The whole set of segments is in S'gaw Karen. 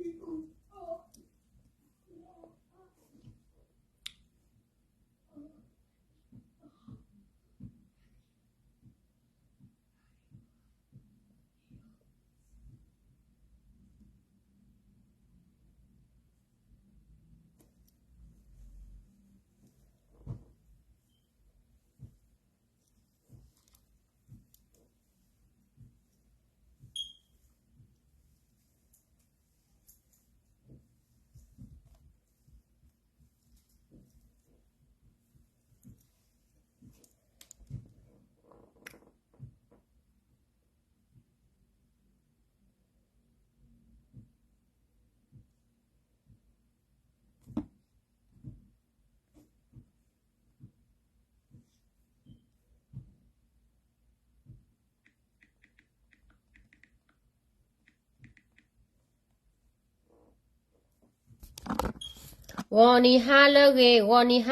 ဂီၤနံၤဟါလၢအဂ့ၤ, ဂီၤနံၤဟ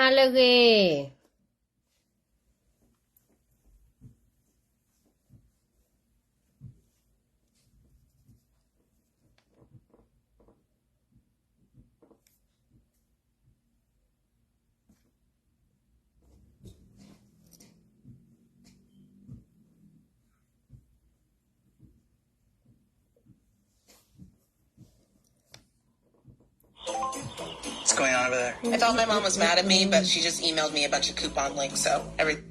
ါလၢအဂ့ၤ. What's going on over there? I thought my mom was mad at me, but she just emailed me a bunch of coupon links, so every-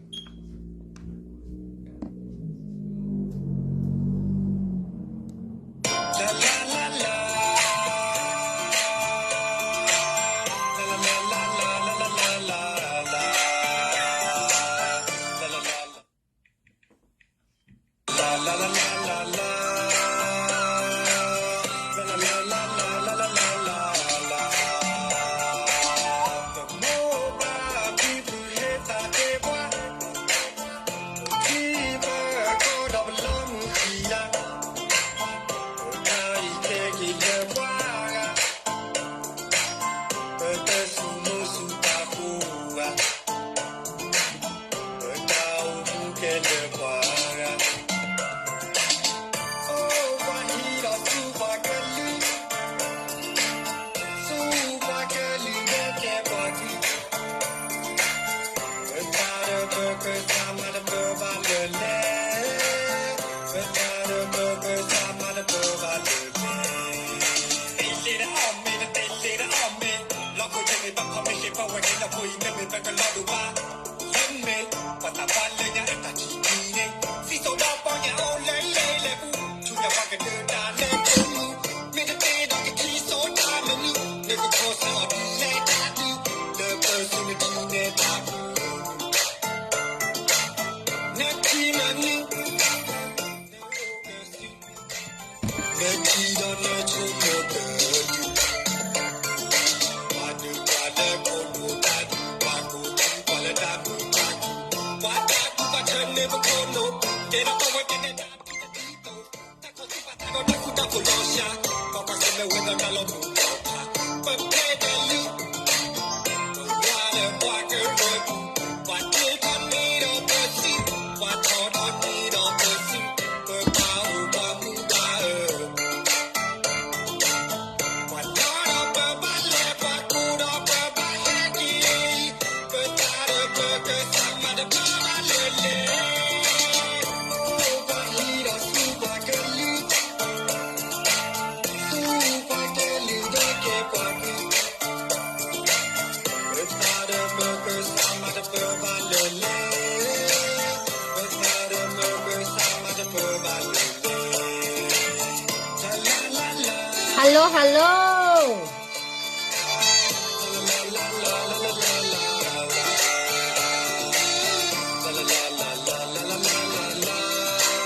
Hello, hello.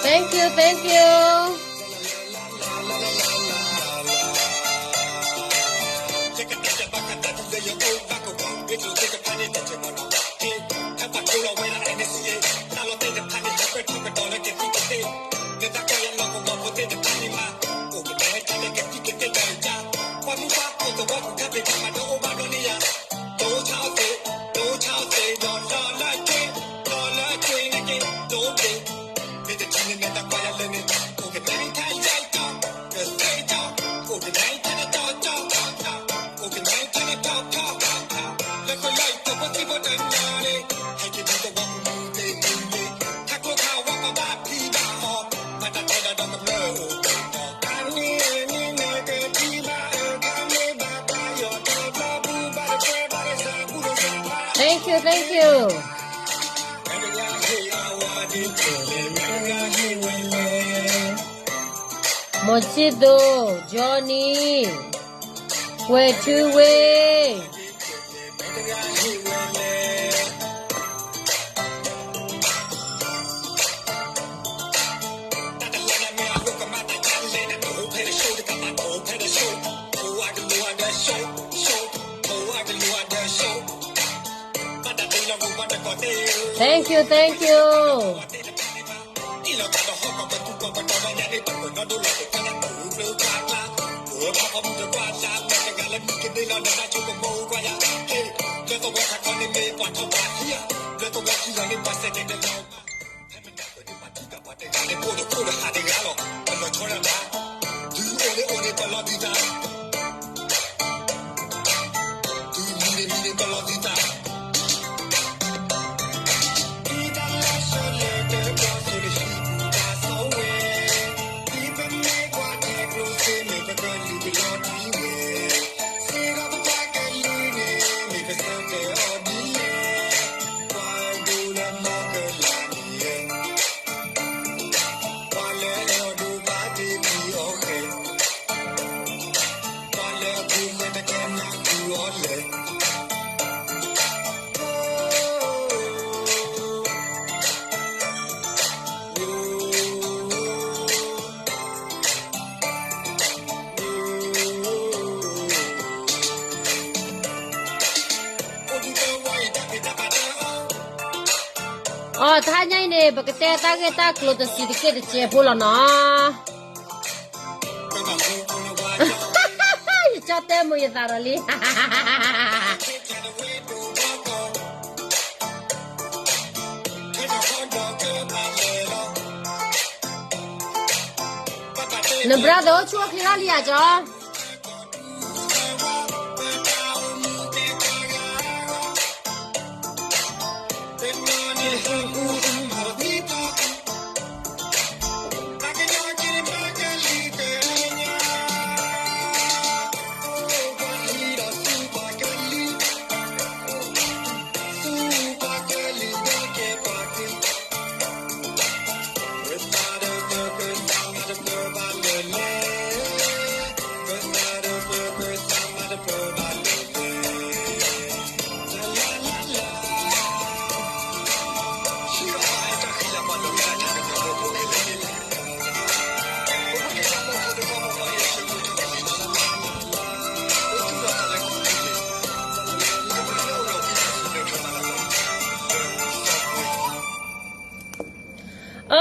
Thank you, thank you. မိၢ်ဆံသူ, Johnny, ကွဲၤထူဝ့ၢ်. Thank you, thank you. အီ တဟါညါအံၤန့ၣ် ပကတဲတၢ်ဂ့ၢ်တၢ်ကျိၤ တစံးတက့ၢ်တစဲးဖိလီၤနီၤ. ယကၠီတဲမုာ်ယသးဒီးလံ. နဘြါသၢအိၣ်ဆူၣ်အိၣ်ချ့ထီၣ်လံဧါ ကၠီ.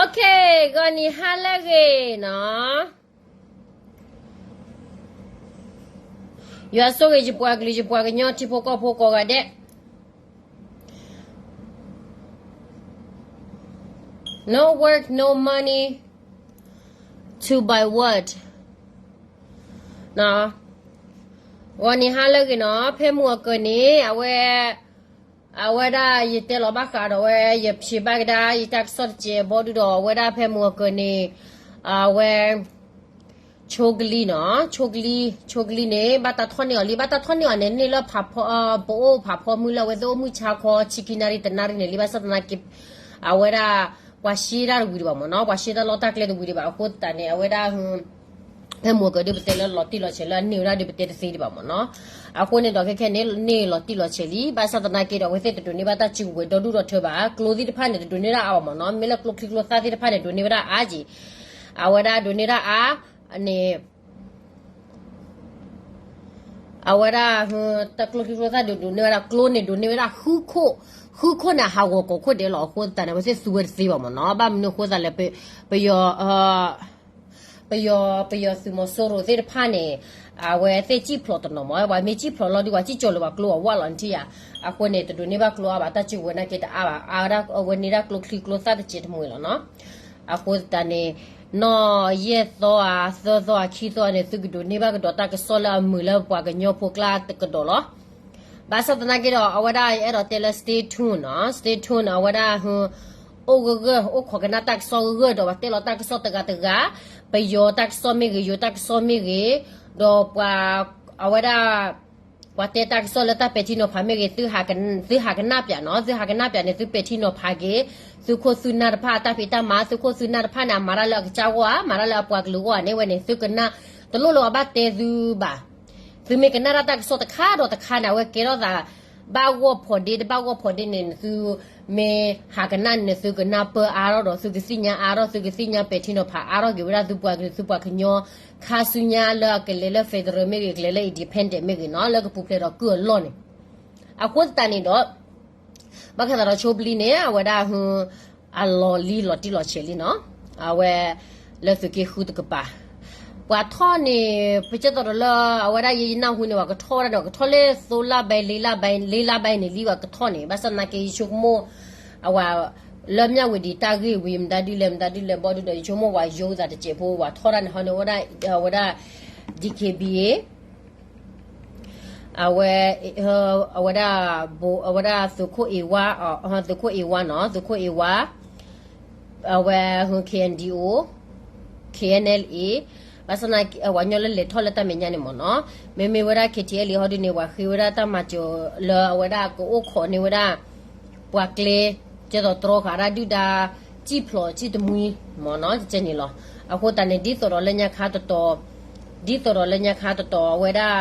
Okay, ဂီၤနံၤဟါလၢအဂ့ၤနီၤ. ယွၤဆိၣ်ဂ့ၤယပှၤကလုာ်ယပှၤကညီထံဖိကီၢ်ဖိကိးဂၤဒဲး. No work, no money, to buy what? ဂီၤနံၤဟါလၢအဂ့ၤနီၤ, ဖဲမုၢ်အကၢၤန့ၣ် အဝဲ အဝဲဒၣ်ယတဲလီၤဘၣ်ဃးဒီးဝဲ ယဖံးဘၣ်ကဒါ ယတၢ်ကစီၣ်တစဲးဘီဒုဒီး အဝဲဒၣ်ဖဲမုၢ်အကၢၤန့ၣ် အဝဲ ဆိကလံနီၤ, ဆိကလံ, ဆိကလံန့ၣ် ဘၣ်တၢ်ထီၣ်န့ၢ်အီၤလံ, ဘၣ်တၢ်ထီၣ်န့ၢ်အီၤန့ၣ် န့ၢ်လၢ ပအိၣ်ဖးဖီမုၢ်လၢအဝဲသ့ၣ်အိၣ်မုၢ်ဆါခီ ဆံခံနၣ်ရံၣ်တနၣ်ရံၣ်န့ၣ်လံ, ဘၣ်ဆၣ်သနာ်က့ အဝဲဒၣ် ပှၤရှဲတၢ်တဝံၤဒံးဘၣ်မ့ၢ်နီၤ, ပှၤရှဲတၢ်လီၢ်တၢ်ကျဲတဝံၤဒံးဘၣ်အဃိသတးန့ၣ် အဝဲဒၣ် ဖဲမုၢ်အကၢၤဒုပတဲလၢလီၤတံၢ်လီၤဆဲးလၢအန့ၢ်ဝဲဒၣ်ဒုပတဲတသ့ဒံးဘၣ်မ့ၢ်နီၤ. အဃိန့ၣ်ဒီးခဲခဲန့ၣ် န့ၢ်လီၤတံၢ်လီၤဆဲးလံ, ဘၣ်ဆၣ်သနာ်က့ဒီး အဝဲသ့ၣ်တဒိးန့ၢ်ဘၣ်တၢ်စုကဝဲၤဒီဒူၣ်ဒီထၢဘၣ်, ကျိသ့ၣ်တဖၣ်န့ၣ် တဒိးန့ၢ်ဒၣ်အါဘၣ်မ့ၢ်နီၤ, မ့ၢ်လၢကျိချံကျိသၣ်သ့ၣ်တဖၣ်န့ၣ် ဒိးန့ၢ်ဝဲဒၣ်အါက့ၤ, အဝဲဒၣ်ဒိးန့ၢ်ဒၣ်အါန့ၣ် အဝဲဒၣ် တၢ်ကျိချံကျိသၣ်ဒိးဒိးန့ၢ်ဝဲဒၣ်ကျိန့ၣ် ဒိးန့ၢ်ဝဲဒၣ်ဃုခိၣ်, ဃုခိၣ်န့ၣ် ဟးဂီၤကိးခိၣ်ဒဲးလီၤ. အဃိသတးန့ၣ် အဝဲသ့ၣ်သူဝဲတသ့ဘၣ်မ့ၢ်နီၤ, ဘၣ်မနုၤအဃိသတးလဲၣ်, ပယီၤ ပယီၤ ပယီၤသုးမီၤစိရိၤသ့ၣ်တဖၣ်န့ၣ် အဝဲသ့ၣ်စံၣ်ဖျိးတနီၤမ့ၢ်, ပှၤမ့ၢ်စံၣ်ဖျိးလီၤဒုး ပှၤစံၣ်ကၠီၤလၢပှၤကျိအဝဲလီၤနထံၣ်ဧါ, အဃိန့ၣ် တဒိးန့ၢ်ဘၣ်ကျိအါဘၣ်, တၢ်စုကဝဲၤနာ်က့တအါဘၣ်, အါဝဲဒၣ်အဝဲန့ၢ်ဒၣ်ကျိချံကျိသၣ်တစဲးတမှဲၤလီၤနီၤ. အဃိသတးန့ၣ် နီၢ်ယဲၢ်သီဧါ သၢသီဧါ ခံသီန့ၣ် သုကဒိးန့ၢ်ဘၣ်ကဒီးတၢ်ကစီၣ်လၢအမုာ်လၢပှၤကညီဖိကျါတကဒီးလီၤ. ဘၣ်ဆၣ်သနာ်က့ဒီး အဝဲဒၣ်ယအဲၣ်ဒိးတဲလၢ stay tuned နီၤ, stay tuned အဝဲဒၣ် အိၣ်ဂၢၢ်ဂၢၢ် အိၣ်ခိးကနၣ်တၢ်ကစီၣ်ဂၢၢ်ဂၢၢ်ဒီး ပှၤတဲလီၤတၢ်ကစီၣ်တဂၤတဂၤ, ပယီၤတၢ်ကစီၣ်မ့ၢ်ဂ့ၤ ယိၤတၢ်ကစီၣ်မ့ၢ်ဂ့ၤ, ဒီးပှၤ အဝဲဒၣ် ပှၤတဲတၢ်ကစီၣ်လၢတၢ်ပဲာ်ထံနီၤဖးမ့ၢ်ဂ့ၤ, သုဟးကနၣ်ပၠးနီၤ, သုဟးကနၣ်ပၠးန့ၣ် သုပဲာ်ထံနီၤဖးက့ၤ သုခိၣ်သုနၢ်တဖၣ်အတၢ်ဖံးတၢ်မၤ, သုခိၣ်သုနၢ်တဖၣ်န့ၣ် အမၤတၢ်လၢအကစၢ်ဂီၢ်ဧါ, မၤတၢ်လၢအပှၤကလုာ်ဂီၢ်ဧါန့ၣ်ဝဲန့ၣ် သုကနၣ်, တလိၣ်လၢအဘၣ်တဲသုဘၣ်. သုမ့ၢ်ကနၣ်တၢ်တၢ်ကစီၣ်တခါဒီးတခါန့ၣ် အဝဲကဲထီၣ်သး ဘၣ်ဂီၢ်ဖိးဒ့ တဘၣ်ဂီၢ်ဖိးဒ့န့ၣ် သုမ့ၢ်ဟးကနၣ်န့ၣ် သုကနၢ်ပၢၢ်အါထီၣ်ဒီး သုကသ့ၣ်ညါအါထီၣ်, သုကသ့ၣ်ညါပဲာ်ထံနီၤဖးအါထီၣ်က့ၤဝဲဒၣ်သုပှၤကလုာ် သုပှၤကညီ ခါဆူညါလၢအကလဲၤလၢ federal မ့ၢ်ဂ့ၤ, ကလဲၤလၢ independent မ့ၢ်ဂ့ၤနီၤ, လၢကပူၤဖျဲးဒီးကုၢ်အလီၢ်န့ၣ်. အဃိသတးန့ၣ်ဒီး ဘၣ်ဃးဒီးဆိပလံန့ၣ် အဝဲဒၣ် အလီၤလံလီၤတံၢ်လီၤဆဲးလံနီၤ, အဝဲ လၢသုးက့ဃုတကပၤ ပှၤထီၣ်န့ၣ် ပကဲသိးဒီးလၢ အဝဲဒၣ်ယဲယနၢ်ဟူန့ၣ် ပှၤကထီၣ်ဝဲဒၣ်န့ၣ် ပှၤကထီၣ်လၢသိလါဘဲ လ့လါဘဲ လ့လါဘဲန့ၣ်လံ ပှၤကထီၣ်န့ၣ် ဘၣ်ဆၣ်သနာ်က့ယဆိကမိၣ် အဝဲ လၢမၠၣ်ဝံၤဒံးတၢ်ဂ့ၢ်ဝံၤ မတၤဒုလဲၣ် မတၤဒုလဲၣ် ဘီဒုဒီး ယဆိကမိၣ်ပှၤယိၤသးတစဲးဖိ ပှၤထီၣ်တၢ်န့ၣ် ဟီန့ၣ် အဝဲဒၣ် ဒီက့ဘံ အဝဲ အဝဲဒၣ် အဝဲဒၣ်သုးခိၣ်အ့ဝါ သုးခိၣ်အ့ဝါနီၤ သုးခိၣ်အ့ဝါ အဝဲ KNDO KNLA ဘၣ်ဆၣ်သနာ်က့ ပှၤကညီလၢလဲၤထီၣ်လၢတၢ်မဲာ်ညါန့ၣ်မ့ၢ်နီၤ, မ့မ့ၢ်ဝဲဒၣ် KTLA ဟီဒုန့ၣ် ပှၤဃ့ဝဲဒၣ်တၢ်မၤစၢၤလၢအဝဲဒၣ်ကအိၣ်ခိးန့ၢ်ဝဲဒၣ် ပှၤကျဲ ကဲသိးတြီဃာ်ဒၣ်ဒုၣ်ဒါ စံၣ်ဖျိးစံၣ်တမှံမ့ၢ်နီၤ ကဲန့ၣ်လီၤ. အဃိသတးန့ၣ် ဒ်သိးဒီးလၢညါခါတတီၤ ဒ်သိးဒီးလၢညါခါတတီၤ အဝဲဒၣ်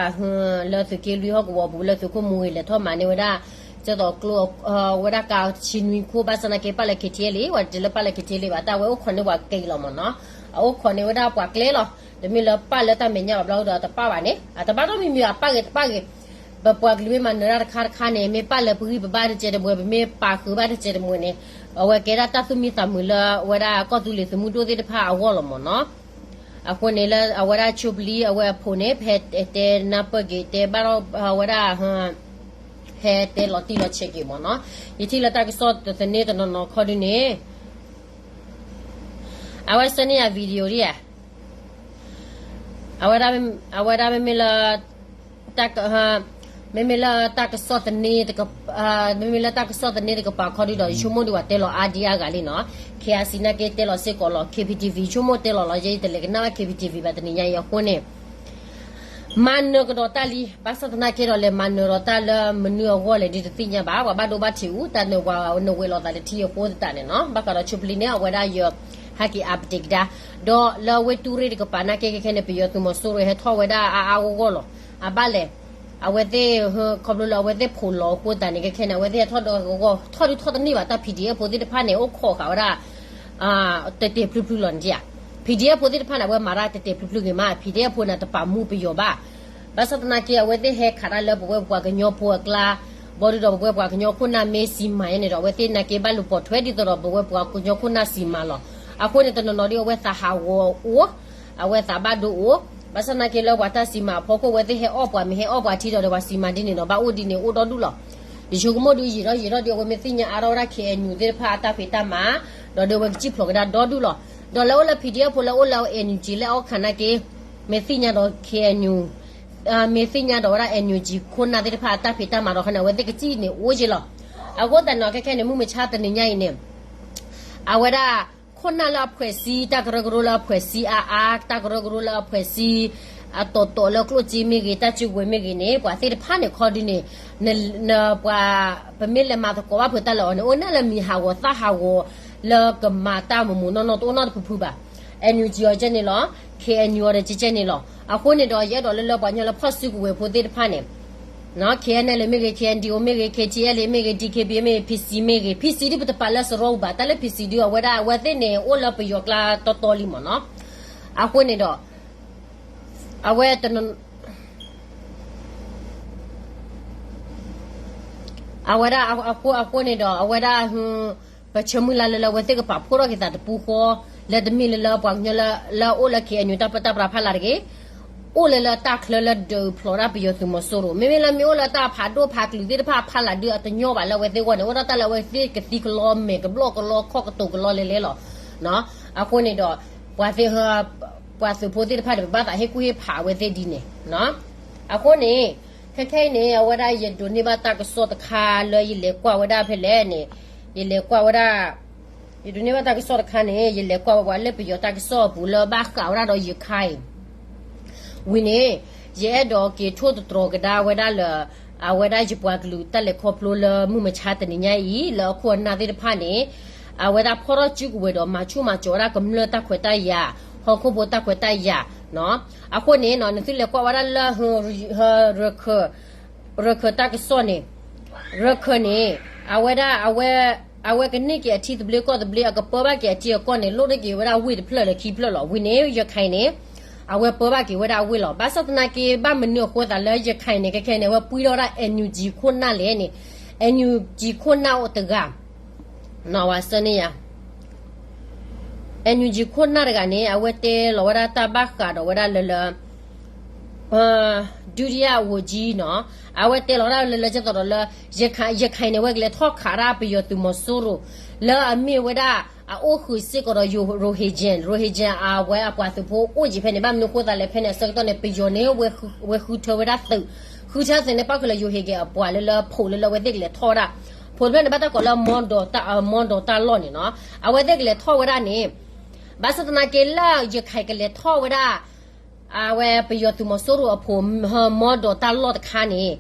လၢသုးက့လွံၢ်ဟီၣ်ကဝီၤပူၤ လၢသုးခိၣ်မူဂ့ၤ လဲၤထီၣ်မၤန့ၢ်ဝဲဒၣ် ကဲသိးကျိ ဝဲဒၣ်ကါဆံနွံခိၣ် ဘၣ်ဆၣ်သနာ်က့ ပာ်လၢ KTLA ဝဲတတဲလၢပာ်လၢ KTLA ဘၣ် တၢ်ဝဲအိၣ်ခိးန့ၢ်ပှၤကဲအံၤလီၤမ့ၢ်နီၤ, အအိၣ်ခိးန့ၢ်ဝဲဒၣ်ပှၤကျဲလီၤ. တမ့ၢ်လၢပာ်လၢတၢ်မဲာ်ညါဘၣ်ဘျီဒီးတပာ်ဘၣ်န့ၣ် အတဘၣ်နီတမံၤမံၤ အပာ်ဂ့ၤတပာ်ဂ့ၤ ပပှၤကလုာ်မ့ၢ်မၤနၢၤတၢ်တခါတခါန့ၣ် မ့ၢ်ပာ်လၢပဂံၢ်ပဘါတကဲတမှဲ ပမ့ၢ်ပာ်ဃုာ်ဘၣ်တကဲတမှဲန့ၣ် အဝဲကဲဒၣ်တၢ်သူၣ်မံသးမုာ်လၢအဝဲဒၣ်ကီၢ်သူလ့ၤသုးမုၢ်ဒိၣ်သ့ၣ်တဖၣ်အဂီၢ်လီၤမ့ၢ်နီၤ. အဃိန့ၣ်လၢအဝဲဒၣ်ဆိပလံအဝဲအဖိန့ၣ် ဖဲတဲနၢ်ပၢၢ်က့ၤ တဲဘၣ်ထီၣ်အဝဲဒၣ် ဟဲတဲလီၤတံၢ်လီၤဆဲးက့ၤမ့ၢ်နီၤ. ယထံၣ်လၢတၢ်ကစီၣ်တသန့တနီၤနီၤခီဒုန့ၣ် အဝဲဆှၢန့ၢ်ယၤ video ဒံးဧါ အဝဲဒၣ် အဝဲဒၣ်မ့မ့ၢ်လၢ တၢ်က မ့မ့ၢ်လၢတၢ်ကစီၣ်သန့ မ့မ့ၢ်လၢတၢ်ကစီၣ်သန့တကပၤခီဒုဒီး ယဆိကမိၣ်ဒုးပှၤတဲလီၤအါဒံအါဂၤလံနီၤ. KIC နာ်က့တဲလီၤစ့ၢ်ကီးလီၤ. KPTV ယဆိကမိၣ်တဲလီၤလီၤ ယဲယတလဲၤကနၣ်ဘၣ် KPTV ဘၣ်တနံၤညါအံၤအဃိန့ၣ် မၤနၢၤကဒီးတၢ်လံ. ဘၣ်ဆၣ်သနာ်က့ဒီး လဲၤမၤနၢၤဒီးတၢ်လၢမနုၤအဂီၢ်လဲၣ်ဒုးတသ့ၣ်ညါဘၣ်. ပှၤဘၣ်ဒိဘၣ်ထံးအူ တၢ်နဝဲလီၤသးတထံအဃိသတးန့ၣ်နီၤ. ဘၣ်ဃးဒီးဆိပလံန့ၣ် အဝဲဒၣ်ယဟဲက့ၤ update ကဒါ ဒီးလၢဝ့ၢ်တူၢ်ရ့ၣ်တကပၤနာ်က့ ခဲခဲန့ၣ် ပယီၤသုးမီၤစိရိၤဟဲထီၣ်ဝဲဒၣ်အါအါဂီၢ်ဂီၢ်လီၤ. အဘၣ်လဲၣ် အဝဲသ့ၣ် ခီဖျိလၢအဝဲသ့ၣ်ဖိးလီၤအဃိသတးန့ၣ် ခဲခဲန့ၣ် အဝဲသ့ၣ်ဟဲထီၣ်ဒီးဂီၢ်ဂီၢ် ထီၣ်ဒုးထီၣ်တန့ၢ်ဘၣ် တၢ် PDF ဖိသ့ၣ်တဖၣ်န့ၣ် အိၣ်ခိးဃာ်ဝဲဒၣ် တဲာ်တဲာ်ဖျုးဖျုးလီၤန့ၣ်ဧါ. PDF ဖိသ့ၣ်တဖၣ်န့ၣ် အဝဲမၤတၢ်တဲာ်တဲာ်ဖျုးဖျုးဂ့ၤမး PDF ဖိန့ၣ် တပာ်မူပယီၤဘၣ်. ဘၣ်ဆၣ်သနာ်က့ အဝဲသ့ၣ်ဟဲခးတၢ်လၢပဝဲပှၤကညီဖိအကျါ ဘီဒုဒီးပဝဲပှၤကညီခိၣ်နၢ်မ့ၢ်စံးမၤန့ၣ်ဒီး အဝဲသ့ၣ်နာ်က့ဘၣ်လူၤပိာ်ထွဲဒ်သိးဒီးပဝဲပှၤကညီခိၣ်နၢ်စံးမၤလီၤ. အဃိန့ၣ် တနီၤနီၤဒ်အဝဲသးဟးဂီၤအိၣ် အဝဲသးဘၣ်ဒိအိၣ် ဘၣ်ဆၣ်သနာ်က့လၢပှၤတၢ်စံးမၤအဖီခိၣ် အဝဲသ့ၣ်ဟဲအီၣ်ပှၤမ့ၢ်ဟဲအီၣ်ပှၤထံဒီး ပှၤစံးမၤဒ်န့ၣ်ဒီး ဘၣ်အိၣ်ဒ်န့ၣ်အိၣ်ဒီဒူၣ်လီၤ. ယဆိကမိၣ်ဒုးယံာ်ထီၣ်ယံာ်ထီၣ်ဒုး အဝဲမ့ၢ်သ့ၣ်ညါအါထီၣ်ဝဲဒၣ် KNU သ့ၣ်တဖၣ်အတၢ်ဖံးတၢ်မၤ ဒီးဒုးအဝဲကစံၣ်ဖျိးကဒါဒီဒူၣ်လီၤ. ဒီးလၢအိၣ်လၢ PDF ဖိလၢအိၣ်လၢ NUG လၢအီၣ်ခးနာ်က့ မ့ၢ်သ့ၣ်ညါဒီး KNU မ့ၢ်သ့ၣ်ညါဒီးဝဲဒၣ် NUG ခိၣ်နၢ်သ့ၣ်တဖၣ်အတၢ်ဖံးတၢ်မၤဒီးခီန့ၣ် အဝဲသ့ၣ်ကစံၣ်န့ၣ်အိၣ်က့လီၤ. အဃိသတးန့ၣ် ခဲခဲန့ၣ် မုၢ်မဆါတနံၤညါအံၤန့ၣ် အဝဲဒၣ် ခိၣ်နၢ်လၢအဖှဲးစံ တၢ်ကရၢကရိလၢအဖှဲးစံအါအါ တၢ်ကရၢကရိလၢအဖှဲးစံ အတီၤတီၤလၢကျိၣ်စ့မ့ၢ်ဂ့ၤ တၢ်စုကဝဲၤမ့ၢ်ဂ့ၤန့ၣ် ပှၤသ့ၣ်တဖၣ်န့ၣ်ခီဒုန့ၣ် ပှၤ ပမ့ၢ်လဲၤမၤသကိးဘၣ်ဖုးတၢ်လၢအီၤန့ၣ် အိၣ်န့ၣ်လၢမံၤဟးဂီၤသၣ်ဟးဂီၤ လၢကမၤတၢ်မူးမူးနီၢ်နီၢ်တအိၣ်နီတဖုဖုဘၣ်. NUG အီၤကဲန့ၣ်လီၤ. KNU အီၤဒီးကဲန့ၣ်လီၤ. အဃိန့ၣ်ဒီး ယအဲၣ်ဒိးလၢလၢပှၤကညီလၢဖီၣ်စုကဝဲၤဖိသ့ၣ်တဖၣ်န့ၣ် KNLA မ့ၢ်ဂ့ၤ KNDO မ့ၢ်ဂ့ၤ KTLA မ့ၢ်ဂ့ၤ DKBA မ့ၢ်ဂ့ၤ PC မ့ၢ်ဂ့ၤ PC ဒုးပတပာ်လၢစရီပူၤဘၣ် တၢ်လၢ PC ဒုးအဝဲဒၣ်အဝဲသ့ၣ်န့ၣ် အိၣ်လၢပယီၤကျါတီတီလံမ့ၢ်နီၤ. အဃိန့ၣ်ဒီး အဝဲတန အဝဲဒၣ်အဃိ အဃိန့ၣ်ဒီး အဝဲဒၣ် ပဆၢမုၢ်လၢ်လၢလၢအဝဲသ့ၣ်ကပာ်ဖှိၣ်ထီၣ်က့ၤသးတပူၤဃီ လၢတမ့ၢ်လၢလၢပှၤကညီလၢ လၢအအိၣ်လၢ KNU တၢ်ပၢတၢ်ပြးဖးလၢ်တဂ့ၤ အိၣ်လၢလၢတၢ်ချၢလၢဒုးဖျိးဒၣ်ပယီၤသုးမီၤစိရိၤ မ့မ့ၢ်လၢမ့ၢ်အိၣ်လၢတၢ်ဖးဒိၣ်ဖးကလုာ်သ့ၣ်တဖၣ်ဖးလၢ်ဒုးအတညီဘၣ်လၢအဝဲသ့ၣ်အဂီၢ်န့ၣ် အိၣ်ဒၣ်တၢ်လၢအဝဲသ့ၣ်ကသံကလီမဲာ်ကဘျီၣ်ကလီခီၣ်ကတိၤကလီလဲၤလဲၤလီၤ. အဃိန့ၣ်ဒီး ပှၤသ့ၣ် ပှၤသုးဖိသ့ၣ်တဖၣ်န့ၣ် ပဘၣ်သးဟ့ၣ်ကူၣ်ဟ့ၣ်ဖးအဝဲသ့ၣ်ဒ်န့ၣ် အဃိန့ၣ် ခဲခဲအံၤန့ၣ် အဝဲဒၣ်ယဒိးန့ၢ်ဘၣ်တၢ်ကစီၣ်တခါလၢယလဲၤကွၢ်ဝဲဒၣ်ဖဲလဲၣ်န့ၣ် ယလဲၤကွၢ်ဝဲဒၣ် ယဒိးန့ၢ်ဘၣ်တၢ်ကစီၣ်တခါန့ၣ် ယလဲၤကွၢ်ဝဲပှၤလၢပယီၤတၢ်ကစီၣ်အပူၤလၢဘၣ်ဃးဝဲဒၣ်ဒီးယခါအံၤ ဝံၤန့ၣ် ယအဲၣ်ဒိးက့ၤထိၣ်သတြီၤကဒါဝဲဒၣ်လၢ အဝဲဒၣ်ယပှၤကလုာ်တၢ်လဲၤခီဖျိလၢမုၢ်မဆါတနံၤညါအံၤ လၢအခိၣ်အနၢ်သ့ၣ်တဖၣ်န့ၣ် အဝဲဒၣ်ဖီၣ်ထီၣ်စုကဝဲၤဒီးမၤဆူၣ်မၤစီၤဝဲဒၣ်ကမျၢၢ်တၢ်ခွဲးတၢ်ယာ်, ဟီၣ်ခိၣ်ဖိတၢ်ခွဲးတၢ်ယာ်, အဃိန့ၣ် နသုလဲၤကွၢ်ဝဲဒၣ်လၢ ရခၢၣ်တၢ်ကစီၣ်န့ၣ်, ရခၢၣ်န့ၣ် အဝဲဒၣ် အဝဲကန့ၢ်က့ၤအထံသဘျ့ကီၢ်သဘျ့ အကပၢဘၣ်က့ၤအထံအကီၢ်န့ၣ် လိၣ်န့ၢ်က့ၤဝဲဒၣ်ဝ့ၢ်တဖျၢၣ်လၢခံဖျၢၣ်လီၤ. ဝံၤန့ၣ် ရခၢၣ်န့ၣ် အဝဲပၢဘၣ်က့ၤဝဲဒၣ်အဝ့ၢ်လီၤ. ဘၣ်ဆၣ်သနာ်က့ ဘၣ်မနုၤအဃိသးလၢရခၢၣ်န့ၣ် ခဲခဲန့ၣ် အဝဲပှံထီၣ်ဝဲဒၣ် NUG ခိၣ်နၢ်လဲၣ်န့ၣ်, NUG ခိၣ်နၢ်အိၣ်တဂၤ နီၢ်ဝဲဆၢန့ၣ်ယၤ NUG ခိၣ်နၢ်တဂၤန့ၣ် အဝဲတဲလီၤဝဲဒၣ်တၢ်ဘၣ်ဃးဒီးဝဲဒၣ်လၢလၢ ဒုတိယဝန်ကြီးနီၤ, အဝဲတဲလီၤဝဲဒၣ်လၢလၢကသိးဒီးလၢ ရခၢၣ်န့ၣ် အဝဲကလဲၤထီၣ်ခးဒၣ်ပယီၤသုးမီၤစိရိၤ လၢအမ့ၢ်ဝဲဒၣ် အအိၣ်ဃုာ်စ့ၢ်ကီးဒီး Rohingya, Rohingya အဝဲအပှၤသုးဖိအိၣ်က့ၤဖဲန့ၣ်, ဘၣ်မနုၤဃိသးလဲၣ် ဖဲန့ၣ်အဆၢကတီၢ်န့ၣ် ပယီၤန့ၣ် ဝဲဃုထၢဝဲဒၣ်သုး, ဃုထၢသုးန့ၣ် ပၣ်ဃုာ်လၢ Rohingya အပှၤလၢလၢဖိးလၢလၢအဝဲသ့ၣ်ကလဲၤထီၣ်ဝဲဒၣ်, ဖိးဖဲန့ၣ် ဘၣ်တၢ်ကိးလၢ မီဒီးတၢ်လီၢ်န့ၣ်နီၤ, အဝဲသ့ၣ်ကလဲၤထီၣ်ဝဲဒၣ်န့ၣ်, ဘၣ်ဆၣ်သနာ်က့လၢ ရခၢၣ်ကလဲၤထီၣ်ဝဲဒၣ် အဝဲပယီၤသုးမီၤစိရိၤအဖိး မီဒီးတၢ်လီၢ်တခါန့ၣ်,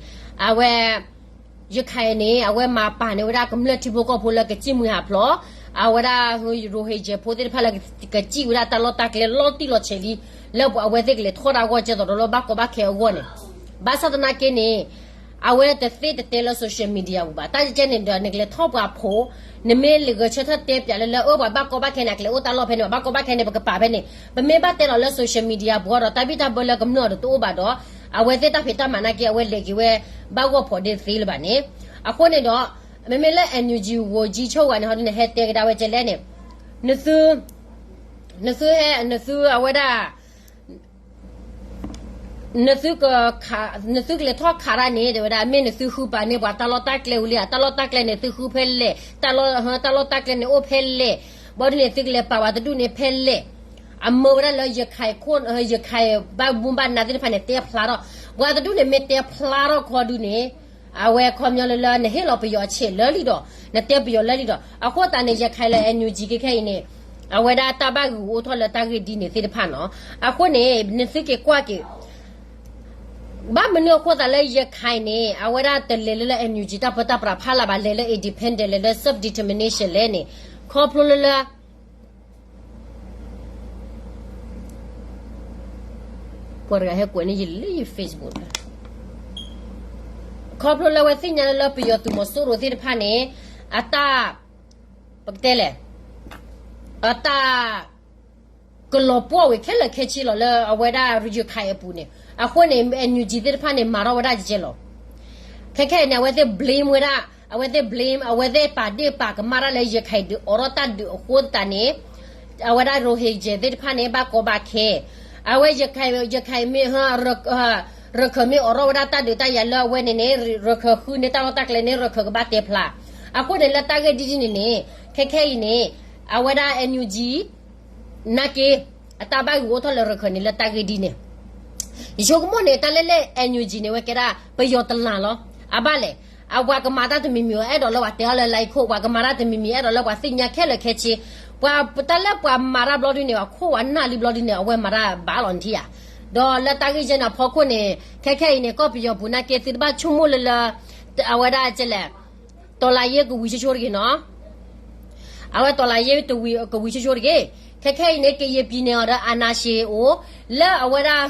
အဝဲ ရခၢၣ်န့ၣ် အဝဲမၤပာ်န့ၢ်ဝဲဒၣ်ကမျၢၢ်ထံဖိကီၢ်ဖိလၢကစံၣ်မှံဟးဖျိး, အဝဲဒၣ် Rohingya ဖိသ့ၣ်တဖၣ်လၢကစံၣ်ဝဲဒၣ်တၢ်လီၢ်တၢ်ကျဲလီၤတံၢ်လီၤဆဲးလံ, လၢပှၤအဝဲသ့ၣ်ကလဲၤထီၣ်ဒၣ်အဂီၢ်ကဲသိးဒီးလၢဘၣ်ကီဘၣ်ခဲအဂီၢ်န့ၣ်, ဘၣ်ဆၣ်သနာ်က့န့ၣ် အဝဲတသ့တတဲလၢ social media ပူၤဘၣ်. တၢ်ကဲန့ၣ်ဒီး နကလဲၤထီၣ်ပှၤဖိး, နမ့ၢ်လဲၤဂဲၤဆၢထၢၣ်တဲပၠးလၢလၢ အၢ ပှၤဘၣ်ကီဘၣ်ခဲန့ၣ် အကလဲၤအိၣ်တၢ်လီၢ်ဖဲန့ၣ်ဘၣ်, ဘၣ်ကီဘၣ်ခဲန့ၣ် ပကပာ်ဖဲန့ၣ်, ပမ့ၢ်ဘၣ်တဲလီၤလၢ social media ပူၤဒီး တၢ်ဘံၣ်တၢ်ဘၢလၢကမျၢၢ်အီၤဒီးတအိၣ်ဘၣ်ဒီး အဝဲသ့ၣ်တၢ်ဖံးတၢ်မၤနာ်က့ အဝဲလဲၤက့ၤဝဲ ဘၣ်ဂီၢ်ဖိးဒ်သ့လၢၤဘၣ်န့ၣ်, အဃိန့ၣ်ဒီး မ့မ့ၢ်လၢ NUG ဝီၤကၠံဆိၣ်ဂၤန့ၣ် ဟီဒုန့ၣ် ဟဲတဲကဒါဝဲကဲလဲၣ်န့ၣ်, နသု နသုဟဲ နသုအဝဲဒၣ် နသုက နသုကလဲၤထီၣ်ခးတၢ်န့ၣ် တဲဝဲဒၣ် မ့ၢ်နသုဃုပာ်န့ၢ်ပှၤတၢ်လီၢ်တၢ်ကျဲဝံၤလံဧါ, တၢ်လီၢ်တၢ်ကျဲန့ၣ် သုဃုဖဲလဲၣ်, တၢ်လီၢ်တၢ်လီၢ်တၢ်ကျဲန့ၣ်အိၣ်ဖဲလဲၣ်, ဘၣ်ဒုန့ၣ် သုကလဲၤပာ်ပှၤတဒူၣ်န့ၣ်ဖဲလဲၣ်, အမၢဝဲဒၣ်လၢ ရခၢၣ် ရခၢၣ်ဘၣ်မူဘၣ်ဒါသ့ၣ်တဖၣ်န့ၣ် တဲဖျါထီၣ်, ပှၤတဒူၣ်န့ၣ်မ့ၢ်တဲဖျါထီၣ်ခီဒုန့ၣ် အဝဲခီပညီလၢလၢ နဟ့ၣ်လီၤပယီၤအဆဲးလၢာ်လံဒီး နတဲပယီၤလၢာ်လံဒီး အဃိသတးန့ၣ် ရခၢၣ်လၢ NUG ခဲခဲအံၤန့ၣ် အဝဲဒၣ်တၢ်ဘၣ်ဂုာ်အိၣ်ထီၣ်လၢတၢ်ဂ့ၢ်ဒ်န့ၣ်သ့ၣ်တဖၣ်နီၤ. အဃိန့ၣ် နသုက့ၤကွၢ်က့ၤ ဘၣ်မနုၤအဃိသတးလၢ ရခၢၣ်န့ၣ် အဝဲဒၣ်တလဲၤလၢလၢ NUG တၢ်ပၢတၢ်ပြးဖးလၢ်ဘၣ်, လဲၤလၢ independent, လဲၤလၢ self determination လဲၣ်န့ၣ် ခီဖျိလၢလၢ ပှၤတဂၤဟဲကွဲးန့ၢ်ယလၢယ Facebook ခီဖျိလၢအဝဲသ့ၣ်ညါလၢလၢ ပယီၤသုးမီၤစိရိၤသ့ၣ်တဖၣ်န့ၣ် အတၢ် ပကတဲလဲၣ် အတၢ် ကလီၤပှီၢ်ဝဲခဲလၢာ်ခဲဆ့လီၤလၢအဝဲဒၣ် ရခၢၣ်အပူၤန့ၣ်, အဃိန့ၣ် NUG သ့ၣ်တဖၣ်န့ၣ် မၤထီၣ်ဝဲဒၣ်ကဲကဲလီၤ. ခဲခဲအံၤန့ၣ် အဝဲသ့ၣ် blame ဝဲဒၣ်, အဝဲသ့ၣ် blame, အဝဲသ့ၣ်ပာ်ဒ့ၣ်ပာ်ကမၣ်တၢ်လၢ ရခၢၣ်ဒုးအိးထီၣ်တၢ်ဒုးအဃိသတးန့ၣ်, အဝဲဒၣ် Rohingya သ့ၣ်တဖၣ်န့ၣ် ဘၣ်ကီဘၣ်ခဲ, အဝဲ ရခၢၣ်မ့ၢ် ရခၢၣ်မ့ၢ်အိးထီၣ်ဝဲဒၣ်တၢ်ဒုးတၢ်ယၤလၢအဝဲန့ၣ်န့ၣ် ရခၢၣ်ဃုန့ၢ်တၢ်လီၢ်တၢ်ကျဲန့ၣ် ရခၢၣ်ကဘၣ်တဲဖျါ. အဃိန့ၣ်လၢတၢ်ဂ့ၢ်ဒ်ဒ်န့ၣ်န့ၣ် ခဲခဲအံၤန့ၣ် အဝဲဒၣ် NUG နာ်က့ အတၢ်ဘၣ်ဂုာ်အိၣ်ထီၣ်လၢရခၢၣ်န့ၣ်လၢတၢ်ဂ့ၢ်ဒ်န့ၣ်, ယဆိကမိၣ်န့ၣ် တၢ်လၢလၢ NUG န့ၣ် ဝဲကဲဒၣ်ပယီၤတလၢ်လီၤ. အဘၣ်လဲၣ်, အပှၤကမၤတၢ်တမံၤမံၤအီၤ အဲၣ်ဒိးလၢပှၤတဲအီၤလၢ like ခိၣ်, ပှၤကမၤတၢ်တမံၤမံၤ အဲၣ်ဒိးလၢပှၤသ့ၣ်ညါခဲလၢာ်ခဲဆ့, ပှၤတၢ်လၢပှၤမၤတၢ်ဘျီဒ်န့ၣ် အခိၣ်အနၢ်လံဘျီဒ်န့ၣ် အဝဲမၤတၢ်ဘၣ်လီၤနထံၣ်ဧါ. ဒီးလၢတၢ်ဂ့ၢ်ယဲန့ၣ်အဖီခိၣ်န့ၣ် ခဲခဲအံၤန့ၣ် ကီၢ်ပယီၤပူၤနာ်က့ သုတဘၣ်ဆိကမိၣ်လၢလၢ အဝဲဒၣ်ကဲလဲၣ် တော်လှန်ရေး ကဝံၤဆိဆိတဂ့ၤနီၤ, အဝဲ တော်လှန်ရေး ကဝံၤဆိဆိတဂ့ၤ, ခဲခဲအံၤန့ၣ် ကရင်ပြည်နယ် အီၤဒီး အာဏာရှင် အိၣ်, လၢအဝဲဒၣ်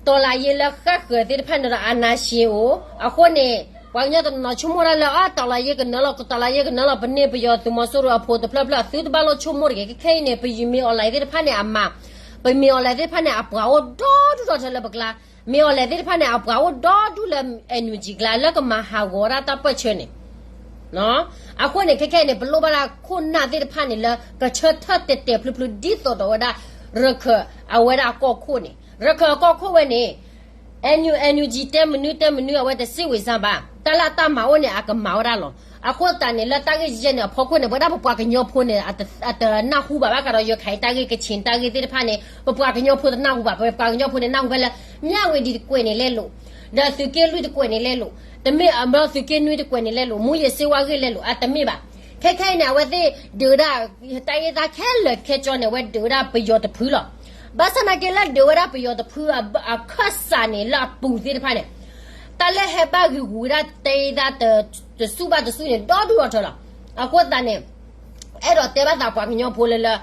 တော်လှန်ရေး လၢဃၣ်ဃၢၤသ့ၣ်တဖၣ်န့ၣ်ဒီး အာဏာရှင် အိၣ်, အဃိန့ၣ် ပှၤကညီတနီၤနီၤဆိကမိၣ်ဒၣ်လၢ အ တော်လှန်ရေး ကနၢလီၤ တော်လှန်ရေး ကနၢလီၤ ပန့ၢ်ပယီၤသုးမီၤစိရိၤအဖိးတဖျၢၣ်ဖျၢၣ် သုတဘၣ်လိၣ်ဆိကမိၣ်တဂ့ၤ, ခဲခဲအံၤန့ၣ် ပမ့ၢ် online သ့ၣ်တဖၣ်န့ၣ် အမၤ, ပမ့ၢ် online သ့ၣ်တဖၣ်န့ၣ် အပှၤအိၣ်ဒီဒူၣ်ဒီထၢလၢပကျါ မ့ၢ် online သ့ၣ်တဖၣ်န့ၣ် အပှၤအိၣ်ဒီဒူၣ်လၢ NUG ကျါ လၢကမၤဟးဂီၤဝဲဒၣ်တၢ်ပၢၢ်ဆၢန့ၣ်, အဃိန့ၣ် ခဲခဲအံၤန့ၣ် ပလိၣ်ဘၣ်ဒၣ်ခိၣ်နၢ်သ့ၣ်တဖၣ်န့ၣ်လၢ ကဆၢထၢၣ်တဲာ်တဲာ်ဖျုးဖျုးဒ်သိးဒီးဝဲဒၣ် ရခၢၣ်အဝဲဒၣ်အကီၢ်ခိၣ်န့ၣ်, ရခၢၣ်အကီၢ်ခိၣ်ဝဲန့ၣ် NUG တဲမနုၤတဲမနုၤ အဝဲတစံးဝံၤစၢ်ဘၣ်, တၢ်လၢအတၢ်မၤအိၣ်န့ၣ် အကမၤဝဲဒၣ်လီၤ. အဃိသတးန့ၣ် လၢတၢ်ဂ့ၢ်ယဲန့ၣ် အဖီခိၣ်န့ၣ် ပဝဲဒၣ်ပပှၤကညီဖိန့ၣ် အတနၢ်ဟူဘၣ်ဘၣ်ဃးဒီး ရခၢၣ်တၢ်ဂ့ၢ် ကချင်တၢ်ဂ့ၢ်သ့ၣ်တဖၣ်န့ၣ် ပပှၤကညီဖိတနၢ်ဟူဘၣ်, ပပှၤကညီဖိန့ၣ် နၢ်ဟူဖဲလၢ မြဝတီ တကွဲးန့ၣ်လဲလိာ်, ဒီးသုးက့လွံၢ်တကွဲးန့ၣ်လဲလိာ်, တမ့ၢ်အဘျီ သုးက့နွံတကွဲးန့ၣ်လဲလိာ်, မူးယစ်ဆေးဝါးဂ့ၢ်လဲလိာ်, အတမ့ၢ်ဘၣ်. ခဲခဲအံၤန့ၣ် အဝဲသ့ၣ်ဒုးဝဲဒၣ် တၢ်ဂ့ၢ်တၢ်ခဲလၢာ်ခဲဆ့န့ၣ် အဝဲဒုးဝဲဒၣ်ပယီၤတဖုလီၤ. ဘၣ်ဆၣ်သနာ်က့လၢဒုးဝဲဒၣ်ပယီၤတဖုအခၢၣ်စးန့ၣ် လၢအပူၤသ့ၣ်တဖၣ်န့ၣ် တၢ်လၢဟဲဘၣ်ဂ့ၤဂူၤဝဲဒၣ်တဲဒၣ်တစူၣ်ဘၣ်တစူၣ်န့ၣ် ဒီဒူၣ်ဒီထၢလီၤ. အဃိသတးန့ၣ် အဲၣ်ဒိးတဲဘၣ်သးပှၤကညီဖိလၢလၢ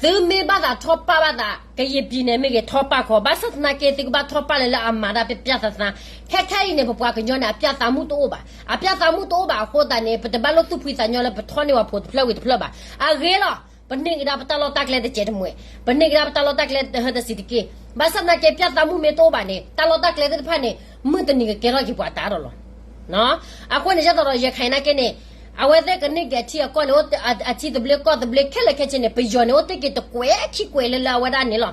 သုမ့ၢ်ဘၣ်သးထီၣ်ပာ်ဘၣ်သး ကယဲၢ်ပံၤန့ၣ်မ့ၢ်ဂ့ၤ ထီၣ်ပာ်ခီ ဘၣ်ဆၣ်သနာ်က့ သုကဘၣ်ထီၣ်ပာ်လၢလၢအမၤတၢ်ပျၢ်ပျၢ်သးသး, ခဲခဲအံၤန့ၣ် ပပှၤကညီန့ၣ် အပျၢ်သးမူတအိၣ်ဘၣ်, အပျၢ်သးမူတအိၣ်ဘၣ်အဃိသတးန့ၣ် ပတဘၣ်လိၣ်သူၣ်ဖှံသးညီလၢပထီၣ်န့ၢ်ဝဲဖိတဖျၢၣ်ဝံၤတဖျၢၣ်ဘၣ်. အဂ့ၤလီၤ ပန့ၢ်ကဒါပတၢ်လီၢ်တၢ်ကျဲတစဲးတမှဲၤ, ပန့ၢ်ကဒါပတၢ်လီၢ်တၢ်ကျဲတဟၢတစံးတက့ၢ်. ဘၣ်ဆၣ်သနာ်က့ ပျၢ်သးမူမ့ၢ်တအိၣ်ဘၣ်န့ၣ် တၢ်လီၢ်တၢ်ကျဲသ့ၣ်တဖၣ်န့ၣ် မုၢ်တနံၤကကဲထီၣ်က့ၤပှၤတၢ်ဒီးလီၤ. အဃိန့ၣ် ယသးဒီး ရခိုင်နာ်က့န့ၣ် အဝဲသ့ၣ်ကန့ၢ်က့ၤအထံအကီၢ်န့ၣ် အထံသဘျ့ကီၢ်သဘျ့ခဲလၢာ်ခဲဆ့န့ၣ် ပယီၤန့ၣ် အိၣ်တ့ၢ်က့ၤတကွဲးခံကွဲးလၢလၢအဝဲဒၣ်န့ၣ်လီၤ.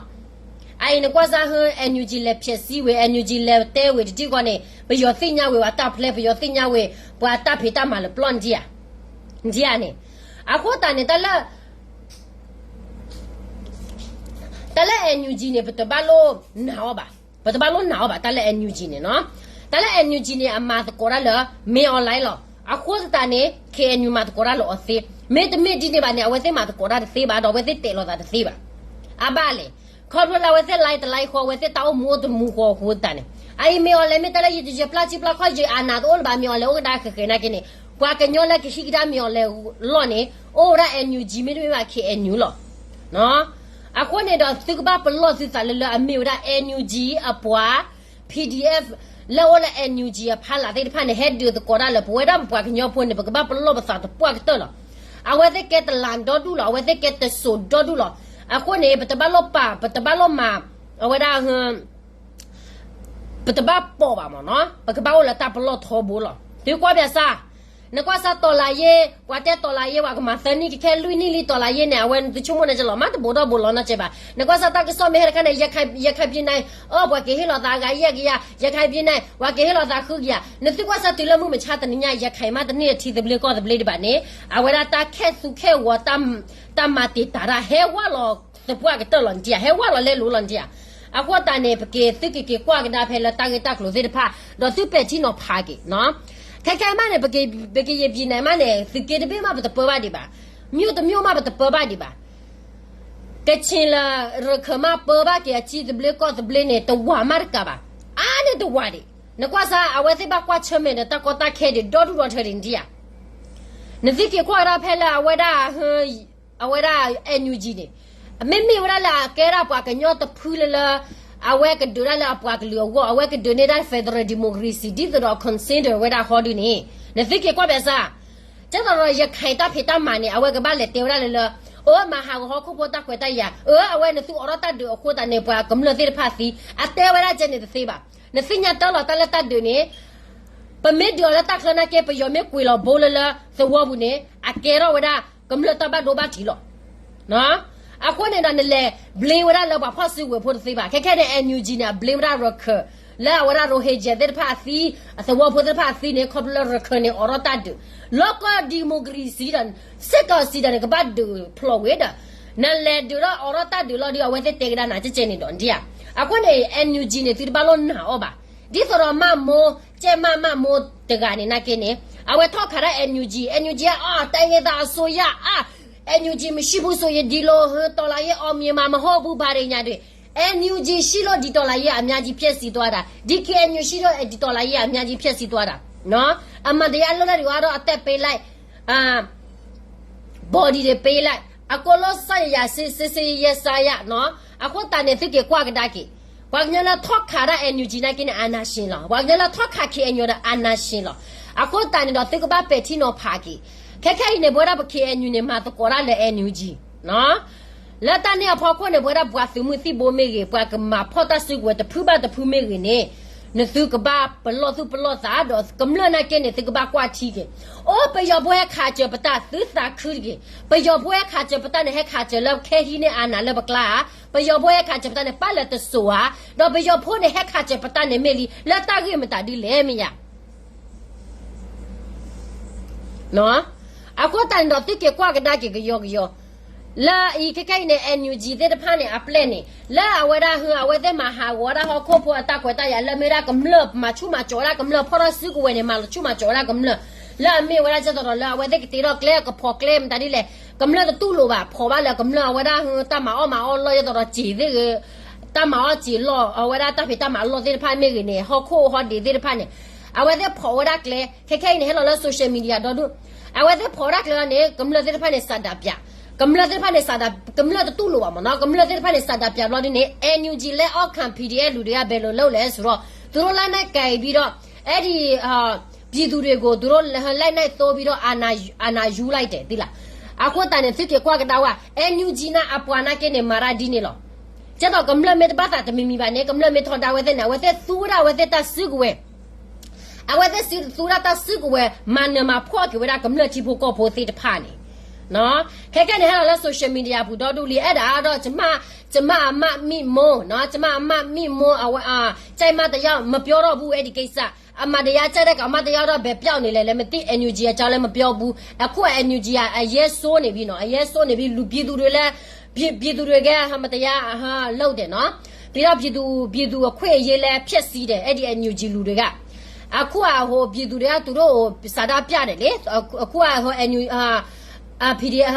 အအံၤနကွၢ်စၢ်ဟၢ NUG လဲၤဖျဲးစံဝဲ NUG လဲၤတဲဝဲတထံၣ်ဃီန့ၣ် ပယီၤသ့ၣ်ညါဝဲပှၤတၢ်ဖျဲး ပယီၤသ့ၣ်ညါဝဲ ပှၤတၢ်ဖံးတၢ်မၤလၢပျီၢ်နထံၣ်ဧါ, နထံၣ်ဧါန့ၣ်. အဃိသတးန့ၣ် တၢ်လၢ တၢ်လၢ NUG န့ၣ် ပတဘၣ်လိၣ်နာ်အီၤဘၣ်, ပတဘၣ်လိၣ်နာ်အီၤဘၣ် တၢ်လၢ NUG န့ၣ်နီၤ. တၢ်လၢ NUG န့ၣ် အမၤသကိးတၢ်လၢ မင်းအောင်လှိုင် လီၤ. အဃိသတးန့ၣ် KNU မၤသကိးတၢ်လၢအီၤသ့, မ့တမ့ၢ်ဒ်န့ၣ်ဘၣ်န့ၣ် အဝဲသ့ၣ်မၤသကိးတၢ်တသ့ဘၣ် ဒီးအဝဲသ့ၣ်တဲးလိာ်သးတသ့ဘၣ်. အဘၣ်လဲၣ်, ခီဖျိလၢအဝဲသ့ၣ် like တ like ဃီ အဝဲသ့ၣ်တၢ်အိၣ်မူအိၣ်တမူဃီအဃိသတးန့ၣ် အအံၤ မင်းအောင်လှိုင် မ့ၢ်တဲလၢယပျၢ်ထံပျၢ်ကီၢ် ယအနးတအိၣ်လၢၤဘၣ် မင်းအောင်လှိုင် အိၣ်ကဒါဃဲးဃဲးနာ်က့န့ၣ် ပှၤကညီလၢကဟံးကဒါ မင်းအောင်လှိုင် လီၢ်န့ၣ် အိၣ်ဝဲဒၣ် NUG မ့တမ့ၢ်ဘၣ် KNU လီၤ. အဃိန့ၣ်ဒီး သုကဘၣ်ပလီၢ်သုသးလၢလၢအမ့ၢ်ဝဲဒၣ် NUG အပှၤ PDF လၢအိၣ်လၢ NUG အဖီလာ်သ့ၣ်တဖၣ်န့ၣ် ဟဲဒုးသကိးတၢ်လၢပဝဲဒၣ်ပပှၤကညီဖိန့ၣ် ပကဘၣ်ပလီၢ်ပသးတပှၢ်ကတၢၢ်လီၤ. အဝဲသ့ၣ်ကဲတလးဒီဒူၣ်လီၤ, အဝဲသ့ၣ်ကဲတစိၤဒီဒူၣ်လီၤ. အဃိန့ၣ် ပတဘၣ်လိၣ်ပာ် ပတဘၣ်လိၣ်မၤ အဝဲဒၣ် ပတဘၣ်ပိာ်ဘၣ်မ့ၢ်နီၤ, ပကဘၣ်အိၣ်လၢတၢ်ပလီၢ်ထီဘိလီၤ. သုကွၢ်ဘၣ်ဆၣ်, နကွၢ်စၢ် တော်လှန်ရေး, ပှၤတဲ တော်လှန်ရေး ပှၤကမၤသၢနံၣ်ကခဲလွံၢ်နံၣ်လံ တော်လှန်ရေး န့ၣ် အဝဲနသုဆိကမိၣ်န့ၣ်ကလီၤ မ့ၢ်တဘိးဒီးဘိးလီၤနီတစဲးဘၣ်. နကွၢ်စၢ်တၢ်ကစီၣ်မ့ၢ်ဟဲတခါန့ၣ် ရခိုင်ပြည်နယ် အၢ ပှၤက့ၤဟ့ၣ်လီၤသးအဂၤယဲၢ်ကယၤ, ရခိုင်ပြည်နယ် ပှၤက့ၤဟ့ၣ်လီၤသးဃုကယၤ, နသုကွၢ်စၢ်တုၤလၢမုၢ်မဆါတနံၤညါ ရခိုင်မ့တမ့ၢ်အထံသဘျ့ကီၢ်သဘျ့ဒံးဘၣ်န့ၣ် အဝဲဒၣ်တၢ်ခဲသူခဲဂီၤ တၢ်မၤတံာ်တာ်တၢ် ဟဲဝဲလီၤသပှၢ်ကတၢၢ်လီၤနထံၣ်ဧါ, ဟဲဝဲလီၤလဲလိာ်လီၤနထံၣ်ဧါ. အဃိသတးန့ၣ် ပက့ၤ သုက့ၤက့ၤကွၢ်ကဒါဖဲလၢတၢ်ဂ့ၢ်တၢ်ကျိၤသ့ၣ်တဖၣ် ဒီးသုပဲာ်ထံနီၤဖးက့ၤနီၤ. ခဲခဲမးန့ၣ် ပကယဲၢ်ပံၤန့ၣ်မးန့ၣ် သုးက့တဘ့ၣ်မးပတပၢဘၣ်ဒံးဘၣ်, မြို့တမြို့မးပတပၢဘၣ်ဒံးဘၣ်. ကချင်လၢ ရခိုင်မးပၢဘၣ်က့ၤအထံသဘျ့ကီၢ်သဘျ့န့ၣ် တဝးမးတကးဘၣ်, အါန့ၢ်တဝးဒံး. နကွၢ်စၢ် အဝဲသ့ၣ်ဘၣ်ကွၢ်ဆၢၣ်မဲာ်ဒီးတၢ်ကီတၢ်ခဲဒံး ဒီဒူၣ်ဒီထၢဒံးနထံၣ်ဧါ. နသုက့ၤကွၢ်ကဒါဖဲလၢအဝဲဒၣ် အဝဲဒၣ် NUG န့ၣ် မ့မ့ၢ်ဝဲဒၣ်လၢအကဲဒၣ်ပှၤကညီတဖုလၢလၢ အဝဲကဒုးဒၣ်လၢအပှၤကလုာ်အဂီၢ် အဝဲကဒုးန့ၢ်ဒၣ် federal democracy ဒ်သိးဒီး consider ဝဲဒၣ်ဟီဒုန့ၣ် နသုက့ၤကွၢ်ဘၣ်ဆၣ် ကဲသိးဒီး ရခိုင်တၢ်ဖံးတၢ်မၤန့ၣ် အဝဲကဘၣ်လဲၤတဲဝဲဒၣ်လၢလၢ အၢ မၤဟးဂီၤဟီၣ်ခိၣ်ဖိတၢ်ခွဲးတၢ်ယာ် အၢ အဝဲနသုအိးထီၣ်တၢ်ဒုးအဃိသတးန့ၣ် ပှၤကမျၢၢ်သ့ၣ်တဖၣ်သံ အတဲဝဲဒၣ်ကဲန့ၣ်တသ့ဘၣ်. နသ့ၣ်ညါတၢ်လီၤတၢ်လၢတၢ်ဒုးန့ၣ် ပမ့ၢ်ဒုးအီၤလၢတၢ်ချၢနာ်က့ ပယီၤမ့ၢ်ကွံာ်လီၤဘိလၢလၢသဝီပူၤန့ၣ် အကဲထီၣ်ဝဲဒၣ် ကမျၢၢ်တၢ်ဘၣ်ဒိဘၣ်ထံးလီၤ. အဃိန့ၣ်ဒီးနလဲၤ blame ဝဲဒၣ်လၢပှၤဖီၣ်စုကဝဲၤဖိတသ့ဘၣ်. ခဲခဲန့ၣ် NUG န့ၣ် အ blame ဝဲဒၣ်ရခၢၣ် လၢအဝဲဒၣ် Rohingya သ့ၣ်တဖၣ်အသံ အသဝီဖိသ့ၣ်တဖၣ်အသံန့ၣ် ခီဖျိလၢရခၢၣ်န့ၣ် အိးထီၣ်တၢ်ဒုး လီၢ်ကီၢ် democracy ဒီး စ့ၢ်ကီးစံးဒီးန့ၣ် ကဘၣ်ဒုးဖျိးဝဲဒီး နလဲၤဒုးထီၣ်အိးထီၣ်တၢ်ဒုးလီၤဒီး အဝဲသ့ၣ်တဲကဒါနၤကဲကဲန့ၣ်ဒီးဒ်ဧါ. အဃိန့ၣ် NUG န့ၣ် သုတဘၣ်လိၣ်နာ်အီၤဘၣ်. ဒ်သိးဒီးမးမိၢ် ကဲမးမးမိၢ်တဂၤန့ၣ်နာ်က့န့ၣ် အဝဲထီၣ်ခးဒၣ် NUG, NUG အ တိုင်းရင်းသားအစိုးရ အ NUG မရှိဘူးဆိုရင် ဒီလို တော်လှန်ရေး အောင်မြင်မှာ မဟုတ်ဘူး ဘာတွေညာတွေ NUG ရှိလို့ ဒီတော်လှန်ရေး အများကြီး ဖြစ်စီသွားတာ ဒီ KNU ရှိလို့ ဒီတော်လှန်ရေး အများကြီး ဖြစ်စီသွားတာနော် အမှန်တရား လွတ်လပ်တွေကတော့ အသက်ပေးလိုက် အာ body တွေပေးလိုက် အကုန်လုံး စရရာ စစ်စစ်ရေးရေး စရရ နော် အဃိသတးန့ၣ် သုက့ၤကွၢ်ကဒါက့ၤ ပှၤကညီလၢထီၣ်ခးဒၣ် NUG နာ်က့န့ၣ် အာဏာရှင်လီၤ. ပှၤကညီလၢထီၣ်ခး KNU ဒီး အာဏာရှင်လီၤ. အဃိသတးန့ၣ်ဒီး သုကဘၣ်ပဲာ်ထံနီၤဖးက့ၤ ခဲခဲအံၤန့ၣ် ပဝဲဒၣ်ပ KNU န့ၣ် မၤသကိးတၢ်လၢ NUG လၢတၢ်န့ၣ်အဖီခိၣ်န့ၣ် ပဝဲဒၣ်ပှၤသုးမုၢ်သံၣ်ဘိမ့ၢ်ဂ့ၤ ပှၤကမၤဖီၣ်တၢ်စုကဝဲၤတဖုဘၣ်တဖုမ့ၢ်ဂ့ၤန့ၣ် နသုကဘၣ်ပလီၢ်သူၣ်ပလီၢ်သးဒီး ကမျၢၢ်နာ်က့န့ၣ် သုကဘၣ်ကွၢ်ထံက့ၤ အိၣ် ပယီၤဖိဟဲခးစၢၤပတၢ် သုသးခုတက့ၢ်. ပယီၤဖိဟဲခးစၢၤပတၢ်န့ၣ် ဟဲခးစၢၤလၢခဲဟံးန့ၢ်အါနၢ်လၢပကျါဧါ. ပယီၤဖိဟဲခးစၢၤပတၢ်န့ၣ် ပၣ်လဲၣ်တစိၤဧါ. ဒီးပယီၤဖိန့ၣ် ဟဲခးစၢၤပတၢ်န့ၣ်မ့ၢ်လံ လၢတၢ်ဂ့ၢ်မတၤဒ်လဲၣ်မ့ၢ်ယၤ အဃိသတးန့ၣ်ဒီး သုက့ၤကွၢ်ကဒါက့ၤကယီကယီ လၢအံၤခဲခဲအံၤန့ၣ် NUG သ့ၣ်တဖၣ်န့ၣ် အပျဲၢ်န့ၣ် လၢအဝဲဒၣ်ဟၢ အဝဲသ့ၣ်မၤဟးဂီၤဝဲဒၣ်ဟီၣ်ခိၣ်ဖိအတၢ်ခွဲးတၢ်ယာ် လၢမ့ၢ်ဝဲဒၣ်ကမျၢၢ်မၤဆူၣ်မၤစီၤဝဲဒၣ်ကမျၢၢ် ဖီၣ်ထီၣ်စုကဝဲၤန့ၣ် မၤဆူၣ်မၤစီၤဝဲဒၣ်ကမျၢၢ် လၢအမ့ၢ်ဝဲဒၣ်ကဲသိးဒီးလၢအဝဲသ့ၣ်ကတ့ထီၣ်ကျဲ ကဖီၣ်ကျဲမတၤဒ်လဲၣ် ကမျၢၢ်တတူၢ်လိာ်ဘၣ် ဖီၣ်ဘၣ်လၢကမျၢၢ်အဝဲဒၣ် တၢ်မၤအီၣ်မၤအီလီၢ် ယဲသိးဒီးစ့သ့ၣ်ဂ့ၤ, တၢ်မၤအီၣ်စ့လီၢ် အဝဲဒၣ်တၢ်ဖံးတၢ်မၤလီၢ်သ့ၣ်တဖၣ်မ့ၢ်ဂ့ၤန့ၣ် ဟီၣ်ခိၣ်ဟီၣ်ဒ့သ့ၣ်တဖၣ်န့ၣ် အဝဲသ့ၣ်ဖီၣ်ဝဲဒၣ်ကျဲ ခဲခဲအံၤန့ၣ် ဟဲလီၤလၢ social media ဒီဒူၣ်, အဝဲသ့ၣ်ဖီၣ်ဝဲဒၣ်ကျဲလီၤန့ၣ် ကမျၢၢ်သ့ၣ်တဖၣ်န့ၣ် စးဒးပၠး, ကမျၢၢ်သ့ၣ်တဖၣ်န့ၣ် စးဒး ကမျၢၢ်တတူၢ်လိာ်ဘၣ်မ့ၢ်နီၤ, ကမျၢၢ်သ့ၣ်တဖၣ်န့ၣ် စးဒးပၠးဘျီဒ်န့ၣ် NUG လၢအီၣ်ခၣ် PDF လူၤတဂၤ ဘဲးလိာ်လၢလဲၣ်ဆိဒီး သူတို့လက်နက်ကိုင်ပြီးတော့ အဲဒီ ပြည်သူတွေကို သူတို့လက်နက်သိမ်းပြီးတော့ အာဏာယူလိုက်တယ် သိလား. အဃိသတးန့ၣ် သုက့ၤကွၢ်ကဒါဝဲ NUG န့ၣ် အပှၤနာ်က့န့ၣ် မၤတၢ်ဒ်န့ၣ်လီၤ. ကဲသိးကမျၢၢ်မ့ၢ်တဘၣ်သးတမံၤမံၤဘၣ်န့ၣ် ကမျၢၢ်မ့ၢ်ထီဒါဝဲသ့ၣ်န့ၣ် အဝဲသ့ၣ်သူဝဲဒၣ်အဝဲသ့ၣ်တၢ်စုကဝဲၤ အဝဲသ့ၣ်သူဝဲဒၣ်တၢ်စုကဝဲၤ မၤနၢၤမၤဖှီၣ်က့ၤဝဲဒၣ်ကမျၢၢ်ထံဖိကီၢ်ဖိသ့ၣ်တဖၣ်န့ၣ် ခဲခဲန့ၣ် ဟဲလီၤလၢ social media ပူၤဒီဒူၣ်လံ အဲၣ်ဒိးဒီး ကျမအမတ်မိမို့ ကျမအမတ်မိမို့ အဝဲ ကြိုက်မှတ်တရား မပြောတော့ဘူး အဲဒီကိစ္စ အမှန်တရားကြိုက်တဲ့ကောင် မှတ်တရားတော့ ဘယ်ပျောက်နေလဲ လဲမသိ NUG အကြောင်းလည်း မပြောဘူး အခုက NUG က အရဲဆိုးနေပြီနော် အရဲဆိုးနေပြီ လူပြည်သူတွေလည်း ပြည်ပြည်သူတွေက မတရားလုပ်တယ်နော် ပြီးတော့ ပြည်သူပြည်သူအခွင့်အရေးလည်း ဖျက်ဆီးတယ် အဲဒီ NUG လူတွေက အခုက ဟို ပြည်သူတွေက သူတို့ကို ဆန္ဒပြတယ်လေ အခုက ဟို NUG အာ PDF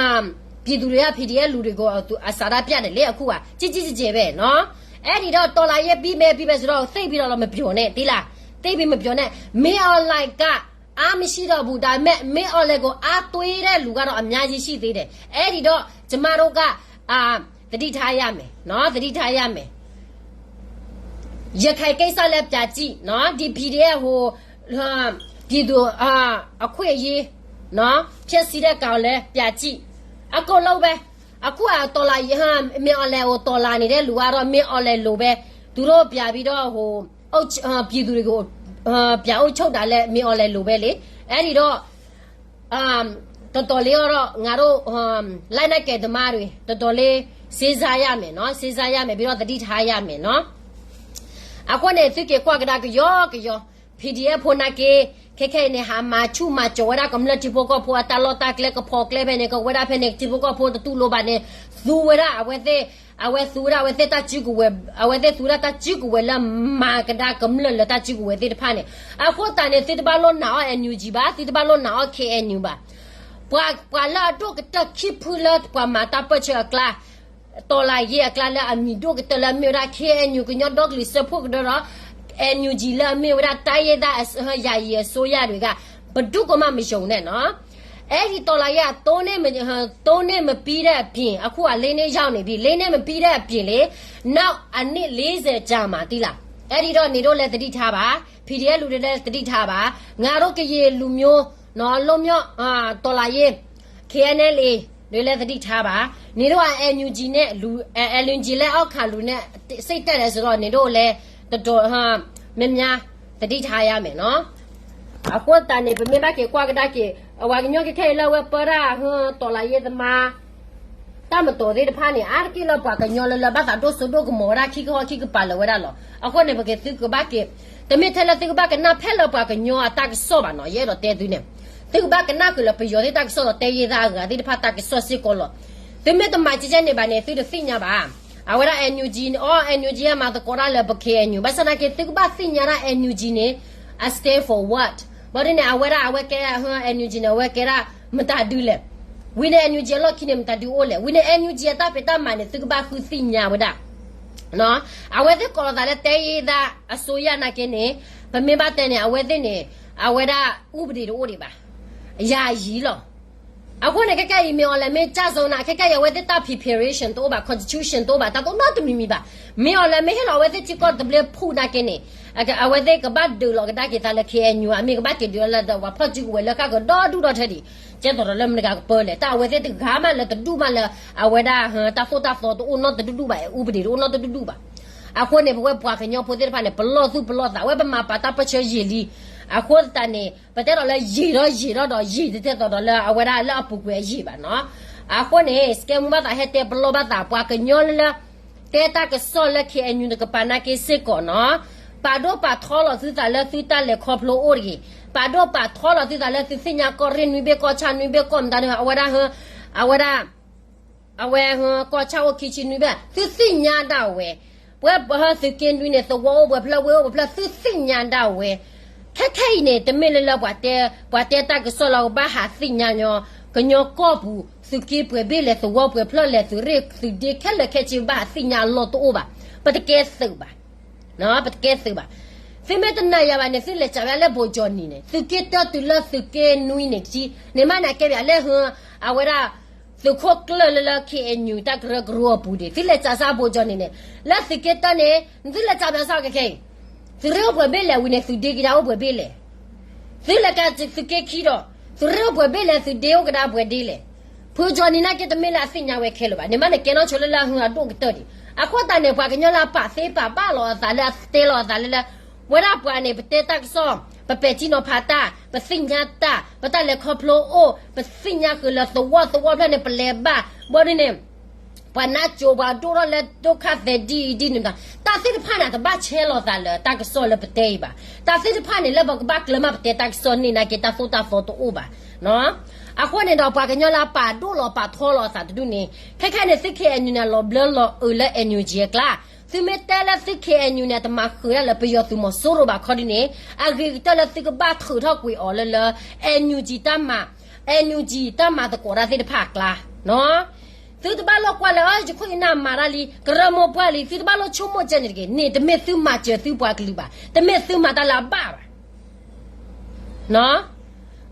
ပြည်သူတွေက PDF လူတွေကို အသူ- အဆန္ဒပြတယ်လေ အခုက ကြီးကြီးကျယ်ကျယ်ပဲနော် အဲ့ဒီတော့ တော်လှန်ရေးပြီးမယ် ပြီးမယ်ဆိုတော့ သိပ်ပြီးတော့ မပြောနဲ့ သိလား သိပ်ပြီးမပြောနဲ့ မင်းအောင်လှိုင်က အားမရှိတော့ဘူး ဒါပေမဲ့ မင်းအောင်လှိုင်ကို အားသွင်းတဲ့လူကတော့ အများကြီးရှိသေးတယ် အဲ့ဒီတော့ ကျမတို့က အာ သတိထားရမယ်နော် သတိထားရမယ် ရခိုင်ကိစ္စလည်း ပြန်ကြည့်နော် ဒီ PDF ဟို ပြည်သူ အာ အခွင့်အရေးနော် ဖျက်ဆီးတဲ့ကောင်လည်း ပြန်ကြည့် အကုန်လုံးပဲ အခုက တော်လှန်ရေး မင်းအောင်လှိုင်ကို တော်လှန်နေတဲ့လူကတော့ မင်းအောင်လှိုင်လိုပဲ သူတို့ပြန်ပြီးတော့ ဟို အုပ်ချုပ်- အာ ပြည်သူတွေကို အာ ပြန်အုပ်ချုပ်တာလည်း မင်းအောင်လှိုင်လိုပဲလေ အဲ့ဒီတော့ အာ တော်တော်လေးတော့ ငါတို့ အာ လက်နက်ကိုင်သမားတွေ တော်တော်လေး စဉ်းစားရမယ်နော် စဉ်းစားရမယ် ပြီးတော့ သတိထားရမယ်နော် အဃိန့ၣ် သုက့ၤကွၢ်ကဒါကယီကယီ PDF ဖိနာ်က့ ခဲခဲအံၤန့ၣ် ဟးမၤဆူၣ်မၤကၠီၤဝဲဒၣ်ကမျၢၢ်ထံဖိကီၢ်ဖိအတၢ်လီၢ်တၢ်ကျဲ ကဖီကျဲဖဲန့ၣ် ကဝဲဒၣ်ဖဲန့ၣ် ထံဖိကီၢ်ဖိတတူၢ်လိာ်ဘၣ်န့ၣ် သူဝဲဒၣ်အဝဲသ့ၣ် အဝဲသူဝဲဒၣ်အဝဲသ့ၣ်တၢ်စုကဝဲၤ အဝဲသ့ၣ်သူဝဲဒၣ်တၢ်စုကဝဲၤလၢမၤကဒါကမျၢၢ်လၢတၢ်စုကဝဲၤသ့ၣ်တဖၣ်န့ၣ် အဃိသတးန့ၣ် သုတဘၣ်လိၣ်နာ်အီၤ NUG ဘၣ် သုတဘၣ်လိၣ်နာ်အီၤ KNU ဘၣ် ပှၤ ပှၤလၢအဒိၣ်ကတၢၢ်ခံဖုလၢပှၤမၤတၢ်ပၢၢ်ဆၢအကျါ တော်လှန်ရေးအကျါလၢအမံၤဒိၣ်ကတၢၢ်လၢအမ့ၢ်ဝဲဒၣ် KNU ကညီဒီကလုာ်စၢဖှိၣ်ကရၢဒီး NUG လၢအမ့ၢ်ဝဲဒၣ် တိုင်းရင်းသားအစိုးရ ယာယီအစိုးရတွေက ဘယ်သူကမှမယုံနဲ့နော် အဲဒီတော်လှန်ရေးက သုံးနှစ်မ- သုံးနှစ်မပြီးတဲ့အပြင် အခုက လေးနှစ်ရောက်နေပြီ လေးနှစ်မပြီးတဲ့အပြင်လေ နောက်အနှစ်လေးဆယ်ကြာမှာ သိလား အဲဒီတော့ နင်တို့လည်းသတိထားပါ PDF လူတွေလည်းသတိထားပါ ငါတို့ကရင်လူမျိုးနော် လွတ်မြောက်အာ တော်လှန်ရေး KNLA တွေလည်းသတိထားပါ နင်တို့က NUG နဲ့လူအဲ NUG လက်အောက်ခံလူနဲ့ စိတ်တက်တယ်ဆိုတော့ နင်တို့လည်းတော်တော်ဟာများများသတိထားရမယ်နော် အဃိသတးန့ၣ် ပမ့ၢ်ဘၣ်က့ၤကွၢ်ကဒါက့ၤ အဝဲကညီခဲခဲအံၤလၢအဝဲပၢတၢ်ဟ တော်လှန်ရေးသမား တၢ်မတီၤသ့ၣ်တဖၣ်န့ၣ် အါတက့ၢ်လၢပှၤကညီလၢလၢဘၣ်သးဒိၣ်စိဒိၣ်ကမီၤဝဲဒၣ် ခံကဟီၣ်ခံကပၤလၢာ်ဝဲဒၣ်လီၤ. အဃိန့ၣ် ပက့ၤသုကဘၣ်က့ၤ တမ့ၢ်ထဲလၢသုကဘၣ်ကနၣ်ဖဲလၢပှၤကညီအတၢ်ကစီၣ်ဘၣ်နီၤ ယအဲၣ်ဒိးတဲသုန့ၣ် သုကဘၣ်ကနၣ်ဃုာ်လၢပယီၤသ့ၣ်တၢ်ကစီၣ်ဒီး တဲယ့ၢ်သးအဂၤသ့ၣ်တဖၣ်တၢ်ကစီၣ်စ့ၢ်ကီးလီၤ. သုမ့ၢ်တမၤကဲကဲန့ၣ်ဘၣ်န့ၣ် သုတသ့ၣ်ညါဘၣ်. အဝဲဒၣ် NUG န့ၣ် အီ NUG အမၤသကိးတၢ်လၢပ KNU ဘၣ်ဆၣ်သနာ်က့ သုကဘၣ်သ့ၣ်ညါဒၣ် NUG န့ၣ် အ stand for what ဘၣ်ဒ်န့ၣ် အဝဲဒၣ်အဝဲကဲ NUG န့ၣ် အဝဲကဲဒၣ် မတၤဒုလဲၣ်. ဝံၤန့ၣ် NUG အလီၢ်ခံန့ၣ် မတၤဒုအိၣ်လဲၣ်. ဝံၤန့ၣ် NUG အတၢ်ဖံးတၢ်မၤန့ၣ် သုကဘၣ်ဃုသ့ၣ်ညါဝဲဒၣ် အဝဲသ့ၣ်ကိးလီၤသးလၢ တိုင်းရင်းသားအစိုးရ နာ်က့န့ၣ် ပမ့ၢ်ဘၣ်တဲန့ၣ် အဝဲသ့ၣ်န့ၣ် အဝဲဒၣ် ဥပဒေ တအိၣ်ဒံးဘၣ်. ယာယီလီၤ. အဃိန့ၣ် ခဲကဲအံၤ မ့ၢ်အီၤလဲၣ် မ့ၢ်ကၢ်စိနာ် ခဲကဲအံၤ အဝဲသ့ၣ်တၢ် preparation တအိၣ်ဘၣ်, constitution တအိၣ်ဘၣ်, တၢ်တအိၣ်နီတမံၤမံၤဘၣ်. မ့ၢ်အီၤလဲၣ် မ့ၢ်ဟ့ၣ်လီၤအဝဲသ့ၣ်ထံကီၢ်တဘျ့ဖုၣ်နာ်က့န့ၣ် အဝဲသ့ၣ်ကဘၣ်ဒုးလီၤကဒါက့ၤသးလၢ KNU အမ့ၢ်ကဘၣ်က့ၤဒုးလီၤလၢပှၤဖီၣ်စုကဝဲၤလၢဃၣ်ကဒီဒူၣ်ဒီထၢဒံး, ကဲသိးဒီးလၢမတၤတဂၤကပၢလဲၣ်. တၢ်အဝဲသ့ၣ်တဂၤမးလၢတဒူၣ်မးလၢ အဝဲဒၣ် တၢ်သိၣ်တၢ်သီတအိၣ်နီတဒူၣ်ဘၣ်, ဥပဒေ တအိၣ်နီတဒူၣ်ဘၣ်. အဃိန့ၣ် ပဝဲပှၤကညီဖိသ့ၣ်တဖၣ်န့ၣ် ပလီၢ်သူၣ်ပလီၢ်သး အဝဲပမၤပာ်တၢ်ပၢၢ်ဆၢယံာ်လံ. အဃိသတးန့ၣ် ပတဲဒီးလၢယံာ်ဒီးယံာ်ဒီးဒီးယံာ်တတဲသိးဒီးလၢအဝဲဒၣ်လၢအပူၤကွံာ်အယံာ်ဘၣ်နီၤ. အဃိန့ၣ် စကဲမူဘၣ်သးဟဲတဲပလီၢ်ဘၣ်သး ပှၤကညီလၢ တဲတၢ်ကစီၣ်လၢ KNU တကပၤနာ်က့စ့ၢ်ကီးနီၤ, ပာ်ဒိၣ်ပာ်ထီလီၤသုသးလၢသုတၢ်လဲၤခီဖျိအိၣ်တဂ့ၤ, ပာ်ဒိၣ်ပာ်ထီလီၤသုသးလၢသုသ့ၣ်ညါကီၢ်ရ့ၣ်နွံဘ့ၣ် ကီၢ်ဆၣ်နွံဘ့ၣ် ကီၢ်မတၤန့ၣ် အဝဲဒၣ် အဝဲဒၣ် အဝဲ ကီၢ်ဆၣ်အိၣ်ခံဆံနွံဘ့ၣ် သုသ့ၣ်ညါဒၣ်ဝဲ, ပဝဲပဟၢသုးက့နွံန့ၣ် သဝီအိၣ်ပှဲၤဖျၢၣ် ဝ့ၢ်အိၣ်ပှဲၤဖျၢၣ် သုသ့ၣ်ညါဒၣ်ဝဲ. ခဲခဲအံၤန့ၣ် တမ့ၢ်လၢလၢပှၤတဲ ပှၤတဲတၢ်ကစီၣ်လၢကဘၣ်ဟးသ့ၣ်ညါညီ ကညီကီၢ်ပူၤ သုးက့ပှဲၤဘ့ၣ်လဲၣ်, သုးဝီပှဲၤဖျၢၣ်လဲၣ်, သုးရ့ၣ်သုးဒ့ခဲလၢာ်ခဲဆ့ ဘၣ်ဟးသ့ၣ်ညါအလီၢ်တအိၣ်ဘၣ်. ပတကဲသုးဘၣ်, ပတကဲသုးဘၣ်. သုမ့ၢ်တနာ်ယၤဘၣ်န့ၣ် သုလဲၤစးဝဲလၢဘိးကၠီနံၤန့ၣ်, သုးက့တၢတုၤလၢသုးက့နွံန့ၣ်, န့ၣ်မ့ၢ်နကဲပၠးလၢဟၢ အဝဲဒၣ် သုးခိၣ်ကျၢၢ်လၢလၢ ခ့ၣ်အဲၣ်ယူၣ် တၢ်ကရၢကရိအပူၤဒံး, သုလဲၤစးစၢ်ဘိးကၠီနံၤန့ၣ်, လၢသုးက့တၢန့ၣ် သုလဲၤစးဘၣ်စၢ်ကခဲအံၤ, သုးရ့ၣ်အိၣ်ပှဲၤဘ့ၣ်လဲၣ်ဝံၤန့ၣ် သုးဒ့ကဒါအိၣ်ပှဲၤဘ့ၣ်လဲၣ်. သုလဲၤကသုးက့ခံဒီး, သုးရ့ၣ်အိၣ်ပှဲၤဘ့ၣ်လဲၣ်, သုးဒ့အိၣ်ကဒါပှဲၤဒ့လဲၣ်. ဖုကၠီနံၤနာ်က့တမ့ၢ်လၢအသ့ၣ်ညါဝဲခဲလၢာ်ဘၣ်, န့ၣ်မ့ၢ်နကဲနီၣ်ဆိလၢလၢဟၢအဒိၣ်ကတၢၢ်ဒံး. အဃိသတးန့ၣ် ပှၤကညီလၢအပာ်သ့ပာ်ဘၣ်လီၤအသးလၢအတဲလီၤအသးလၢလၢ ဝဲဒၣ်ပှၤန့ၣ် ပတဲတၢ်ကစီၣ်, ပပဲာ်ထံနီၤဖးတၢ်, ပသ့ၣ်ညါတၢ်, ပတၢ်လဲၤခီဖျိအိၣ်, ပသ့ၣ်ညါဃုာ်လၢသဝီသဝီဖျၢၣ်န့ၣ် ပလဲၤဘၣ်, ဘၣ်ဒ်န့ၣ် ပှၤနါစိၤ ပှၤဒိၣ်ထီၣ်လၢဒုက္ခသည်ဒ်အံၤဒ်န့ၣ်မး, တၢ်သ့ၣ်တဖၣ်န့ၣ် တဘၣ်ဆဲးလီၤသးလၢတၢ်ကစီၣ်လၢပတဲအံၤဘၣ်. တၢ်သ့ၣ်တဖၣ်န့ၣ် လၢပကဘၣ်ကျၢၤမး ပတဲတၢ်ကစီၣ်န့ၣ်နာ်က့ တၢ်သိၣ်တၢ်သီတအိၣ်ဘၣ်. အဃိန့ၣ်ဒီး ပှၤကညီလၢအပာ်ဒိၣ်လီၤပာ်ထီလီၤအသးတဒူၣ်န့ၣ် ခဲခဲန့ၣ် သု ခ့ၣ်အဲၣ်ယူၣ်န့ၣ် အလီၤဘျၢလီၤအုးလၢ NUG အကျါ, သုမ့ၢ်တဲလၢသု ခ့ၣ်အဲၣ်ယူၣ်န့ၣ် တမၤဃုာ်ဒၣ်လၢပယီၤသုးမီၤစိရိၤဘၣ်ခီဒ်န့ၣ်, အဂ့ၤကတၢၢ်လၢသုကဘၣ်ထုးထီၣ်ကွံာ်အီၤလၢလၢ NUG တၢ်မၤ, NUG တၢ်မၤသကိးတၢ်သ့ၣ်တဖၣ်အကျါ သုတဘၣ်လိာ်ကွၢ်လၢ ယခိၣ်ယနၢ်မၤတၢ်လံ, ကရၢမိၢ်ပှၢ်လံ, သုတဘၣ်လိာ်ဆိကမိၣ်ကဲန့ၣ်တဂ့ၤ, န့ၣ်တမ့ၢ်သုမၤစၢၤသုပှၤကလုာ်ဘၣ်, တမ့ၢ်သုမၤတၢ်လၢအဘၣ်ဘၣ်.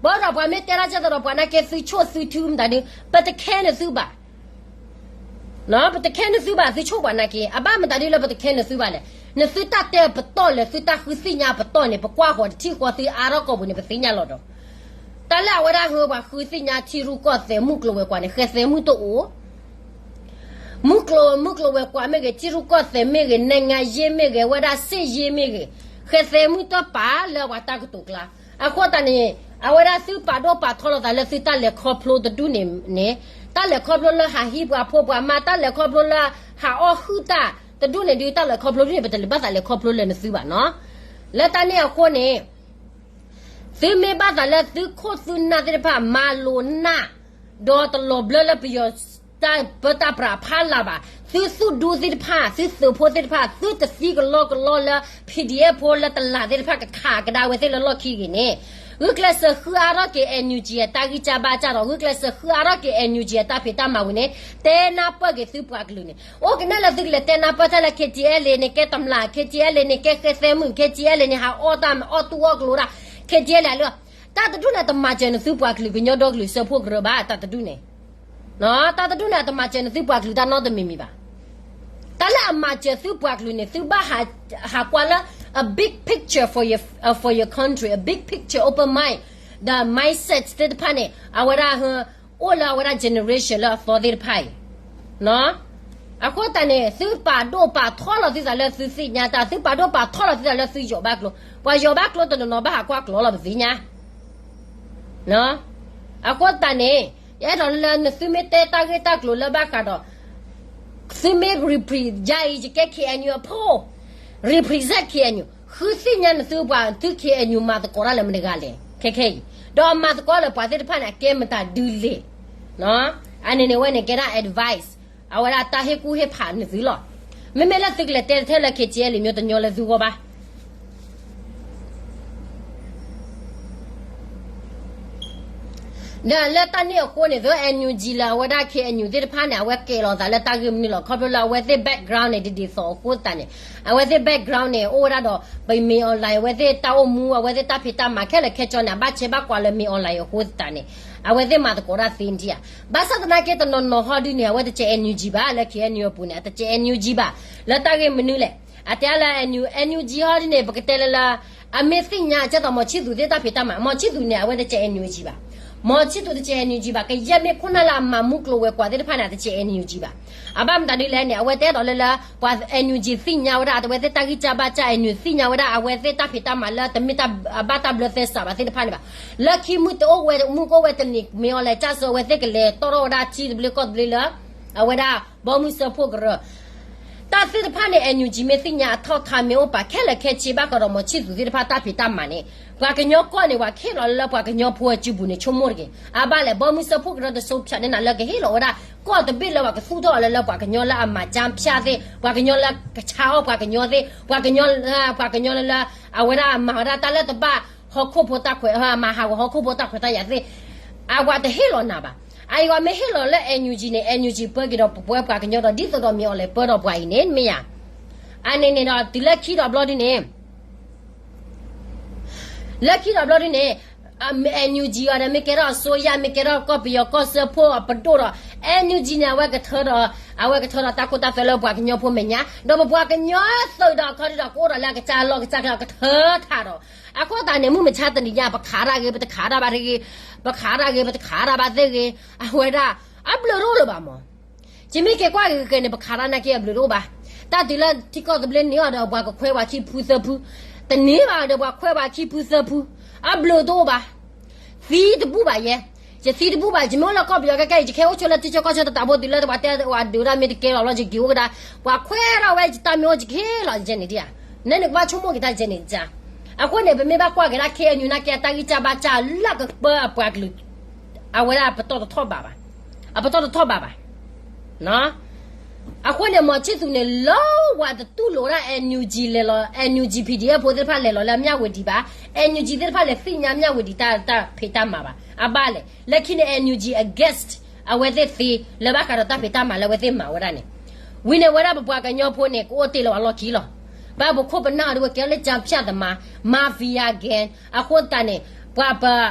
ဘၣ်ဒီးပှၤမ့ၢ်တဲတၢ်ကဲသိးဒီး ပှၤနာ်က့သုဆိၣ်သုထုမတၤဒု, ပတခဲနသုဘၣ်. ပတခဲနသုဘၣ်, သုဆိၣ်ပှၤနာ်က့, အဘၣ်မတၤဒုလၢပတခဲနသုဘၣ်လဲၣ်. နသုတၢ်တဲပတီၢ်လၢသုတၢ်ဃုသ့ၣ်ညါပတီၢ်န့ၣ် ပကွၢ်ဃီၤတထံၣ်ဃီသုအါထီၣ်ကီၢ်ပူၤန့ၣ် ပသ့ၣ်ညါလီၤဒီး, တၢ်လၢအဝဲဒၣ်ဟၢပှၤဃုသ့ၣ်ညါထံရူၢ်ကီၢ်သဲးမုၢ်ကျိၤဝဲၤကွာ်န့ၣ် ဃဲသဲမုၢ်တအိၣ် မုၢ်ကျိၤ, မုၢ်ကျိၤဝဲၤကွာ်မ့ၢ်ဂ့ၤ, ထံရူၢ်ကီၢ်သဲးမ့ၢ်ဂ့ၤ, နဲၣ်ငါယ့မ့ၢ်ဂ့ၤ, အဝဲဒၣ်စ့ၣ်ယ့မ့ၢ်ဂ့ၤ, ဃဲသဲမုၢ်တပာ်လၢပှၤတၢ်ကတိၤကျါ. အဃိသတးန့ၣ်, အဝဲဒၣ်သုပာ်ဒိၣ်ပာ်ထီလီၤသးလၢသုတၢ်လဲၤခီဖျိတဒူၣ်န့ၣ်န့ၣ်, တၢ်လဲၤခီဖျိလၢဟးဟံးပှၤဖိပှၤမါ, တၢ်လဲၤခီဖျိလၢဟးအီၣ်ဟုၣ်တၢ်တဒူၣ်န့ၣ်ဒုး, တၢ်လဲၤခီဖျိဒ်န့ၣ် ပတလဲၤဘၣ်သးလဲၤခီဖျိလၢနသုဘၣ်နီၤ. လၢတၢ်န့ၣ်အဃိန့ၣ် သုမ့ၢ်ဘၣ်သးလၢသုခိၣ်သုနၢ်သ့ၣ်တဖၣ်မၤလိာ်နၢ်, ဒီးတလီၤဘျၢလၢပယီၤတၢ်ပၢတၢ်ပြးအဖီလာ်ဘၣ်, သုသူၣ်ဒူသ့ၣ်တဖၣ်, သုသုးဖိသ့ၣ်တဖၣ်, သုတသံကလီကလီလၢ PDF ဖိလၢတလးသ့ၣ်တဖၣ်ကခးကဒါဝဲသ့ၣ်လၢလီၢ်ခံဂ့ၤန့ၣ်, ဂုာ်ကျဲးစၢးဃုအါထီၣ်က့ၤ NUG အတၢ်ဂံၢ်စၢ်ဘါစၢ်ဒီး ဂုာ်ကျဲးစၢးဃုအါထီၣ်က့ၤ NUG အတၢ်ဖံးတၢ်မၤဝံၤန့ၣ်, တဲနၢ်ပၢၢ်က့ၤသုပှၤကလုာ်န့ၣ်, အိၣ်ကနဲၣ်လၢသုကလဲၤတဲနၢ်ပၢၢ်တၢ်လၢ KTLA န့ၣ် ကဲတမျး, KTLA န့ၣ် ကဲဃဲသဲမုၣ်, KTLA န့ၣ် ဟးအီၣ်တၢ် အီၣ်တူၢ်အီၣ်ကျိၤဒၣ်, KTLA လၢ, တၢ်တဒူၣ်န့ၣ် တမၤစၢၤနသုပှၤကလုာ်ကညီဒီကလုာ်စၢဖှိၣ်ကရၢဘၣ်, တၢ်တဒူၣ်န့ၣ်, တၢ်တဒူၣ်န့ၣ် အတမၤစၢၤနသုပှၤကလုာ်တၢ်နီတမံၤမံၤဘၣ်. တၢ်လၢအမၤစၢၤသုပှၤကလုာ်န့ၣ် သုဘၣ်ဟးကွၢ်လၢ a big picture for your, for your country, a big picture, open mind, the mindset သ့ၣ်တဖၣ်န့ၣ် အဝဲဒၣ် အိၣ်လၢအဝဲဒၣ် generation လၢအသီသ့ၣ်တဖၣ်အံၤ, အဃိသတးန့ၣ် သုပာ်ဒိၣ်ပာ်ထီလီၤသုသးလၢသုသ့ၣ်ညါတၢ်, သုပာ်ဒိၣ်ပာ်ထီလီၤသုသးလၢသုယီၤဘၣ်ကျိၤ, ပှၤယီၤဘၣ်ကျိၤတနီၤနီၤဘၣ်ဟးကွၢ်ကျိၤလီၤပသ့ၣ်ညါ. အဃိသတးန့ၣ်, ယအဲၣ်ဒိးလၢနသုမ့ၢ်တဲတၢ်ဂ့ၢ်တၢ်ကျိၤလၢဘၣ်ဃးဒီး, သုမ့ၢ် represent ယၤအံၤ ယကဲ KNU အဖိ, represent KNU, ဃုသ့ၣ်ညါနသုပှၤသု KNU မၤသကိးတၢ်လၢမတဂၤလဲၣ် ခဲခဲအံၤ, ဒီးမၤသကိးလၢပှၤသ့ၣ်တဖၣ်န့ၣ် အကဲမတၤဒုလဲၣ်. အန့ၣ်န့ၣ်ဝဲန့ၣ်ကဲဒၣ် advice, အဝဲဒၣ်တၢ်ဟ့ၣ်ကူၣ်ဟ့ၣ်ဖးနသုလီၤ. မ့မ့ၢ်လၢသုကလဲၤတဲထဲလၢ KTLA မ့ၢ်တညီလၢသုဂီၢ်ဘၣ်. ဒီးလၢတၢ်န့ၣ်အဃိန့ၣ် သု NUG လၢအဝဲဒၣ် KNU သ့ၣ်တဖၣ်န့ၣ် အဝဲကဲလီၤသးလၢတၢ်ဂ့ၢ်မနုၤလီၤ. ခီဖျိလၢအဝဲသ့ၣ် background န့ၣ် ဒ်ဒ်သိးအဃိသတးန့ၣ်, အဝဲသ့ၣ် background န့ၣ် အိၣ်ဝဲဒၣ်ဒီး ပမ့ၢ် online အဝဲသ့ၣ်တၢ်အိၣ်မူ အဝဲသ့ၣ်တၢ်ဖံးတၢ်မၤခဲလၢာ်ခဲဆ့န့ၣ် အဘၣ်ဆဲးဘၣ်ကွၢ်လၢမ့ၢ် online အဃိသတးန့ၣ်, အဝဲသ့ၣ်မၤသကိးတၢ်သ့ဒံးဧါ. ဘၣ်ဆၣ်သနာ်က့တနီၤနီၤဟီဒုန့ၣ် အဝဲတကဲ NUG ဘၣ်, လၢ KNU အပူၤန့ၣ် အတကဲ NUG ဘၣ်. လၢတၢ်ဂ့ၢ်မနုၤလဲၣ်. အတဲလၢ NUG ဟီဒုန့ၣ် ပကတဲလၢလၢ အမ့ၢ်သ့ၣ်ညါ ကဲသိးမီၤဆံၣ်သူၤသ့ၣ်တၢ်ဖံးတၢ်မၤ, မီၤဆံၣ်သူၤန့ၣ် အဝဲတကဲ NUG ဘၣ်. မီၤဆံၣ်သူၤတကဲ NUG ဘၣ်. ကယဲၢ်မ့ၢ်ခိၣ်နၢ်လၢအမၤမူကျိၤဝဲၤကွာ်သ့ၣ်တဖၣ်န့ၣ် အတကဲ NUG ဘၣ်. အဘၣ်မတၤဒ်လဲၣ်န့ၣ် အဝဲတဲဒီးလၢလၢ ပှၤ NUG သ့ၣ်ညါဝဲဒၣ် အဝဲသ့ၣ်တၢ်ဂံၢ်စၢ်ဘါစၢ်, NUG သ့ၣ်ညါဝဲဒၣ် အဝဲသ့ၣ်တၢ်ဖံးတၢ်မၤလၢတမ့ၢ်တၢ်ဘၣ်တၢ်ဘျၢသဲစးဘၣ်သ့ၣ်တဖၣ်န့ၣ်ဘၣ်. လၢခံမုၢ်တအိၣ်ဝဲ မုၢ်ကအိၣ်ဝဲတနံၤ မ့ၢ် online ကၢ်စၢၤ အဝဲသ့ၣ်ကလဲၤတီၣ်ထီၣ်ဝဲဒၣ်ထံသဘျ့ကီၢ်သဘျ့လၢ အဝဲဒၣ် ဘီမုၢ်စၢဖှိၣ်ကရၢ တၢ်သ့ၣ်တဖၣ်န့ၣ် NUG မ့ၢ်သ့ၣ်ညါအထီၣ်ခါမ့ၢ်အိၣ်ပာ်ခဲလၢာ်ခဲဆ့ဘၣ်ဃးဒီးမီၤဆံၣ်သူၤသ့ၣ်တဖၣ်တၢ်ဖံးတၢ်မၤန့ၣ်, ပှၤကညီကီၢ်န့ၣ် ပှၤကဟ့ၣ်လီၤလၢပှၤကညီဖိအစုပူၤန့ၣ် ဆိကမိၣ်တဂ့ၤ. အဘၣ်လဲၣ် ဘီမုၢ်စၢဖှိၣ်ကရၢတစိဖၠးန့ၢ်နၤလၢကဟ့ၣ်လီၤဝဲဒၣ် ကီၢ်တဘ့ၣ်လၢပှၤကသူၣ်ထီၣ်အီၤလၢလၢပှၤကညီလၢအမၤကၠါဖၠၣ်သ့ၣ်, ပှၤကညီလၢကဆါအီၣ်ပှၤကညီသ့ၣ်, ပှၤကညီ, ပှၤကညီလၢလၢ အဝဲဒၣ်မၤဝဲဒၣ်တၢ်လၢတဘၣ်ဟီၣ်ခိၣ်ဖိတၢ်ခွဲး, မၤဟးဂီၤဟီၣ်ခိၣ်ဖိတၢ်ခွဲးတၢ်ယာ်သ့ၣ်, အဝဲတဟ့ၣ်လီၤနၤဘၣ်. အအံၤဝဲမ့ၢ်ဟ့ၣ်လီၤလၢ NUG န့ၣ် NUG ပၢက့ၤဒီးပဝဲပှၤကညီဒီး ဒ်သိးဒီးမ့ၢ်အီၤလဲၤပၢဒီးပှၤအံၤန့ၣ် မ့ၢ်ယၤ. အန့ၣ်န့ၣ်ဒီး တုၤလၢခံဒီးဘျီဒုန့ၣ် လၢခံဒီးဘျီဒုန့ၣ် NUG အီၤဒီး မ့ၢ်ကဲထီၣ်အစိုးရ မ့ၢ်ကဲထီၣ်ကီၢ်ပယီၤကီၢ်စၢဖှိၣ်အပဒိၣ်ဒီး NUG န့ၣ် အဝဲကထၢဒီး အဝဲကထၢဒီးတၢ်ခိတၢ်သွဲလၢပှၤကညီဖိမဲာ်ညါ ဒီးပပှၤကညီသုးဒီးအခီဒုဒီး ကအိၣ်ဒီးလၢအကစၢ်လီၢ်ကစၢ်ကျဲအကထၢထးဒီး အဃိသတးန့ၣ် မုၢ်မဆါတနံၤညါ ပခးတၢ်ဂ့ၤ ပတခးတၢ်ဘၣ်တဂ့ၤ, ပခးတၢ်ဂ့ၤ ပတခးတၢ်ဘၣ်သ့ၣ်ဂ့ၤ, အဝဲဒၣ် အဘျုးတအိၣ်လၢၤဘၣ်မး. ယမ့ၢ်က့ၤကွၢ်က့ၤက့ၤန့ၣ် ပခးတၢ်နာ်က့အဘျုးတအိၣ်ဘၣ်. တၢ်တုၤလၢထံကီၢ်သဘျ့န့ၢ်အီၤဒီး ပှၤကခွဲးပှၤခံဖုသၢဖု, တန့ၢ်ဘၣ်ဒီးပှၤခွဲးပှၤခံဖုသၢဖု, အဘျုးတအိၣ်ဘၣ်. သံတဘူၣ်ဘၣ်ယဲ, ယသံတဘူၣ်ဘၣ်, ယမ့ၢ်အိၣ်လၢကီၢ်ပယီၤခဲကဲအံၤ ယကဟဲအိၣ်ဆိလၢထံဆၢကီၢ်ဆၢတတးဖိ တုၤလၢပှၤတဲဝဲဒုးတၢ်မ့ၢ်တကဲလီၤဘျီ ယက့ၤအိၣ်ကဒါ, ပှၤခွဲးထီၣ်ဝဲယတၢ်မ့ၢ်အိၣ်ယကဟ့ၣ်လီၤယဲန့ၣ်ဒံးဧါ. နနကဘၣ်ဆိကမိၣ်က့ၤတၢ်ယဲန့ၣ်ဒ်ဧါ. အဃိန့ၣ် ပမ့ၢ်ဘၣ်ကွၢ်က့ၤဒၣ် KNU နာ်က့အတၢ်ဂံၢ်စၢ်ဘါစၢ်လၢကပၢအပှၤကလုာ် အဝဲဒၣ်ပတီၢ်တထီၣ်ဘးဘၣ်, အပတီၢ်တထီၣ်ဘးဘၣ်. အဃိန့ၣ် မီၤဆံသူးန့ၣ် လၢဝဲတတူၢ်လိာ်ဝဲဒၣ် NUG လဲၤလီၤ NUG PDF ဖိသ့ၣ်တဖၣ်လဲၤလီၤလၢအမၠၣ်ဝတံၤဘၣ်, NUG သ့ၣ်တဖၣ်လဲၤသ့ၣ်ညါမၠၣ်ဝတံၤတၢ်ဖံးတၢ်မၤဘၣ်. အဘၣ်လဲၣ်, လၢခံန့ၣ် NUG against အဝဲသ့ၣ်သ့ လၢဘၣ်ဃးဒီးတၢ်ဖံးတၢ်မၤလၢအဝဲသ့ၣ်မၤဝဲဒၣ်န့ၣ်, ဝံၤန့ၣ်ဝဲဒၣ်ပပှၤကညီဖိန့ၣ် ကအိၣ်တ့ၢ်လၢပှၤလီၢ်ခံလီၤ. ဘၣ်ပခိၣ်ပနၢ်အီၤဒ်ဝဲကဲလၢ ကျားဖြန့်သမား, mafia gang အဃိသတးန့ၣ် ပှၤ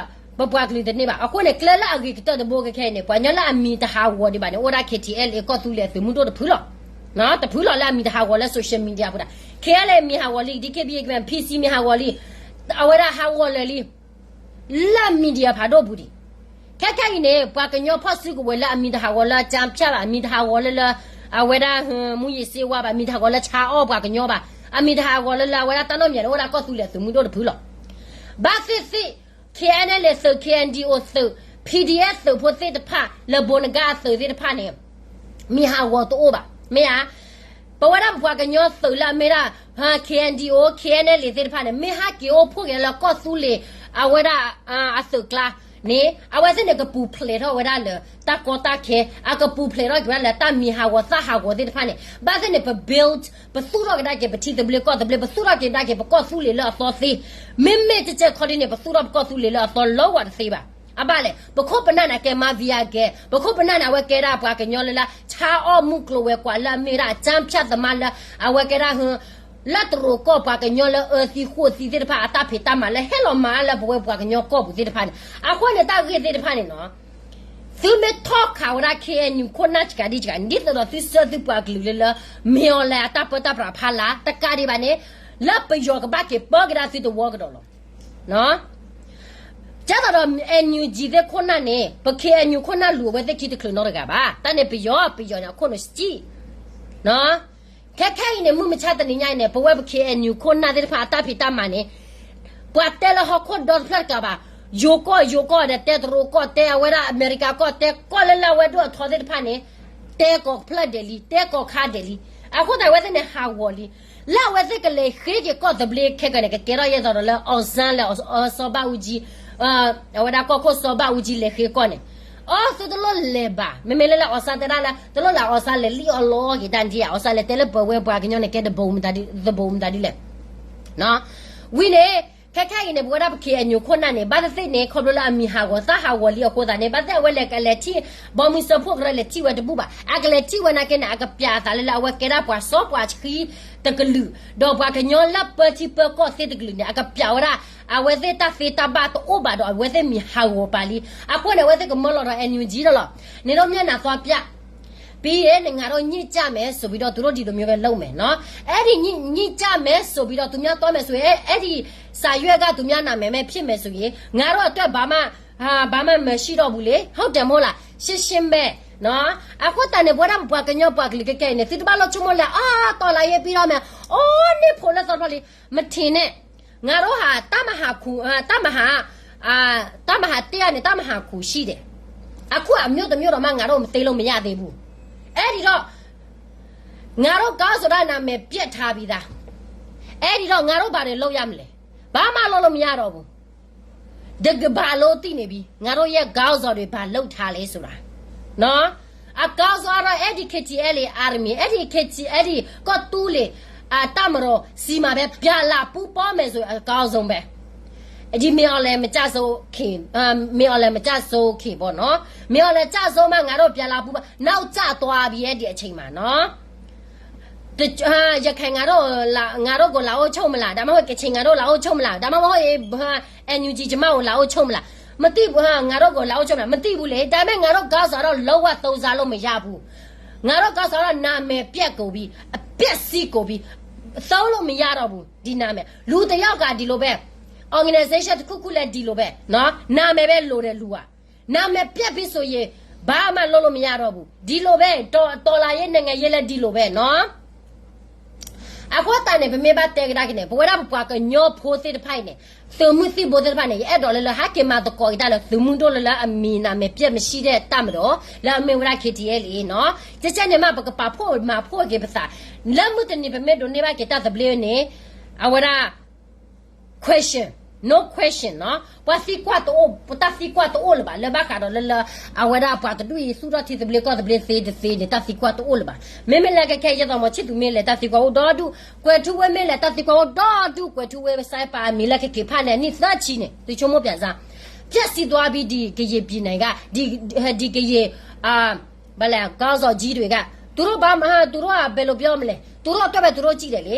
ပပှၤကလုာ်တန့ၢ်ဘၣ်. အဃိန့ၣ် ကျဲလၢအဂ့ၤကတၢၢ်တဘိကခဲအံၤန့ၣ် ပှၤကညီလၢအမံၤတဟးဂီၤဒံးဘၣ်န့ၣ် အိၣ်ဒၣ် KTLA ကီၢ်သူလ့ၤအသုးမုၢ်ဒိၣ်တဖုလီၤ. တဖုလီၤလၢအမံၤတဟးဂီၤလၢ social media အပူၤဒၣ်, KNLA မံၤဟးဂီၤလံ, DKBA မံၤ, PC မံၤဟးဂီၤလံ, အဝဲဒၣ်ဟးဂီၤလၢာ်လံ လၢ media ဖးဒိၣ်ပူၤဒံး. ခဲခဲအံၤန့ၣ် ပှၤကညီဖီၣ်စုကဝဲၤလၢအမံၤတဟးဂီၤလၢ ကျားဖြန့် ဘၣ်, အမံၤတဟးဂီၤလၢလၢ အဝဲဒၣ် မူးယစ်ဆေးဝါး ဘၣ်, အမံၤတဟးဂီၤလၢဆါအီၣ်ပှၤကညီဘၣ်, အမံၤတဟးဂီၤလၢလၢအဝဲဒၣ်တၢ်နီတမံၤန့ၣ် အိၣ်ဒၣ်ကီၢ်သူလ့ၤအသုးမုၢ်ဒိၣ်တဖုလီၤ. ဘၣ်သ့ၣ်သ့ၣ် KNLA သုး, KNDO သုး, PDF သုးဖိသ့ၣ်တဖၣ် လၢဘိနဂါအသုးသ့ၣ်တဖၣ်န့ၣ် မံၤဟးဂီၤတအိၣ်ဘၣ်. မ့ၢ်ဧါ, ပဝဲဒၣ်ပပှၤကညီသုးလၢအမ့ၢ်ဒၣ် KNDO, KNLA သ့ၣ်တဖၣ်န့ၣ် မ့ၢ်ဟးက့ၤအိၣ်ဖှိၣ်က့ၤလၢကီၢ်သူလ့ၤ အဝဲဒၣ် အသုးကျါန့ၣ် အဝဲသ့ၣ်န့ၣ် ကပူၤဖျဲးထီၣ်ဝဲဒၣ်လၢ တၢ်ကီတၢ်ခဲ, အကပူၤဖျဲးထီၣ်က့ၤဝဲဒၣ်လၢတၢ်မံၤဟးဂီၤသၣ်ဟးဂီၤသ့ၣ်တဖၣ်န့ၣ်, ဘၣ်သ့ၣ်န့ၣ် ပ build, ပသူၣ်ထီၣ်ကဒါက့ၤပထံသဘျ့ကီၢ်သဘျ့, ပသူၣ်ထီၣ်က့ၤကဒါက့ၤပကီၢ်သူလ့ၤလၢအသီသ့, မ့မ့ၢ်ကကဲခီဒ်န့ၣ် ပသူၣ်ထီၣ်ပကီၢ်သူလ့ၤလၢအသီလီၤဝဲတသ့ဘၣ်. အဘၣ်လဲၣ်, ပခိၣ်ပနၢ်န့ၣ်ကဲ mafia gang, ပခိၣ်ပနၢ်န့ၣ် အဝဲကဲဒၣ်ပှၤကညီလၢလၢ ဆါအီၣ်မုၢ်ကျိၤဝဲၤကွာ်လၢအမ့ၢ်ဒၣ် ကျားဖြန့်သမား လၢအဝဲကဲဒၣ် လၢတရူးကီၢ်ပှၤကညီလၢအၢသံဃိးသံသ့ၣ်တဖၣ် အတၢ်ဖံးတၢ်မၤလၢဟဲလီၤမၤလၢပဝဲပှၤကညီကီၢ်ပူၤသ့ၣ်တဖၣ်န့ၣ်, အဃိန့ၣ်တၢ်ဂ့ၢ်သ့ၣ်တဖၣ်န့ၣ်နီၤ, သုမ့ၢ်ထီၣ်ခးဝဲဒၣ် KNU ခိၣ်နၢ်စှၤဒံစှၤန့ၣ် ဒ်သိးဒီးသုဆှၢသုပှၤကလုာ်လၢလၢ မ့ၢ်အီၤလဲၣ်အတၢ်ပၢတၢ်ပြးဖးလၢ် တကးဒံးဘၣ်န့ၣ်, လၢပယီၤကဘၣ်က့ၤပၢကဒါသုတဝီကဒီးလီၤ. ကဲသိးဒီး NUG သ့ၣ်ခိၣ်နၢ်န့ၣ် ပ KNU ခိၣ်နၢ်လူၤအဝဲသ့ၣ်ခံတချုးနီတဂၤဘၣ်. တၢ်န့ၣ်ပယီၤ, ပယီၤန့ၣ်အခိၣ်နူာ်စံၣ် ခဲခဲအံၤန့ၣ် မုၢ်မဆါတနံၤညါအံၤန့ၣ် ပဝဲပ KNU ခိၣ်နၢ်သ့ၣ်တဖၣ်အတၢ်ဖံးတၢ်မၤန့ၣ်, ပှၤတဲလၢဟီၣ်ခိၣ်ဒီတဖျၢၣ်တကးဘၣ်, ယိၤကီၢ်ယိၤကီၢ်ဒီး တဲတရူးကီၢ် တဲအဝဲဒၣ်အမဲရကၤကီၢ် တဲကီၢ်လၢလၢအဝဲဒိၣ်အထီသ့ၣ်တဖၣ်န့ၣ်, တဲကိးဖျၢၣ်ဒဲးလံ တဲကိးခါဒဲးလံ. အဃိသတးအဝဲသ့ၣ်န့ၣ်ဟးဂီၤလံ. လၢအဝဲသ့ၣ်ကလဲၤဃ့က့ၤကီၢ်သဘျ့ခဲကနံၣ်န့ၣ် ကကဲထီၣ်ယဲသိးဒီးလၢ အောင်ဆန်း လဲၤ စီၤဘးအူကၠံ အဝဲဒၣ်ကီၢ်ခိၣ်စီၤဘးအူကၠံလဲၤဃ့ကီၢ်န့ၣ်, အီသုတလိၣ်လဲၤဘၣ်. မ့မ့ၢ်လၢလၢ အောင်ဆန်း တဲဒၣ်လၢ တလိၣ်လၢ အောင်ဆန်း လဲၤလံအီၤလီၤက့ၤတၢ်ဒ်ဧါ. အောင်ဆန်း လဲၤတဲလၢပဝဲပှၤကညီန့ၣ် ကဲတဘိမတၤဒ်လဲၣ်. ဝံၤန့ၣ် ခဲခဲအံၤန့ၣ် ပဝဲဒၣ်ပ KNU ခိၣ်နၢ်န့ၣ် ဘၣ်သ့ၣ်သ့ၣ်န့ၣ် ခီဖျိလၢအမံၤဟးဂီၤသၣ်ဟးဂီၤလံအဃိသတးန့ၣ် ဘၣ်သ့ၣ်အဝဲလဲၤကလဲၤထံၣ် ဘီမုၢ်စၢဖှိၣ်ကရၢလဲၤထံၣ်ဝဲတဘူၣ်ဘၣ်. အကလဲၤထံၣ်ဝဲနာ်က့န့ၣ် အကပျးအသးလၢလၢအဝဲကဲဒၣ်ပှၤစီပှၤဆှံတကလုာ် ဒီးပှၤကညီလၢပၢထံပၢကီၢ်သ့ၣ်တကလုာ်န့ၣ် အကပျးဝဲဒၣ် အဝဲသ့ၣ်တၢ်သ့တၢ်ဘၣ်တအိၣ်ဘၣ်ဒီး အဝဲသ့ၣ်မံၤဟးဂီၤပာ်လံ. အဃိန့ၣ် အဝဲသ့ၣ်ကမၢလီၤဒီး NUG လီၤလီၤ. န့ၣ်ဒီးမ့ၢ်နၤသီပျၢ် ပြီးရင် ငါတို့ညစ်ကြမယ်ဆိုပြီးတော့ သူတို့ဒီလိုမျိုးပဲလုပ်မယ်နော်. အဲ့ဒီညစ်ကြမယ်ဆိုပြီးတော့ သူများသွားမယ်ဆိုရင် အဲ့ဒီစာရွက်က သူများနာမည်ပဲဖြစ်မယ်ဆိုရင် ငါတို့အတွက်ဘာမှ အာ ဘာမှမရှိတော့ဘူးလေ. ဟုတ်တယ်မဟုတ်လား? ရှင်းရှင်းပဲနော်. အဃိသတးန့ၣ် ပဝဲဒၣ်ပပှၤကညီပှၤကလုာ်ခဲခဲအံၤန့ၣ် သုတဘၣ်လိၣ်ဆိကမိၣ်လၢ အာ တော်လှန်ရေးပြီးတော့မယ် အိုး နှစ်ဖို့လၢသီတဖျီလံ မထင်နဲ့. ငါတို့ဟာ တပ်မဟာခု အာ တပ်မဟာ အာ တပ်မဟာတစ်ကနေ တပ်မဟာခုရှိတယ်. အခုအမျိုးတစ်မျိုးတောင်မှ ငါတို့မသိလို့မရသေးဘူး. အဲ့ဒီတော့ ငါတို့ကောင်းဆိုတာနာမည်ပျက်ထားပြီးသား. အဲ့ဒီတော့ ငါတို့ဘာတွေလုပ်ရမလဲ? ဘာမှလုပ်လို့မရတော့ဘူး. တစ်ကမ္ဘာလုံးသိနေပြီ ငါတို့ရဲ့ခေါင်းဆောင်တွေဘာလုပ်ထားလဲဆိုတာနော်. အကောင်းဆုံးကတော့ အဲ့ဒီ KTLA Army အဲ့ဒီ KT အဲ့ဒီ ကီၢ်သူလ့ၤ အတပ်မတော်ဆီမှာပဲ ပြန်လာပူးပေါင်းမယ်ဆိုရင် အကောင်းဆုံးပဲ. ဒီးမ့ၢ်အီၤလဲၣ်မကၢ်စိ မ့ၢ်အီၤလဲၣ်မကၢ်စိခံဘီနီၤ, မ့ၢ်အီၤလဲၣ်ကၢ်စိမး ငါတို့ပြန်လာဘူးဘၣ်, နောက်ကျသွားပြီ အဲဒီအချိန်မှာနော်. ရခိုင်ငါတို့လာငါတို့ကိုလာအိုးချုပ်မလား, ဒါမှမဟုတ်ကချင်ငါတို့လာအိုးချုပ်မလား, ဒါမှမဟုတ် NUG ကျမကိုလာအိုးချုပ်မလား, မသိဘူး, ငါတို့ကိုလာအိုးချုပ်မလား, မသိဘူးလေ, ဒါပေမဲ့ငါတို့ခေါင်းဆောင်တော့လုံးဝသုံးစားလို့မရဘူး, ငါတို့ခေါင်းဆောင်တော့နာမည်ပျက်ကုန်ပြီ, အပျက်စီးကုန်ပြီ, သုံးလို့မရတော့ဘူး ဒီနာမည်, လူတစ်ယောက်ကဒီလိုပဲ, organization တစ်ခုခုလည်းဒီလိုပဲနော်, နာမည်ပဲလိုတယ်လူက, နာမည်ပျက်ပြီဆိုရင် ဘာမှလုပ်လို့မရတော့ဘူး, ဒီလိုပဲ, တော်လှန်ရေးနိုင်ငံရေးလည်းဒီလိုပဲနော်. အဃိသတးန့ၣ် ပမ့ၢ်ဘၣ်တဲကဒါက့ၤန့ၣ် ပဝဲဒၣ်ပပှၤကညီဖိသ့ၣ်တဖၣ်အံၤန့ၣ်, သုးမုၢ်သံၣ်ဘိသ့ၣ်တဖၣ်န့ၣ် ယအဲၣ်ဒိးလၢလၢဟဲက့ၤမၤသကိးက့ၤတၢ်လၢသုးမုၢ်ဒိၣ်လၢလၢအမံၤနာ်မဲာ်ပျက်မရှိတဲ့ တပ်မတော် လၢအမ့ၢ်ဝဲဒၣ် KTLA နီၤ, ကဲကဲန့ၣ်မး ပကပာ်ဖှိၣ်မၤဖှိၣ်က့ၤပသး, လၢမုၢ်တနံၤပမ့ၢ်ဒိးန့ၢ်ဘၣ်က့ၤတၢ်သဘျ့န့ၣ်, အဝဲဒၣ် question, no question နီၤ, ပှၤသံကွၢ်တအိၣ်, ပတၢ်သံကွၢ်တအိၣ်လၢၤဘၣ်, လၢဘၣ်ဃးဒီးလၢလၢ အဝဲဒၣ်ပှၤတဒူၣ်အံၤ သူၣ်ထီၣ်ထံသဘျ့ကီၢ်သဘျ့သ့တသ့န့ၣ် တၢ်သံကွၢ်တအိၣ်လၢၤဘၣ်. မ့မ့ၢ်လၢခဲခဲအံၤ ယဲသိးမီၤဆံၣ်သူၤမ့ၢ်လဲၤတၢ်သံကွၢ်အိၣ်ဒီဒူၣ်, ကွဲၤထူဝ့မ့ၢ်လဲၤတၢ်သံကွၢ်အိၣ်ဒီဒူၣ်, ကွဲၤထူဝ့ ဝဲစဲပာ်အမံၤလၢခဲက့ၤဖးန့ၣ် အနံၣ်သၢဆံန့ၣ် သုဆိကမိၣ်ပၠးစါ, ပျက်စီးသွားပြီ ဒီကရင်ပြည်နယ်က ဒီကရင် ဘယ်လဲ ခေါင်းဆောင်ကြီးတွေက သူတို့ဘာမှ သူတို့က ဘယ်လိုပြောမလဲ သူတို့အတွက်ပဲ သူတို့ကြည့်တယ်လေ,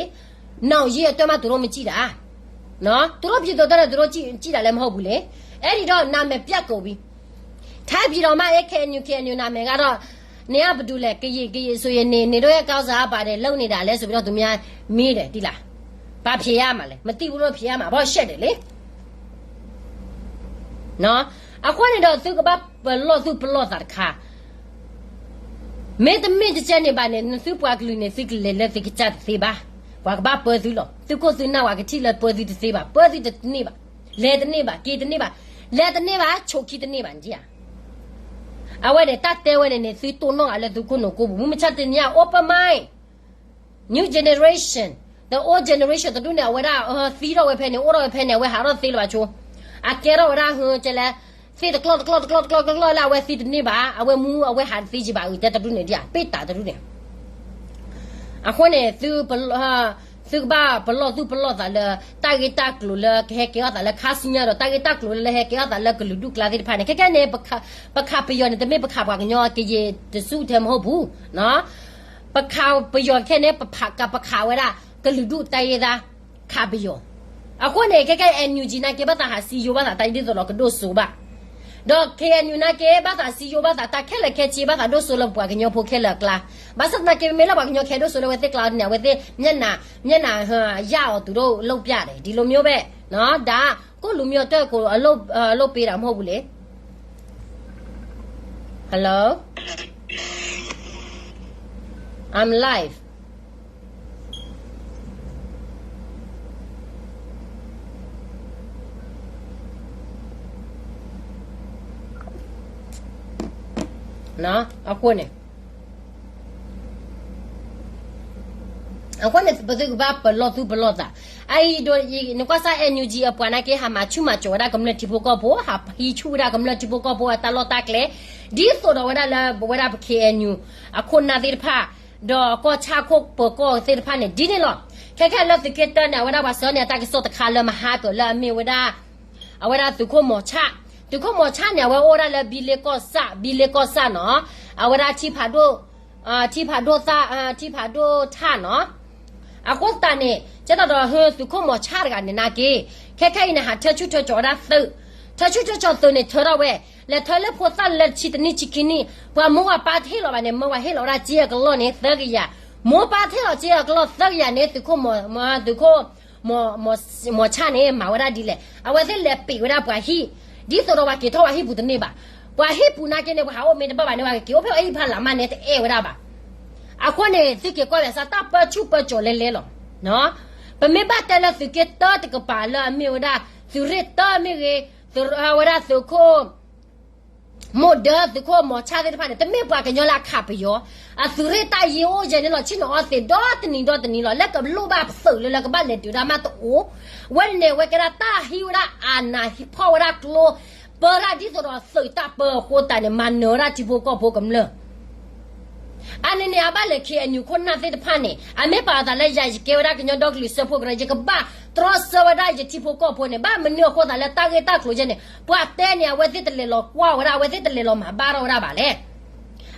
နောင်ရေးအတွက်မှ သူတို့မကြည့်တာ, နော်, သူတို့ပြည်သူအတွက်လည်း သူတို့ကြည့်ကြည့်တာလည်း မဟုတ်ဘူးလေ, အဲ့ဒီတော့ နာမည်ပျက်ကုန်ပြီ, ထိုင်းပြည်တော်မှ KNU KNU နာမည်ကတော့ နေကဘယ်သူလဲ ကရင်ကရင်ဆိုရင်နေနေတို့ရဲ့ ခေါင်းဆောင်က ဘာတွေလုပ်နေတာလဲဆိုပြီးတော့ သူများမေးတယ် တိလား, ဘာဖြေရမှာလဲ မသိဘူးလို့ဖြေရမှာ ပေါ့ရှက်တယ်လေ. နော်, အဃိန့ၣ်ဒီး သုကဘၣ်ပလီၢ်သုပလီၢ်သးတခါ, မ့တမ့ၢ်တကဲန့ၣ်ဘၣ်န့ၣ် နသုပှၤကလုာ်န့ၣ် သုကလဲၤလၢသုကစၢ်တသ့ဘၣ်, ပှၤကဘၣ်ပၢသုလီၤ, သုခိၣ်သုနၢ်ဝဲကထံၣ်လၢပၢသုတသ့ဘၣ်, ပၢသုတန့ၢ်ဘၣ်, လဲၤတန့ၢ်ဘၣ်, က့ၤတန့ၢ်ဘၣ်, လဲၤတန့ၢ်ဘၣ်, ဆိးခံတန့ၢ်ဘၣ်န့ၣ်ဧါ. အဝဲန့ၣ် တၢ်တဲဝဲန့ၣ်န့ၣ် သုတိၢ်နီၣ်ဂၤလၢသုခိၣ်နူာ်ကိပူၤ, မုၢ်မဆါတနံၤညါ open mind, new generation, the old generation တဒူၣ်န့ၣ် အဝဲဒၣ်သံထီၣ်ဝဲဖဲန့ၣ် အိၣ်ထီၣ်ဝဲဖဲန့ၣ် အဝဲဟးထီၣ်သ့လၢၤဘၣ်ဆိ, အကဲထီၣ်ဝဲဒၣ်ဟဲကဲလဲၣ်, သ့ၣ်တကျီၢ်တကျီၢ်တကျီၢ်တကျီၢ်လၢအဝဲသံတန့ၢ်ဘၣ်, အဝဲမူအဝဲဟးတသ့ကံဘၣ်အုး တဲတဒူၣ်န့ၣ်ဒ်ဧါ, ပ့ၣ်တးတဒူၣ်န့ၣ် အဃိန့ၣ် သုကဘၣ်ပလီၢ်သုပလီၢ်သးလၢ တၢ်ဂ့ၢ်တၢ်ကျိၤလၢကဟဲကဲထီၣ်သးလၢခါဆူညါဒီး တၢ်ဂ့ၢ်တၢ်ကျိၤလၢဟဲကဲထီၣ်သးလၢကလုာ်ဒူၣ်ကျါသ့ၣ်တဖၣ်န့ၣ်, ခဲခဲန့ၣ် ပခးပယီၤန့ၣ် တမ့ၢ်ပခးပှၤကညီ ကရင်တစုထဲမဟုတ်ဘူး, ပခးပယီၤခဲန့ၣ် ပခးဝဲဒၣ် ကလုာ်ဒူၣ်တၢ်ဂ့ၢ်သး ခးပယီၤ, အဃိန့ၣ် ခဲခဲ NUG နာ်က့ ဘၣ်သးဟးစံယိဘၣ်သးတၢ်ဒ်သိးဒီးကဒိၣ်စိဘၣ်, ဒီး KNU နာ်က့ ဘၣ်သးစံယိဘၣ်သးတၢ်ခဲလၢာ်ခဲဆ့ ဘၣ်သးဒိၣ်စိလၢပှၤကညီဖိခဲလၢာ်အကျါ, ဘၣ်ဆၣ်သနာ်က့ မ့ၢ်လၢပှၤကညီခဲဒိၣ်စိလၢဝဲသ့ၣ်ကျါန့ၣ် အဝဲသ့ၣ် မျက်နှာ မျက်နှာ ရအောင်သူတို့လုပ်ပြတယ်, ဒီလိုမျိုးပဲ, ဒါကိုယ့်လူမျိုးအတွက်ကို အလုပ်ပေးတာမဟုတ်ဘူးလေ. Hello, I'm live. အဃိန့ၣ် အဃိန့ၣ် ပသုကဘၣ်ပလီၢ်သူၣ်ပလီၢ်သး, အအံၤဒီး နကွၢ်စၢ် NUG အပှၤနာ်က့ ဟးမၤဆူၣ်မၤစိးဝဲဒၣ်ကမျၢၢ်ထံဖိကီၢ်ဖိ, ဟးဟံးဆူၣ်ဝဲဒၣ်ကမျၢၢ်ထံဖိကီၢ်ဖိအတၢ်လီၢ်တၢ်ကျဲ, ဒ်သိးဒီးဝဲဒၣ်လၢပဝဲဒၣ်ပ KNU အခိၣ်နၢ်သ့ၣ်တဖၣ်, ဒီးကီၢ်ဆၣ်ခိၣ်ပၢၤကီၢ်သ့ၣ်တဖၣ်န့ၣ် ဒ်န့ၣ်လီၤ. ခဲခဲလၢသုးက့တၢန့ၣ် အဝဲဒၣ်ပှၤစၢန့ၢ်အတၢ်ကစီၣ်တခါလၢမဟါပၢၢ်လၢအမ့ၢ်ဝဲဒၣ် အဝဲဒၣ်သုးခိၣ်မီၤဆၣ်, သုးခိၣ်မီၤဆၣ်န့ၣ် အဝဲအိၣ်ဝဲဒၣ်လၢဘံလ့ကီၢ်ဆၣ်, ဘံလ့ကီၢ်ဆၣ်နီၤ, အဝဲဒၣ်ထံဖးဒိၣ်, ထံဖးဒိၣ်သၣ်, ထံဖးဒိၣ်ထၣ်နီၤ. အဃိသတးန့ၣ် ကဲသိးဒီးဟၢသုးခိၣ်မီၤဆၣ်တဂၤန့ၣ်နာ်က့, ခဲခဲအံၤန့ၣ် ဟးထၢဆူၣ်ထၢကၠီၤဝဲဒၣ်သုး, ထၢဆူၣ်ထၢကၠီၤသုးန့ၣ် ထၢထီၣ်ဝဲ, လဲၤထၢလၢဖိသၣ်လၢတဆံတနံၣ်ဆံခံနံၣ်, ပှၤမိၢ်ပှၤပၢ်တဟ့ၣ်လီၤဘၣ်န့ၣ် မၢဝဲဟ့ၣ်လီၤဝဲဒၣ်စ့အကလီၢ်န့ၣ် သၢကယၤ, မိၢ်ပၢ်တဟ့ၣ်လီၤစ့အကလီၢ်သၢကယၤန့ၣ် သုးခိၣ်မီၤ, သုးခိၣ် မီၤဆၣ်န့ၣ် မၤဝဲဒၣ်ဒ်လဲၣ်, အဝဲသ့ၣ်လဲၤပံးဝဲဒၣ်ပှၤဟံၣ်, ဒ်သိးဒီးပှၤက့ၤထီၣ်ပှၤဟံၣ်ပူၤတန့ၢ်ဘၣ်. ပှၤဟံၣ်ပူၤနာ်က့န့ၣ် ပှၤဟးအိၣ်မ့ၢ်တဘၣ်ဘၣ်န့ၣ် ပှၤက့ၤအိၣ်ဖဲအဟံၣ်ဖးလၢ်မးန့ၣ် တအဲၣ်ဝဲဒၣ်ဘၣ်. အဃိန့ၣ် သုက့ၤကွၢ်ဘၣ်စးတၢ်ပၢဆူၣ်ပၢစိးလဲလဲလီၤ. ပမ့ၢ်ဘၣ်တဲလၢသုးက့တၢတကပၤလၢအမ့ၢ်ဝဲဒၣ် သုးရ့ၣ်တၢမ့ၢ်ဂ့ၤ, ဝဲဒၣ်သုးခိၣ် မိၢ်ဒၢသုးခိၣ်မီၤဆၣ်သ့ၣ်တဖၣ်န့ၣ် တမ့ၢ်ပှၤကညီလၢအခးပယီၤ, အသုးရ့ၣ်တၢ်ယ့အိၣ်ယဲန့ၣ်လီၤ ဆ့ၣ်နီၤအီသံးဒီတနံၤဒီတနံၤလီၤ. လၢကလိၣ်ဘၣ်သုးလၢလၢကဘၣ်လဲၤတုၤဒၣ်မးတအိၣ်, ဝဲန့ၣ်န့ၣ် အဝဲကဲဒၣ်တၢ်ဟံးဝဲဒၣ်အနၢ်ဟံးဖီၣ်ဝဲဒၣ်ကျိ ပၢဒၣ်ဒ်သိးဒီးသုးတၢ်ပၢအဃိသတးန့ၣ် မၤနၢၤဝဲဒၣ်ထံဖိကီၢ်ဖိကမျၢၢ် အန့ၣ်န့ၣ် အဘၣ်လဲၤ ခ့ၣ်အဲၣ်ယူၣ် ခိၣ်နၢ်သ့ၣ်တဖၣ်န့ၣ် အမ့ၢ်ပာ်အသးလၢယၤ ယကဲဝဲဒၣ်ကညီဒီကလုာ်စၢဖှိၣ်ကရၢ ယကဘၣ်တြီဆၢဝဲဒၣ်ယထံဖိကီၢ်ဖိန့ၣ် ဘၣ်မနုၤအဃိသးလၢတၢ်ဂ့ၢ်တၢ်ကျိၤယဲန့ၣ် ပှၤတဲန့ၣ် အဝဲသ့ၣ်တလဲၤလီၤကွၢ်ဝဲဒၣ် အဝဲသ့ၣ်တလဲၤလီၤမၤဘၣ်ထီၣ်ဝဲဒၣ်ဘၣ်လဲၣ်.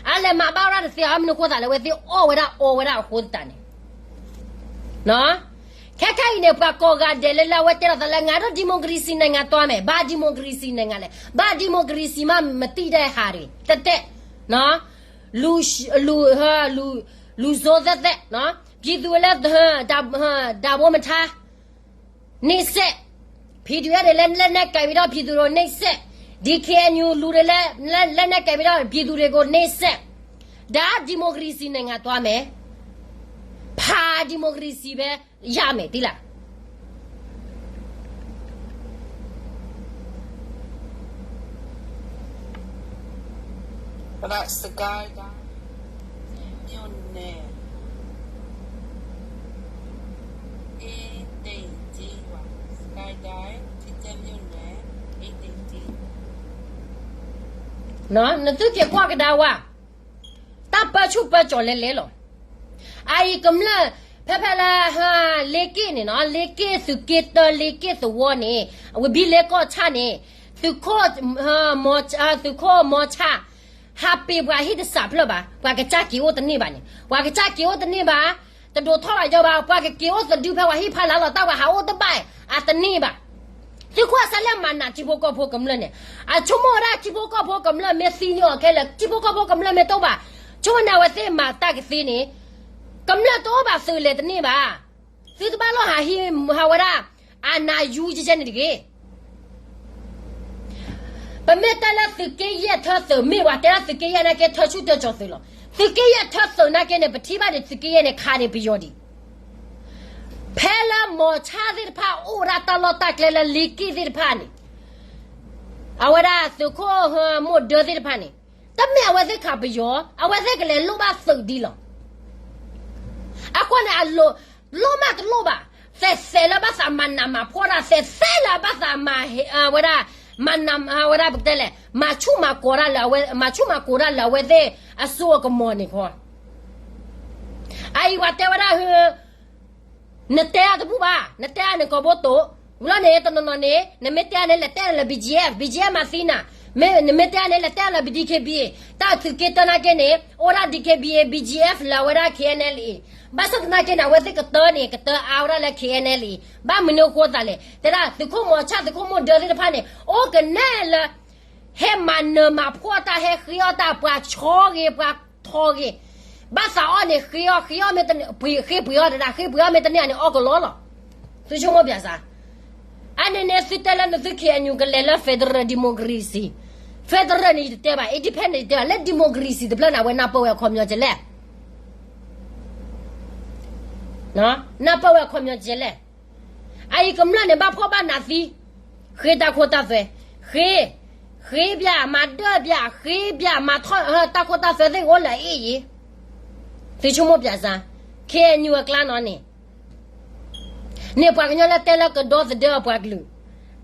အလဲၤမၤဘၣ်ဝဲဒၣ်တသ့ အမနုၤအဃိသးလၢအဝဲသ့ၣ်အီၣ်ဝဲဒၣ်အီဝဲဒၣ်အဃိသတးန့ၣ် ခဲခဲအံၤန့ၣ် ပှၤကိးဂၤဒဲးလၢလၢအဝဲတဲလီၤသးလၢ ငါတို့ democracy နိုင်ငံသွားမယ်, ဘာ democracy နိုင်ငံလဲၣ်, ဘာ democracy မှ မသိတဲ့ဟာတွေ, တတဲ, လူ, လူ, လူဆိုးသက်သက်, ပြည်သူလၢ ဒါ, ဒါ ဒါ ဒါဘိမထါ, နှိပ်စက်, PDF တွေလည်း လက်နက်ကိုင်ပြီးတော့ ပြည်သူတွေကို နှိပ်စက်, ဒီ KNU လူတွေလည်း လက်, လက်နက်ကိုင်ပြီးတော့ ပြည်သူတွေကို နှိပ်စက်, ဒါ democracy နိုင်ငံသွားမယ်, ဘာ democracy ပဲ ရမယ် သိလား. နသုက့ၤကွၢ်ကဒါဝါ, တၢ်ပၢဆူၣ်ပၢကၠီၤလဲၤလဲၤလီၤ. အအံၤကမျၢၢ် ဖဲဖဲလၢ လ့က့ၣ်န့ၣ်နီၤ, လ့က့ၣ် သုးက့တၢ လ့က့ၣ်သဝီန့ၣ်, ဝံၤဘံလ့ကီၢ်ဆၣ်န့ၣ်, သုးခိၣ်, သုးခိၣ်မီၤဆၣ်, ဟးပ့ၤပှၤဟံၣ်တစးဖျၢၣ်ဘၣ်, ပှၤကစၢ်က့ၤအိၣ်တန့ၢ်ဘၣ်န့ၣ်, ပှၤကစၢ်က့ၤအိၣ်တန့ၢ်ဘၣ်, တဒိးထီၣ်ဘၣ်ယီဘၣ်, ပှၤကက့ၤအိၣ်သဒုဖဲပှၤဟံၣ်ဖးလၢလီၤတၢ် ပှၤဟးအိၣ်တဘၣ်, အတန့ၢ်ဘၣ်. သုကွၢ်စးလၢမၤနးထံဖိကီၢ်ဖိကမျၢၢ်န့ၣ်, အဆိကမိၣ်ဝဲဒၣ်ထံဖိကီၢ်ဖိကမျၢၢ်မ့ၢ်သံန့ၢ်အီၤခဲလၢာ်, ထံဖိကီၢ်ဖိကမျၢၢ်မ့ၢ်တအိၣ်ဘၣ်, ဆိကမိၣ်န့ၣ် အဝဲသ့ၣ်မၤတၢ်ကသ့န့ၣ်, ကမျၢၢ်တအိၣ်ဘၣ်သုးလဲၤတန့ၢ်ဘၣ်. သုတဘၣ်လိၣ်ဟးဟံးဟးဝဲဒၣ် အနးယူကဲကဲန့ၣ်တဂ့ၤ. ပမ့ၢ်တဲလၢသုးက့ယဲၢ်ထၢသုး မ့ၢ်ပှၤတဲလၢသုးက့ယဲၢ်နာ်က့ ထၢဆူၣ်ထၢကၠီၤသုးလီၤ. သုးက့ယဲၢ်ထၢသုးနာ်က့န့ၣ် ပထံၣ်ဘၣ်ဒံးသုးက့ယဲၢ်န့ၣ် ခးဒံးပယီၤဒံး. ဖဲလၢမီၤဆၣ်သ့ၣ်တဖၣ်အိၣ်ဝဲဒၣ်တၢ်လီၢ်တၢ်ကျဲလၢလ့က့ၣ်သ့ၣ်တဖၣ်န့ၣ်, အဝဲဒၣ်သုးခိၣ်မိၢ်ဒၢသ့ၣ်တဖၣ်န့ၣ်, တမ့ၢ်အဝဲသ့ၣ်ခးပယီၤ, အဝဲသ့ၣ်ကလဲၤလိၣ်ဘၣ်သုးဒ်လီၤ. အဃိန့ၣ် အလိၣ်, လိၣ်မးတလိၣ်ဘၣ်, သဲးသဲးလၢဘၣ်သးမၤနးမၤဖှီၣ်တၢ်, သဲးသဲးလၢဘၣ်သးမၤဝဲဒၣ်, မၤနးဝဲဒၣ်ပတဲလဲၣ်, မၤဆူၣ်မၤကိးတၢ်လၢ, မၤဆူၣ်မၤကိးတၢ်လၢအဝဲသ့ၣ်အစိအကမီၤန့ၣ်ခီ အအံၤပှၤတဲဝဲဒၣ်ဟၢ, နတဲအတဘူၣ်ဘၣ်, နတဲအန့ၣ်ကိးဘိတိၣ်, ဝံၤလီၤန့ၣ် တနီၤနီၤန့ၣ် နမ့ၢ်တဲအန့ၣ် လဲၤတဲလၢ BGF, BGF မၤသံနၤ, မ့ၢ်နမ့ၢ်တဲအန့ၣ် လဲၤတဲလၢ DKBA, တၢ်သုးက့တၢနာ်က့န့ၣ် အိၣ်ဒၣ် DKBA, BGF လၢအဝဲဒၣ် KNLA, ဘၣ်ဆၣ်သနာ်က့န့ၣ် အဝဲသ့ၣ်ကတၢၢ်န့ၣ် ကတၢၢ်အါဝဲဒၣ်လၢ KNLA, ဘၣ်မနုၤအဃိသးလဲၣ်, တဲဒၣ်သုးခိၣ်မီၤဆၣ် သုးခိၣ်မိၢ်ဒၢသ့ၣ်တဖၣ်န့ၣ် အိၣ်ကနဲလၢ ဟဲမၤနၢၤမၤဖှီၣ်တၢ် ဟဲဃ့အီၣ်တၢ် ပှၤဆီဂ့ၤ ပှၤထီဂ့ၤ, ဘၣ်သးအီၣ်န့ၣ် ဃ့အီၣ် ဃ့အီၣ်မ့ၢ်တန့ၢ် ဃ့ပှ့ၤအီၣ်တဒၣ် ဃ့ပှ့ၤအီၣ်မ့ၢ်တန့ၢ်န့ၣ် အီၣ်ကလီလီၤ. သုဆိကမိၣ်ပၠးစ့ၢ်, အန့ၣ်န့ၣ် သုတဲလၢနသု KNU ကလဲၤလၢ federal democracy, federal န့ၣ်ယတတဲဘၣ်, independent ယတတဲဘၣ်, လၢ democracy တဖျၢၣ်န့ၣ် အဝဲနၢ်ပၢၢ်ဝဲအခီပညီကလဲၣ် နၢ်ပၢၢ်ဝဲအခီပညီကလဲၣ်. အအံၤကမျၢၢ်န့ၣ် ဘၣ်ဖှီၣ်ဘၣ်နးသံ, ဃ့တၢ်ခိတၢ်သွဲ, ဃ့, ဃ့ပၠး မၤဒၢပၠး ဃ့ပၠး မၤထီၣ် တၢ်ခိတၢ်သွဲသ့ၣ်အိၣ်လၢအအ့ၣ်အံၤ, သုဆိကမိၣ်ပၠးစ့ၢ်, KNU အကျါနီၤန့ၣ် န့ၢ်ပှၤကညီလၢတဲလၢကဒီသဒၢအပှၤကလုာ်,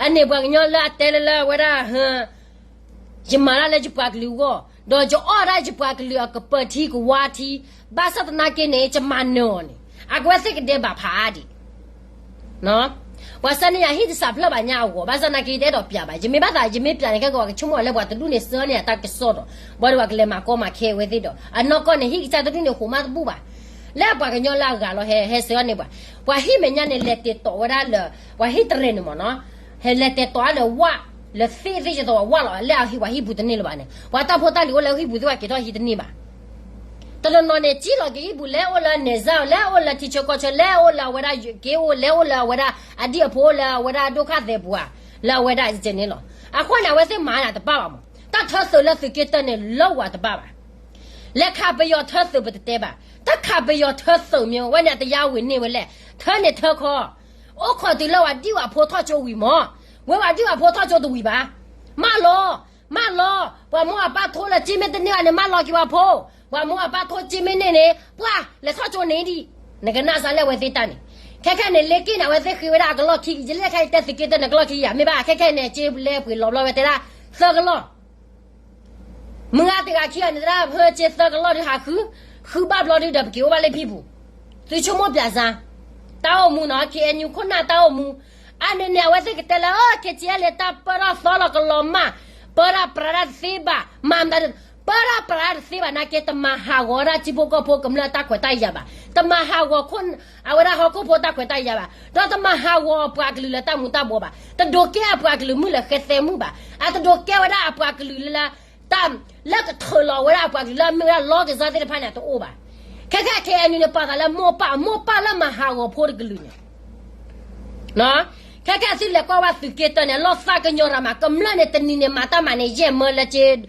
အန့ၢ်ပှၤကညီလၢအတဲလၢလၢအဝဲဒၣ် ယမၤတၢ်လၢယပှၤကလုာ်အဂီၢ်, ဒီးယအီၣ်ဒၣ်ယပှၤကလုာ်အကပၢၤထံကဝါထံ, ဘၣ်ဆၣ်သနာ်က့န့ၣ် ယမၤနၢၤအီၤန့ၣ် အဝဲသ့ၣ်ကဒဲးဘးဖးအါဒံး, ပှၤဆှၢန့ၢ်ယၤဟံၣ်တစးဖျၢၣ်ဘၣ်ညါအဂီၢ်, ဘၣ်ဆၣ်သနာ်က့ယတအဲၣ်ဒိးပၠးဘၣ်, ယမ့ၢ်ဘၣ်သး ယမ့ၢ်ပၠးန့ၣ် ခဲကီး ပှၤကဆိကမိၣ်လၢပှၤတဒူၣ်န့ၣ် ဆှၢန့ၢ်ယၤတၢ်ကစီၣ်ဒီး ဘၣ်ဒီးပှၤကလဲၤမၤကီမၤခဲအဝဲသ့ၣ်ဒီး အနီၢ်ကီၢ်န့ၣ် ဟံၣ်ကစၢ်တဒူၣ်န့ၣ် ဟိးမးတဘူၣ်ဘၣ် လၢပှၤကညီလၢအဂၤလီၤ ဟဲ ဟဲဆှၢန့ၢ်ပှၤ, ပှၤဟံၣ်မဲာ်ညါန့ၣ် လဲၤတ့ၢ်တီၤဝဲဒၣ်လၢ ပှၤဟံၣ်တရံးန့ၣ်မ့ၢ်နီၤ, ဟဲလဲၤတ့ၢ်တီၤအါလၢဝၣ်, လၢသ့ၣ်သ့ၣ်ယသိးဝၣ်လီၤ, လၢအဟံၣ်ပှၤဟံၣ်ပူၤတန့ၢ်လၢၤဘၣ်န့ၣ်, ပှၤတၢ်ဖိတၢ်လံၤအိၣ်လၢဟံၣ်ပူၤသ့ၣ် ပှၤက့ၤထီၣ်ဟံၣ်တန့ၢ်ဘၣ်. တနီၤနီၤန့ၣ် ကံၣ်လီၤက့ၤဟံၣ်ပူၤ လဲၤအိၣ်လၢအနဲၣ်စၢ်, လဲၤအိၣ်လၢထံဆၢကီၢ်ဆၢ, လဲၤအိၣ်လၢအဝဲဒၣ်ယက့အိၣ်, လဲၤအိၣ်လၢအဝဲဒၣ်အဒံၣ်အဖိအိၣ် လၢအဝဲဒၣ်ဒိၣ်ခၣ်သဲးပူၤဧါ, လၢအဝဲဒၣ်ယကဲန့ၣ်လီၤ. အဃိန့ၣ် အဝဲသ့ၣ်မၤနၤတဘၣ်ဘၣ်မး, တၢ်ထၢသုးလၢသုးက့တၢန့ၣ် လၢဝၤတဘၣ်ဘၣ် လဲၤခးပယီၤထၢသုးပတတဲဘၣ်, တၢ်ခးပယီၤထၢသုးမ့ၢ်ဝဲန့ၣ် အတယါဝံၤန့ၢ်ဝဲလဲၣ်, ထၢန့ၣ်ထၢခီ, အိၣ်ခိးတုၤလၢပှၤဒံၣ်ပှၤဖိထီၣ်ကၠိဝံၤမး, ဝဲပှၤဒံၣ်ပှၤဖိထီၣ်ကၠိတဝံၤဘၣ်, မၢလီၤ, မၢလီၤ, ပှၤမိၢ်အပၢ်ထိလၢကၠ့မ့ၢ်တန့ၢ်ဘၣ်န့ၣ် မၢလီၤက့ၤပှၤဖိ, ပှၤမိၢ်အပၢ်ထိကၠ့မ့ၢ်န့ၢ်န့ၣ် ပှၤလဲၤထီၣ်ကၠိန့ၣ်ဒံး, နကနၣ်စ့ၢ်လၢအဝဲသ့ၣ်တၢ်န့ၣ်, ခဲခဲန့ၣ် လ့က့ၣ်န့ၣ် အဝဲသ့ၣ်ဃ့ဝဲဒၣ်အကလီၢ်ခံ, ယလဲၣ်ခဲအံၤတဲသုးက့တၢန့ၣ် ကလီၢ်ခံယၤ, မ့ၢ်ဘၣ် ခဲခဲအံၤန့ၣ် ကၠ့လဲပှ့ၤလီၤဘျီဝဲတဲဒၣ် သၢကလီၢ် မုၢ်ဂၤတဂၤခံဂၤန့ၣ် သရၣ်ဖၢကၠ့သၢကလီၢ်ဒုးဟးဃု, ဃုဘၣ်ဘျီဒုဒီး ပက့ၤအိၣ်ဘၣ်လၢဖံပူၤ. သုဆိကမိၣ်ပျးစါ, တၢ်အိၣ်မူနီၤ, ခ့ၣ်အဲၣ်ယူၣ်ခိၣ်နၢ်တၢ်အိၣ်မူ, အါန့ၣ်န့ၣ် အဝဲသ့ၣ်ကတဲလၢ ခ့ၣ်ကၠံၣ်အဲၣ်လ့ တၢ်ပၢတၢ်သီလီၤကလီၤမၢ်, ပၢတၢ်ပြးတၢ်တသ့ဘၣ်, မၤမတၤ, ပၢတၢ်ပြးတၢ်တသ့ဘၣ်နာ်က့ တမၤဟးဂီၤဝဲဒၣ်ထံဖိကီၢ်ဖိကမျၢၢ်တၢ်ခွဲးတၢ်ယာ်ဘၣ်, တမၤဟးဂီၤ အဝဲဒၣ်ဟီၣ်ခိၣ်ဖိတၢ်ခွဲးတၢ်ယာ်ဘၣ်, ဒီးတမၤဟးဂီၤပှၤကလုာ်လၢတၢ်မူၤတၢ်ဘှီးဘၣ်, တဒိးကဲအပှၤကလုာ်မုၣ်လၢဃဲသဲမုၣ်ဘၣ်, အတဒိးကဲဝဲဒၣ်အပှၤကလုာ်လၢ တၢ်လၢကထုးလီၤဝဲဒၣ်အပှၤကလုာ်လၢအမ့ၢ်ဝဲဒၣ် လီကစၢ်သ့ၣ်တဖၣ်န့ၣ် အတအိၣ်ဘၣ်. ခဲခဲ ခ့ၣ်အဲၣ်ယူၣ်န့ၣ် ပာ်သးလၢမိၢ်ပၢ်, မိၢ်ပၢ်လၢမၤဟးဂီၤဖိတကလုာ်န့ၣ်, ခဲခဲသုလဲၤကွၢ်ဝဲသုးက့တၢန့ၣ် လီၢ်သးကညီၤရၤမး, ကမျၢၢ်န့ၣ်တနံၤန့ၣ် မၤတၢ်မၤန့ၣ် ယဲၢ်မၢလၢ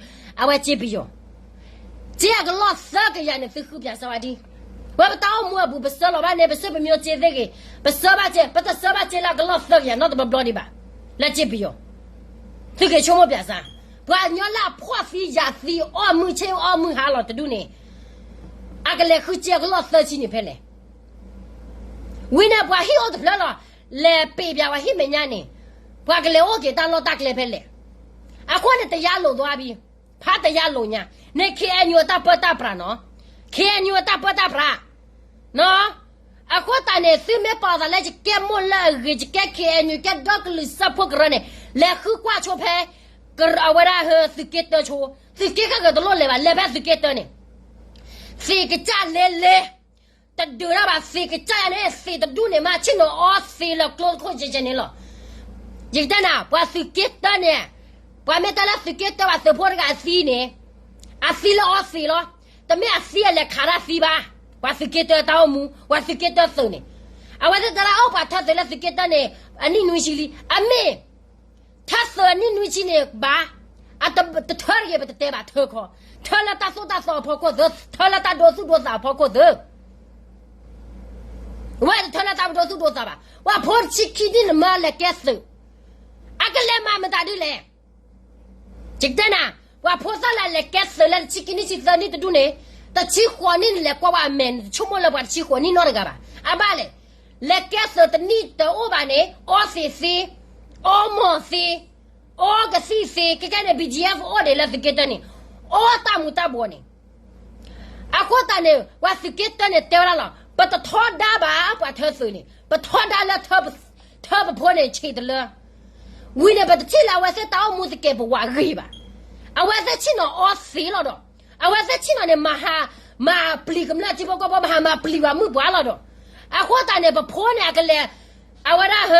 အဝဲစ့ပယီၤ, စ့အကလီၢ်သၢကယၤန့ၣ် သုဃုပျးစါဝဲဒ်, ဝဲပတၢ်အိၣ်မူအပူၤ ပဆၢလီၤဘၣ်န့ၣ် ပစ့ပမ့ၢ်စ့သ့ၣ်ဂ့ၤ, ပဆၢဘၣ်စ့, ပတဆၢဘၣ်စ့လၢအကလီၢ်သၢကယၤနီတဘျီဘျီဒံးဘၣ်, လၢစ့ပယီၤ သုက့ၤဆိကမိၣ်ပျးစါ, ပှၤကညီလၢအဖှီၣ်သံယာ်သံ အီၣ်မုၢ်ဆ့ၣ်အီၣ်မုၢ်ဟါလီၤတဒူၣ်န့ၣ်, အကလဲၤဃုစ့အကလီၢ်သၢဆံန့ၣ်ဖဲလဲၣ်. ဝံၤန့ၣ် ပှၤဟံၣ်အိၣ်တဖျၢၣ်လီၤ, လဲၤပ့းပျးဝဲဟံၣ်မဲာ်ညါန့ၣ်, ပှၤကလဲၤအိၣ်က့ၤတၢ်လီၢ်တၢ်ကျဲဖဲလဲၣ်. အဃိန့ၣ် တယါလိာ်သွါဘံ, ဖးတယါလိာ်ညါ, န့ၣ် ခ့ၣ်အဲၣ်ယူၣ်အတၢ်ပၢတၢ်ပြးနီၤ, ခ့ၣ်အဲၣ်ယူၣ်အတၢ်ပၢတၢ်ပြး အဃိသတးန့ၣ် သုမ့ၢ်ပာ်သးလၢယကဲမိၢ်လၢအဂ့ၤ, ယကဲ ခ့ၣ်အဲၣ်ယူၣ်, ကဲဒီကလုာ်စၢဖှိၣ်ကရၢန့ၣ်, လဲၤဃုကွၢ်ဆိဖဲ အဝဲဒၣ်ဟၢသုးက့တၢဆိ, သုးက့ခဲကတလိၣ်လဲၤဘၣ်, လဲၤဖဲသုးက့တၢန့ၣ်, သ့ၣ်ကစၢ်လဲၤလဲၤ, တဒုးတၢ်ဘၣ်, သ့ၣ်ကစၢ်ယၤန့ၣ် သ့ၣ်တဒူၣ်န့ၣ် မ့ၢ်ဆ့ၣ်နီၤအီသံးလၢကျိတခိၣ်ယဲၢ်ယဲၢ်န့ၣ်လီၤ. ယကတဲနၤ ပှၤသုးက့တၢန့ၣ်, ပှၤမ့ၢ်တဲလၢသုးက့တၢဘၣ်သုးဖိတဂၤအသံန့ၣ်, အသံလၢအီသံးလီၤ. တမ့ၢ်အသံအလဲၤခးတၢ်သံဘၣ်. ပှၤသုးက့တၢတၢ်အိၣ်မူ, ပှၤသုးက့တၢသုးန့ၣ်, အဝဲသ့ၣ်တဲလၢအိၣ်ပှၤထၢသုးလၢသုးက့တၢန့ၣ် အနံၣ်နွံဆံလံ, အမ့ၢ် ထၢသုးအနံၣ်နွံဆံန့ၣ်ဘၣ်, တထၢတဂ့ၤ ပတတဲဘၣ်, ထၢခီ, ထၢလၢတၢ်သိၣ်တၢ်သီအဖီခိၣ်သု, ထၢလၢတၢ်ဒိသူၣ်ဒိသးအဖီခိၣ်သု, ဝဲတထၢလၢတၢ်ဒိသူၣ်ဒိသးဘၣ်. ပှၤဖိတဆံခံနံၣ်န့ၣ်မၢလဲၤကဲသုး, အကလဲၤမၤမတၤဒ်လဲၣ်. ယကတဲနၤ, ပှၤဖိသၣ်လၢလဲၤကဲသုးလၢတဆံခံနံၣ်ဆံသၢနံၣ်တဒူၣ်န့ၣ်, တဆံဃိးနံၣ်န့ၣ် လဲၤကွၢ်ဝဲအမဲာ်န့ၣ် တဆိကမိၣ်လၢပှၤတဆံဃိးနံၣ်နီတဂၤဘၣ်. အဘၣ်လဲၣ်, လဲၤကဲသုးတနံၣ်တအိၣ်ဘၣ်န့ၣ် အီသံးသ့, အီမိာ်သ့, အီကသံၣ်သ့, ခဲကဲန့ၣ် BGF အိၣ်ဒံးလၢသုးက့တၢန့ၣ်, အီတၢ်မူၤတၢ်ဘှီးန့ၣ် အဃိသတးန့ၣ် ပှၤသုးက့တၢန့ၣ်တဲဝဲဒၣ်လီၤ, ပတထီဒါဘၣ်ပှၤထၢသုးန့ၣ်, ပထီဒါလၢ ထၢပဖိန့ၣ်ဆံးတလၢ, ဝံၤန့ၣ် ပတထံၣ်လၢအဝဲသ့ၣ်တၢ်အိၣ်မူသကဲးပဝးဂ့ၤဘၣ်. အဝဲသ့ၣ်ဆ့ၣ်နီၤအီသံးလီၤဒီး, အဝဲသ့ၣ်ဆ့ၣ်နီၤန့ၣ် မၤဟး, မၤပျံၤကမျၢၢ်ထံဖိကီၢ်ဖိ မၤဟးမၤပျံၤပှၤမုၣ်ပှၢ်လီၤဒီး, အဃိသတးန့ၣ် ပဖိန့ၣ် အကလဲၤ, အဝဲဒၣ်ဟၢ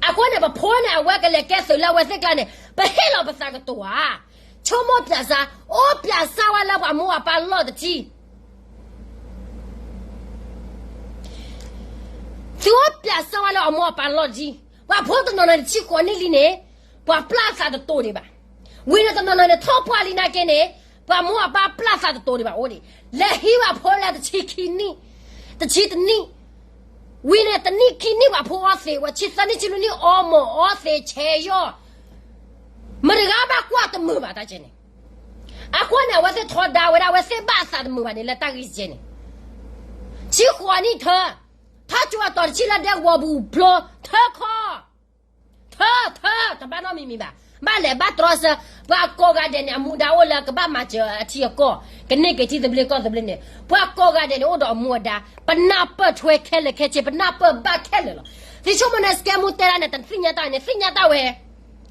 အဃိန့ၣ် ပဖိန့ၣ် အဝဲကလဲၤကဲသုးလၢအဝဲသ့ၣ်ကျါန့ၣ် ပဟ့ၣ်လီၤပသးကတိၤဧါ. ဆိကမိၣ်ပျးစါ, အိၣ်ပျးစါဝဲလၢပှၤမိၢ်အပၢ်လီၢ်တထံၣ်, သုအိၣ်ပျးစါဝဲလၢအမိၢ်အပၢ်လီၢ်တထံၣ်, ပှၤဖိတနီၤနီၤန့ၣ် တဆံဃိးနံၣ်လံန့ၣ်, ပှၤပျၢ်သးတတိၤဒံးဘၣ်. ဝံၤန့ၣ်တနီၤနီၤန့ၣ် ထီၣ်ပှၢ်လံနာ်က့န့ၣ်, ပှၤမိၢ်အပၢ်ပျၢ်သးတတိၤဒံးဘၣ်အိၣ်ဒံး, လဲၤဟံးဝဲဖိလၢတဆံခံနံၣ်, တဆံတနံၣ် ဝံၤန့ၣ် တနံၣ်ခံနံၣ်ပှၤဖိအီသံးဝဲ, ဆံသၢနံၣ်ဆံလွံၢ်နံၣ်အီမိာ်အီသံးဆဲးယီၢ်, မတၤတဂၤဘၣ်ကွၢ်တမုာ်ဘၣ်တၢ်ကဲန့ၣ်. အဃိန့ၣ် အဝဲသ့ၣ်ထီဒါဝဲဒၣ် အဝဲသ့ၣ်ဘၣ်အသးတမုာ်ဘၣ်န့ၣ် လၢတၢ်ဂ့ၢ်ကဲန့ၣ်, ဆံဃိးနံၣ်ထၢ, ထီၣ်ကၠိအတီၤတဆံလၢဒဲကဝီၤပူၤဖျိ, ထၢခီ ထၢ, ထၢ, တဘၣ်နီတမံၤမံၤဘၣ်. ဘၣ်လဲၤဘၣ်တြီဆၢ, ပှၤကိးဂၤဒဲးန့ၣ် အမူဒါအိၣ်လၢကဘၣ်မၤစၢၤအထံအကီၢ်, ကန့ၢ်က့ၤထံသဘျ့ကီၢ်သဘျ့န့ၣ်, ပှၤကိးဂၤဒဲးန့ၣ် အိၣ်ဒီးအမူအဒါ, ပနၢ်ပၢၢ်ထွဲခဲလၢာ်ခဲဆ့, ပနၢ်ပၢၢ်ဘၣ်ခဲလၢာ်လီၤ. သုဆိကမိၣ်န့ၣ် စကဲမူတဲဒၣ်န့ၣ် တသ့ၣ်ညါတၢ်န့ၣ် သ့ၣ်ညါတၢ်ဝဲ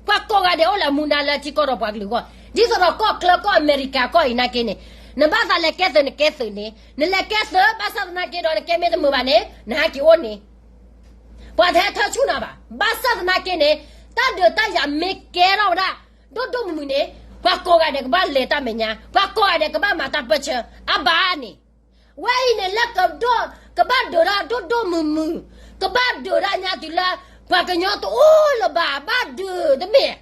ပှၤကိးဂၤဒဲးအိၣ်လၢအမူဒါလၢထံကီၢ်ဒီးပှၤကလုာ်အဂီၢ်, ဒ်သိးဒီးကီၢ်ချၢကီၢ်အမဲရကၤကီၢ်အံၤနာ်က့န့ၣ်, နဘၣ်သးလဲၤကဲသုးနကဲသုးန့ၣ်, နလဲၤကဲသုး ဘၣ်ဆၣ်သနာ်က့ဒီး နကဲမ့ၢ်တမုာ်ဘၣ်န့ၣ် နဟဲက့ၤအိၣ်န့ၣ် ပှၤတဟဲထၢဆူၣ်နၤဘၣ်. ဘၣ်ဆၣ်သနာ်က့န့ၣ်, တၢ်ဒုးတၢ်ယၤမ့ၢ်ကဲထီၣ်ဝဲဒၣ် ဒိၣ်ဒိၣ်မုၢ်မုၢ်န့ၣ်, ပှၤကိးဂၤဒဲးကဘၣ်လဲၤတၢ်မဲာ်ညါ, ပှၤကိးဂၤဒဲးကဘၣ်မၤတၢ်ပၢၢ်ဆၢ, အဘၣ်န့ၣ်, ဝဲအံၤန့ၣ် လၢကဒိၣ်, ကဘၣ်ဒုးတၢ်ဒိၣ်ဒိၣ်မုၢ်မုၢ်, ကဘၣ်ဒုးတၢ်ညါတုၤလၢ ပှၤကညီတအိၣ်လၢၤဘၣ် ဘၣ်ဒုးတမ့ၢ်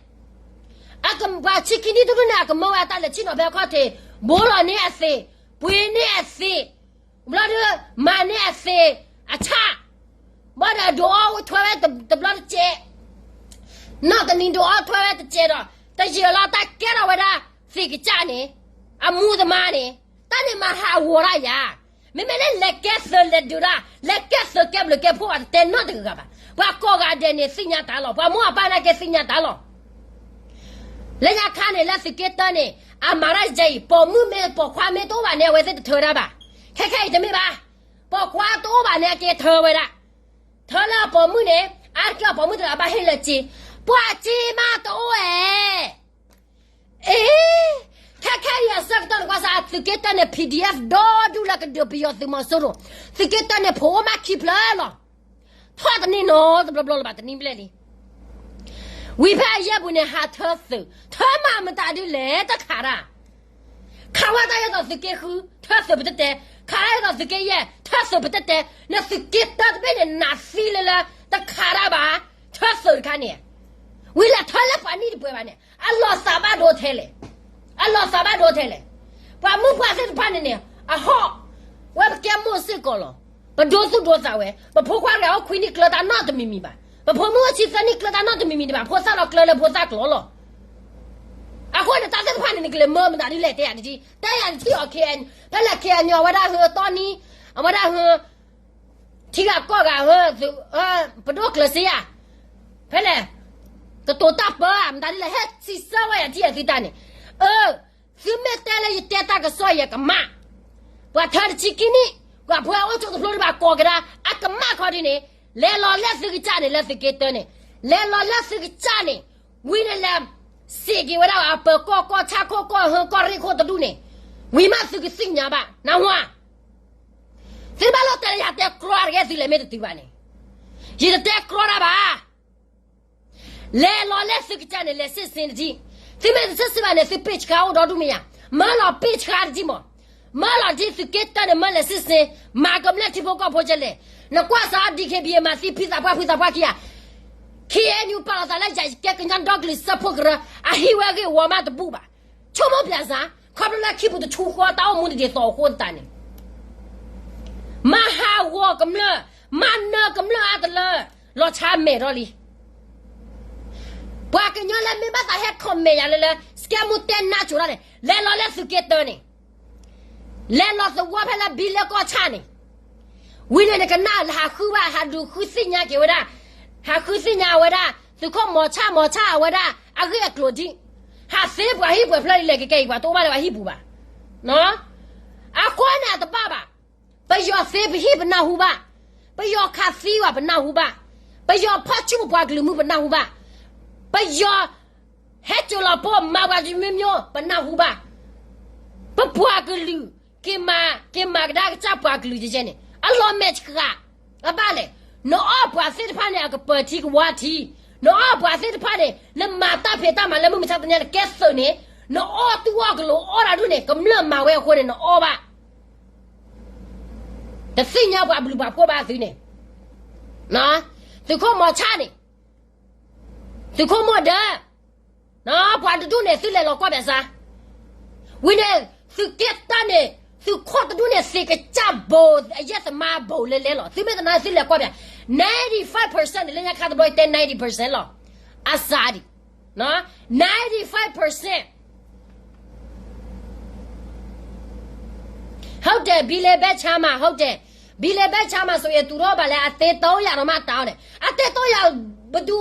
ပှၤဆံခံနံၣ်တဒူၣ်န့ၣ် အကမၢဝဲအတၢ်လဲၤဆ့ၣ်နီၤဖဲအခီၣ်ထံး, ဘိလီၤန့ၢ်အသံး, ပှ့ၤန့ၢ်အသံး, ဘျီဒုး မၤန့ၢ်အသံးအဆၣ်, ဘၣ်ဒီးဒုးအီထွဲဝဲတဘျီတစဲး, နီၢ်တနံၤဒုးအီထွဲဝဲတစဲးဒီး တယံာ်လီၤတၢ်ကဲထီၣ်ဝဲဒၣ် သ့ၣ်ကစၢ်န့ၣ်, အမူသမါန့ၣ်, တၢ်န့ၣ်မၤဟးဂီၤတၢ်ယၤ, မ့မ့ၢ်လၢလဲၤကဲသုးလဲၤဒုးတၢ်, လဲၤကဲသုးကဲဘျုးကဲဖှိၣ်အတတဲနီတဂၤဘၣ်. ပှၤကိးဂၤဒဲးန့ၣ်သ့ၣ်ညါတၢ်လီၤ, ပှၤမိၢ်အပၢ်နာ်က့သ့ၣ်ညါတၢ်လီၤ. လၢညါခါန့ၣ် လၢသုးက့တၢန့ၣ်, အမၤတၢ်ယဲအံၤ ပိာ်မုၣ်မ့ၢ်ပိာ်ခွါမ့ၢ်တအိၣ်ဘၣ်န့ၣ် အဝဲသ့ၣ်တထၢတၢ်ဘၣ်. ခဲခဲအံၤတမ့ၢ်ဘၣ်. ပိာ်ခွါတအိၣ်ဘၣ်န့ၣ် အက့ၤထၢဝဲဒၣ်. ထၢလၢအပိာ်မုၣ်န့ၣ် အါတက့ၢ်အပိာ်မုၣ်တဂၤဘၣ်ဟ့ၣ်လၢစ့, ပှၤစ့မးတအိၣ်ဧဲ. အ့, ခဲခဲအံၤအဆၢကတီၢ်န့ၣ်ကွၢ်စ့ၢ် သုးက့တၢန့ၣ် PDF ဒီဒူၣ်လၢကဒုးပယီၤသုးမီၤစိရိၤ, သုးက့တၢန့ၣ် ဖိအိၣ်မးခံဖျၢၣ်လီၤ. ထီၣ်တန့ၢ်နီတဘျီဘျီလၢၤဘၣ် တနံၤဘျဲၣ်လံ. ဝံၤဖဲအယဲၢ်ပူၤန့ၣ် ဟးထၢသုး, ထၢမၤမတၤဒ်လဲၣ် တခးတၢ်. ခးဝဲတၢ်ယဲသိးသုးက့ဃု ထၢသုးပတတဲ, ခးတၢ်ယဲသိးသုးက့ယဲၢ် ထၢသုးပတတဲ, နသုးက့တၢတဘ့ၣ်န့ၣ် နးသံလၢလၢ တခးတၢ်ဘၣ်, ထၢသုးတခါန့ၣ်, ဝံၤလဲၤထၢလၢပှၤနံၣ်တပှဲၤဘၣ်န့ၣ် အလီၤသးဘၣ်ဒိထဲလဲၣ်, အလီၤသးဘၣ်ဒိထဲလဲၣ်. ပှၤမုၣ်ပှၢ်သ့ၣ်တဖၣ်န့ၣ်န့ၣ် အဟီၣ် ဝဲပကဲမိၢ်စ့ၢ်ကီးလီၤ. ပဒိသူၣ်ဒိသးဝဲ, ပဖိခွါတဂၤအိၣ်ခွံနံၣ်ကျၢတၢ်နီတမံၤမံၤဘၣ်, ပဖိမုၣ်အိၣ်ဆံသၢနံၣ်ကျၢတၢ်နီတမံၤမံၤဒံးဘၣ်, ဖိသၣ်လီၤကျၢလၢဖိသၣ်ကျိၤလီၤ. အဃိန့ၣ် တၢ်သ့ၣ်တဖၣ်န့ၣ် နကလဲၤမၢမတၤဒ်လဲၣ် တဲယၤတထံၣ်, တဲယၤတထံၣ်အီၤ ခဲအံၤ, ဖဲလဲၣ် ခဲအံၤ အဝဲဒၣ်ဟၢတီနံၤ, အဝဲဒၣ်ဟၢ ထံဂၤကီၢ်ဂၤဟၢ, ပဒိၣ်ကျၢၤစ့ဧါ, ဖဲလဲၣ် ကတိၤတၢ်ပၢဧါ မတၤဒ်လဲၣ် ဟဲစံးဆၢဝဲယၤထံၣ်ယၤသုတၢ်န့ၣ်, အၢ, သုမ့ၢ်တဲလၢယတဲတၢ်ကစီၣ်ယကမၣ်, ပှၤထၢတဆံခံနံၣ်, ပှၤဖှဲအိၣ်ဆိးတဖျိတဘၣ်ကိးကဒါ, အကမၣ်ခီဒ်န့ၣ်, လဲၤလီၤလၢသုကစၢ်န့ၣ် လၢသုးက့တၢန့ၣ်, လဲၤလီၤလၢသုကစၢ်န့ၣ်, ဝံၤန့ၣ်လဲၤ စံးက့ၤဝဲဒၣ်အပၢၤကီၢ် ကီၢ်ဆၣ်ခိၣ် ကီၢ်ဟၢ ကီၢ်ရ့ၣ်ခိၣ်တဒူၣ်န့ၣ်, ဝံၤမးသုကသ့ၣ်ညါဘၣ်, နၢ်ဟူဧါ. သုဘၣ်လိၣ်တဲလၢယတဲကြီတဂ့ၤ သုလဲၤမ့ၢ်တတုၤဘၣ်န့ၣ်, ယတတဲကြီတၢ်ဘၣ်. လဲၤလီၤလၢသုကစၢ်န့ၣ် လဲၤစံးဆ့တထံၣ်, သုမ့ၢ်တစံးဆ့ဘၣ်န့ၣ် သုပ့ၢ်ဆှါအိၣ်ဒီဒူၣ်မ့ၢ်ယၤ, မၢလီၤပ့ၢ်ဆှါတထံၣ်မး, မၢလီၤဒ်သုးက့တၢန့ၣ် မၢလဲၤစံးဆ့, မၤကမျၢၢ်ထံဖိကီၢ်ဖိကလဲၣ်, နကွၢ်စးအီၤ DKBA မၤသံဖံသးပှၢ်ဖုသးပှၢ်ခံဂၤ, KNU ပာ်လီၤသးလၢယၤ ယကဲကညီဒီကလုာ်စၢဖှိၣ်ကရၢ, အဟံးဝဲအဂ့ၢ်ဝီမးတဘူၣ်ဘၣ်, ဆိကမိၣ်ပျဲစ့ၢ်, ခီဖျိလၢခံပူၤတဆူဃီ တၢ်အိၣ်မူတဒ်သိးအဃိသတးန့ၣ် မၤဟးဂီၤကမျၢၢ်, မၤနၢၤကမျၢၢ်အါတလၢ, လီၤဆါမဲာ်ထီၣ်လံ. ပှၤကညီလၢမ့ၢ်ဘၣ်သးဟဲ comment ယၤလၢလၢ စကဲမူတဲနါစိၤတၢ်န့ၣ် လဲၤလီၤလၢသုးက့တၢန့ၣ်, လဲၤလီၤသဝီဖဲလၢဘံလၢကီၢ်ဆၣ်န့ၣ်, ဝံၤန့ၣ်နကနၣ်လၢဟးဃုဘၣ် ဟးဒုးဃုသ့ၣ်ညါက့ၤဝဲဒၣ်, ဟးဃုသ့ၣ်ညါဝဲဒၣ် သုးခိၣ်မီၤဆၣ် မီၤဆၣ်အဝဲဒၣ် အဂ့ၢ်အကျိၤဒ် ဟးသ့ပှၤဟံၣ်ပှဲၤဖျၢၣ်ဒ်လဲၣ်ကကဲအံၤ ပှၤတအိၣ်ဘၣ်လၢပှၤဟံၣ်ပူၤဘၣ်. အဃိန့ၣ်အတဘၣ်ဘၣ်. ပယီၤသ့ပဟံၣ်ပနၢ်ဟူဘၣ်, ပယီၤခးသံဘၣ်ပနၢ်ဟူဘၣ်, ပယီၤဖီၣ်ဆူၣ်ပပှၤကလုာ်မုၢ်ပနၢ်ဟူဘၣ်, ပယီၤ ဟဲစိာ်လီၤဖိမၤပှၤကလုာ်မ့ၢ်မ့ၢ် ပနၢ်ဟူဘၣ်, ပပှၤကလုာ် က့ၤမၤ က့ၤမၤကဒါကစၢ်ပှၤကလုာ်ကဲကဲန့ၣ် အလီၤမဲာ်ဆှး, အဘၣ်လဲၣ်, နအီၣ်ပှၤသ့ၣ်တဖၣ်န့ၣ် အကပၢၤထံကဝါထံ, နအီၣ်ပှၤသ့ၣ်တဖၣ်န့ၣ် နမၤတၢ်ဖံးတၢ်မၤလၢမုၢ်မဆါတနံၤနကဲသုးန့ၣ်, နအီၣ်တူၢ်အီၣ်ကလိၤအီၣ်တၢ်ဒူၣ်န့ၣ် ကမျၢၢ်မၤဝဲအဃိန့ၣ် နအီၣ်ဘၣ် တသ့ၣ်ညါပှၤဘျုးပှၤဖှိၣ်ဘၣ်သုန့ၣ်, သုးခိၣ်မီၤဆၣ်န့ၣ်, သုးခိၣ်မိၢ်ဒၢ, ပှၤတဒူၣ်န့ၣ် သုလဲၤလီၤကွၢ်ဘၣ်ဆၣ်, ဝံၤန့ၣ် သုးက့တၢန့ၣ် သုးခိၣ်တဒူၣ်န့ၣ် သ့ကစၢ်ဘိ အယဲၢ်သမါဘိလဲၤလဲၤလီၤ. သုမ့ၢ်တနာ်သုလဲၤကွၢ်ဘၣ်, ninety-five percent န့ၣ် လၢညါခါတဘျီတဲ ninety percent လီၤ. အစးဒံး ninety-five percent ဟုတ်တယ်, ဘီလ့ဘဲဆါမး, ဟုတ်တယ်, ဘီလ့ဘဲဆါမးဆိုရင် သူတို့ဘာလဲ အသစ်သုံးရာတော့မှတောင်းတယ်, အသစ်သုံးရာ ဘယ်သူ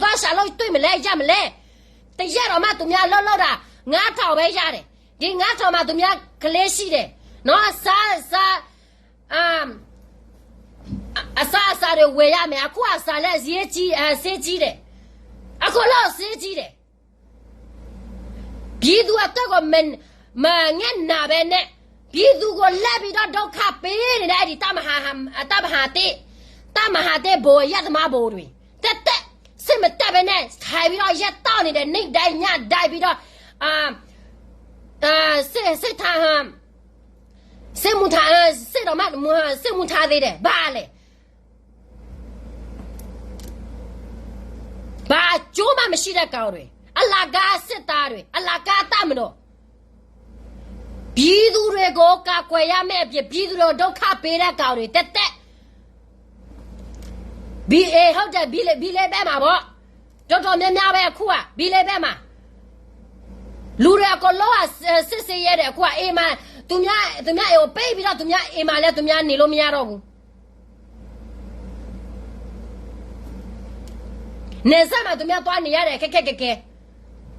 သွားရှာလို့တွေ့မလဲ, ရမလဲ, တစ်ရက်တော့မှ သူများလှုပ်လှုပ်တာ ငါးထောင်ပဲရတယ်, ဒီငါးထောင်မှာ သူများကလေးရှိတယ်နော်, စားစား အစားအစာတွေဝယ်ရမယ်, အခုအစားလည်းဈေးကြီး, ဈေးကြီးတယ်, အခုလောက်ဈေးကြီးတယ်. ပြည်သူအတွက်ကို မငဲ့နာပဲနဲ့, ပြည်သူကိုလှည့်ပြီးတော့ ဒုက္ခပေးနေတဲ့ အဲ့ဒီတပ်မဟာ, တပ်မဟာတစ်, တပ်မဟာတစ်ဗိုလ်, အရက်သမားဗိုလ်တွေ, တက်တက်စစ်မတက်ပဲနဲ့ ထိုင်ပြီးတော့ ရက်တောက်နေတယ်, နေ့တိုင်းညတိုင်းပြီးတော့, အာ, အာ, စစ်, စစ်ထမ်း, စစ်မှုထမ်း, စစ်တော့မှ, စစ်မှုထမ်းသေးတယ်, ဘာလဲ. ဘာအကျိုးမှမရှိတဲ့ကောင်တွေ, အလကားစစ်သားတွေ, အလကားတပ်မတော်, ပြည်သူတွေကိုကာကွယ်ရမယ့်အပြင် ပြည်သူတွေကိုဒုက္ခပေးတဲ့ကောင်တွေ တက်တက်. ဘီအေ ဟုတ်တယ်, ဘီလေး, ဘီလေးဘက်မှာပေါ့, တော်တော်များများပဲအခုက ဘီလေးဘက်မှာ, လူတွေအကုန်လုံးက စစ်ဆေးရဲတယ်, အခုက အိမ်မှာ, သူများ, သူများအိမ်ကိုပိတ်ပြီးတော့ သူများအိမ်မှာလည်း သူများနေလို့မရတော့ဘူး. နယ်စပ်မှာ သူများသွားနေရတယ်, ခဲခဲခဲခဲ,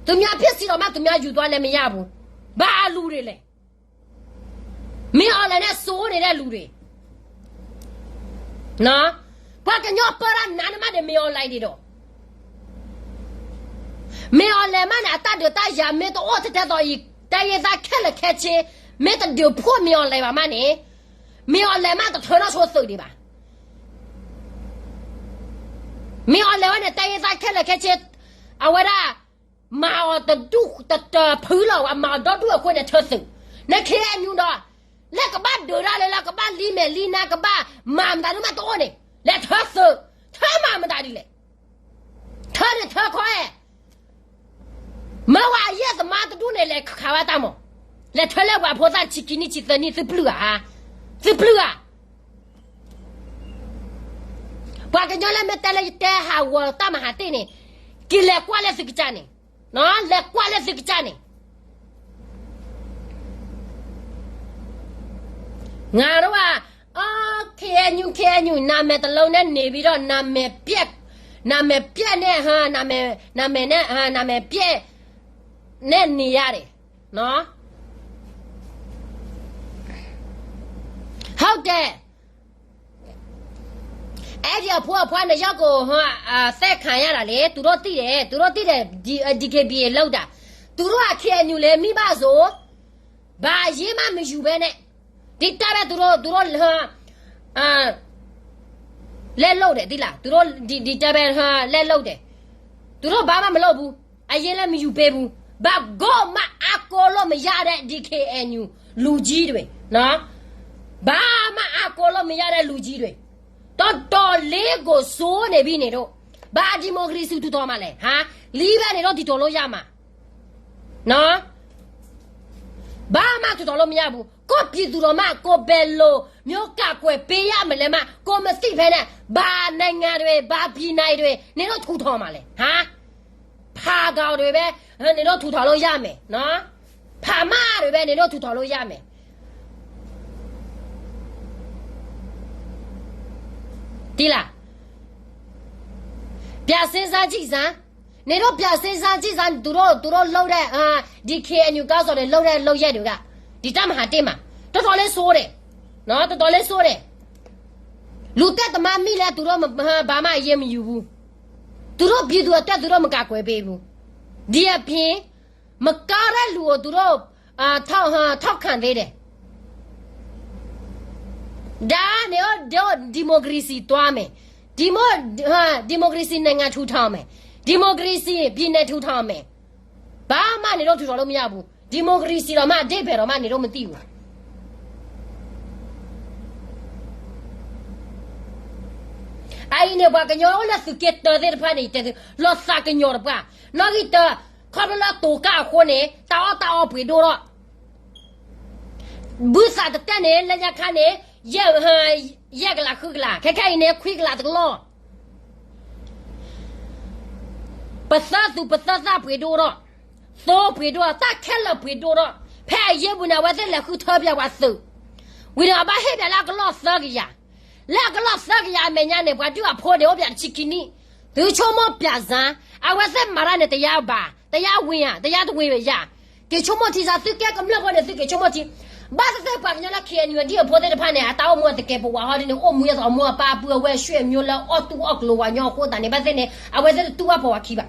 သူများပစ္စည်းတောင်မှ သူများယူသွားလည်းမရဘူး. ဘၣ်အလူၤဒ်လဲၣ်. မ့ၢ်အီၤလဲၣ်န့ၣ် စိန့ၣ်ဒၣ်လူၤဒ် ပှၤကညီပၢတၢ်နးနမးဒီး မ့ၢ်အီၤလဲၣ်ဒ်ဒီး မ့ၢ်အီၤလဲၣ်မးန့ၣ် အတၢ်ဒုးတၢ်ယၤမ့ၢ်တအိၣ်ထဲထဲသိးအံၤ တၢ်ယဲၢ်သၣ်ခဲလၢာ်ခဲဆ့ မ့ၢ်တဒုးဖှိၣ်မ့ၢ်အီၤလဲၣ်ဘၣ်မးန့ၣ် မ့ၢ်အီၤလဲၣ်မးတထၢထီၣ်ဆိသုးဒံးဘၣ်. မ့ၢ်အီၤလဲၣ်ဝဲန့ၣ် တၢ်ယဲၢ်သၣ်ခဲလၢာ်ခဲဆ့ အဝဲဒၣ် မၤအီၤတဒူၣ်တတၢၤဖုလီၤ အမၤအီၤဒီဒူၣ်အဃိန့ၣ်ထၢသုး. န ခ့ၣ်အဲၣ်ယူၣ် ဒီး လၢကဘၣ်ဒုးတၢ်လၢ လၢကဘၣ်လံမဲာ်လံနါ ကဘၣ်မၤမတၤဒုမးတအိၣ်န့ၣ် လဲၤထၢသုး, ထၢမၤမတၤဒ်လဲၣ်. ထၢန့ၣ်ထၢခီအဲၣ်, မၢဝဲအယဲၢ်သမါတဒူၣ်န့ၣ် လဲၤခးဝဲတၢ်မး, လဲၤထၢလၢပှၤဖိသၣ်ဆံခံနံၣ်ဆံသၢနံၣ် သုပျုၢ်ဧါ, သုပျုၢ်ဧါ. ပှၤကညီလၢမ့ၢ်တဲလၢယတဲဟးဂီၤတၢ်မဟါတ့ၢ်န့ၣ်, က့ၤလဲၤကွၢ်လၢသုကစၢ်န့ၣ်, လဲၤကွၢ်လၢသုကစၢ်န့ၣ်. ငါဒိၣ်ဘၣ်, အ ခ့ၣ်အဲၣ်ယူၣ် ခ့ၣ်အဲၣ်ယူၣ် နမဲာ်တလုံးန့ၣ်န့ၢ်ဘံဒီး နမဲာ်ပျဲၢ်, နမဲာ်ပျဲၢ်န့ၣ်, နမဲာ်, နမဲာ်ပျဲၢ်န့ၣ်န့ၢ်ယၤဒၣ်, ဟုတ်တယ်. အဲဒံးအဖိအဖါန့ၣ် ယီၢ်ကိၣ်သဲၣ်ခးယၤဒၣ်လဲၣ်, သူတို့သိတယ်, သူတို့သိတယ်, ဒီး ဒီး ဒီး DKBA လုပ်တာ, သူတို့က ခ့ၣ်အဲၣ်ယူၣ် လဲၤမံဘၣ်စိ, ဘာအရေးမှမယူဘဲနဲ့, ဒီတပ်ပဲ သူတို့, သူတို့ လက်လုပ်တယ်, သိလား, သူတို့ ဒီ, ဒီတပ်ပဲ လက်လုပ်တယ်, သူတို့ဘာမှမလုပ်ဘူး, အရေးလည်းမယူပေးဘူး, ဘာမှအကိုလို့မရတဲ့ ဒီ ခ့ၣ်အဲၣ်ယူၣ် လူကြီးတွေနော်, ဘာမှအကိုလို့မရတဲ့ လူကြီးတွေ, တော်တော်လေးကို ဆိုးနေပြီ နေတို့, ဘာဒီမိုကရေစီထူထောင်မှာလဲ, ဟာ, လီပဲ နေတို့ တည်ထောင်လို့ရမှာ, နော်, ဘာမှ ထူထောင်လို့မရဘူး, ကိုယ့်ပြည်သူတောင်မှ ကိုယ်ဘယ်လိုမျိုး ကာကွယ်ပေးရမလဲမှ ကိုယ်မသိဘဲနဲ့ ဘာနိုင်ငံတွေ ဘာပြည်နယ်တွေ နေတို့ ထူထောင်မှာလဲ, ဟာ, ဖာကောင်တွေပဲ နေတို့ ထူထောင်လို့ရမယ်နော်, ဖာမတွေပဲ နေတို့ ထူထောင်လို့ရမယ်. သိလား, ပြန်စဉ်းစားကြည့်စမ်း, နေတို့ ပြန်စဉ်းစားကြည့်စမ်း, သူတို့, သူတို့လုပ်တဲ့, အာ, ဒီ ခ့ၣ်အဲၣ်ယူၣ် ခေါင်းဆောင်တွေ လုပ်တဲ့လုပ်ရပ်တွေက, ဒီတပ်မဟာတစ်မှာ, တော်တော်လေးဆိုးတယ်, နော်, တော်တော်လေးဆိုးတယ်. လူသတ်သမားမိလဲ သူတို့မ, ဘာမှအရေးမယူဘူး, သူတို့ပြည်သူအတွက် သူတို့မကာကွယ်ပေးဘူး, ဒီအပြင် မကောင်းတဲ့လူကို သူတို့, အာ, ထောက်, အာ, ထောက်ခံသေးတယ်. ဒါနေတော့ ဒီမိုကရေစီသွားမယ်, ဒီမို, ဟာ, ဒီမိုကရေစီနိုင်ငံထူထောင်မယ်, ဒီမိုကရေစီပြည်နယ်ထူထောင်မယ်, ဘာမှနေတော့ ထူထောင်လို့မရဘူး, ဒီမိုကရေစီတောင်မှ အဓိပ္ပာယ်တောင်မှ နေတော့ မသိဘူး. အအံၤန့ၣ် ပှၤကညီအိၣ်လၢသုးက့တၢသ့ၣ်တဖၣ်န့ၣ် ယတဲသု, လီၤသးကညီၤတပှၢ်, နီၣ်ဂံၢ်တၢ, ခီဖျိလၢတိၤကၢ်အဃိန့ၣ် တၢ်အီၣ်တၢ်အီပှ့ၤဒိၣ်ထီၣ်, ဘုသးတတဲန့ၣ် လၢညါခါန့ၣ်, ယဲၢ်, ယဲၢ်ကလးဃုကလး, ခဲခဲအံၤန့ၣ် ခွံကလးတကလီၢ်. ပသၢသူၣ်ပသၢသၣ်ပှ့ၤဒိၣ်ထီၣ်, သိပှ့ၤဒိၣ်ထီၣ်, တၢ်ခဲလၢာ်ပှ့ၤဒိၣ်ထီၣ်, ဖဲအယ့ၢ်ပူၤန့ၣ် အဝဲသ့ၣ်လဲၤဃုထၢပၠးပှၤသုး, ဝံၤဒီးအဘၣ်ဟ့ၣ်ပၠးလၢအကလီၢ်သၢကယၤ, လၢအကလီၢ်သၢကယၤအမဲာ်ညါန့ၣ် ပှၤဒုးအဖိန့ၣ်အိၣ်ပၠးတဆံခံနံၣ်, သုဆိကမိၣ်ပၠးစမ်း, အဝဲသ့ၣ်မၤတၢ်န့ၣ် တရားဘၣ်, တရားဝင်ဧါ, တရားဝင်ဧါ, က့ၤဆိကမိၣ်ထံစၢ်, သုကဲကမျၢၢ်ဖိန့ၣ် သုက့ၤဆိကမိၣ်ထံ, ဘၣ်သ့ၣ်သ့ၣ်ပှၤကညီလၢ ခ့ၣ်အဲၣ်ယူၣ် ဒ်အဖိသ့ၣ်တဖၣ်န့ၣ် အတၢ်အိၣ်မူအတကဲပဝးဟီဒ်န့ၣ် အိၣ်မူအသးအမိၢ်အပၢ်အပုၢ်အဝဲၢ် ဆွေမျိုး လၢအီၣ်တူၢ်အီၣ်ကျိၤဝဲညီအဃိသတးန့ၣ် ဘၣ်သ့ၣ်န့ၣ် အဝဲသ့ၣ်တတူၢ်ဘၣ်ပှၤဝၤခံဘၣ်.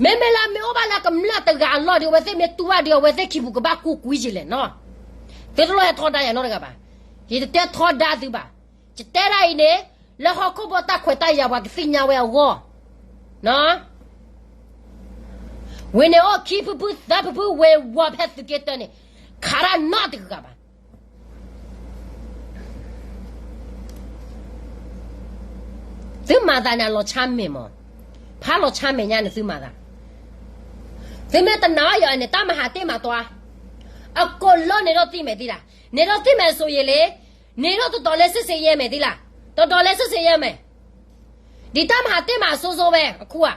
မ့မ့ၢ်လၢမ့ၢ်အိၣ်ဘၣ်လၢကမျၢၢ်တဂၤအလီၢ်ဒီး အဝဲသ့ၣ်မ့ၢ်တူၢ်ဘၣ်ဒီး အဝဲသ့ၣ်ခံပူၤကဘၣ်ကူၣ်ကွံာ်ယလဲၣ်နီၤ. သုတလိၣ်ဟဲထီဒါယၤနီတဂၤဘၣ်. ယတတဲထီဒါသုဘၣ်. ယတဲဒၣ်အံၤန့ၣ် လၢဟီၣ်ခိၣ်ဖိတၢ်ခွဲးတၢ်ယာ်ပှၤကသ့ၣ်ညါဝဲအဂီၢ် ဝ့ၢ်န့ၣ်အိၣ်ခံဖုဖုသၢဖုဖု ဝ့ၢ်ဝီၤဖဲသုးက့တၢန့ၣ် ခးတၢ်နီတဂၤဘၣ်. သုမၤသးန့ၣ် အလီၤဆါမဲာ်မး, ဖးလီၤဆါမဲာ်ညါန့ၣ် သုမၤသး. သုမ့ၢ်တနာ်အီၤယၤန့ၣ် တၢ်မၤဟးတ့ၢ်မးတွၤ, အကိးလီၤန့ၣ်ဒီးသံမဲာ်သံလၢ်, န့ၣ်ဒီးသံမဲာ်စိၤယံာ်လံ, န့ၣ်ဒီးတတီၤလၢစုစ့ယဲၢ်မဲာ်သံလၢ်, တတီၤလၢစုစ့ယဲၢ်မဲာ် ဒ်တၢ်မၤဟးတ့ၢ်မးအစိၤစိၤဝဲ အခိၣ်ဧါ.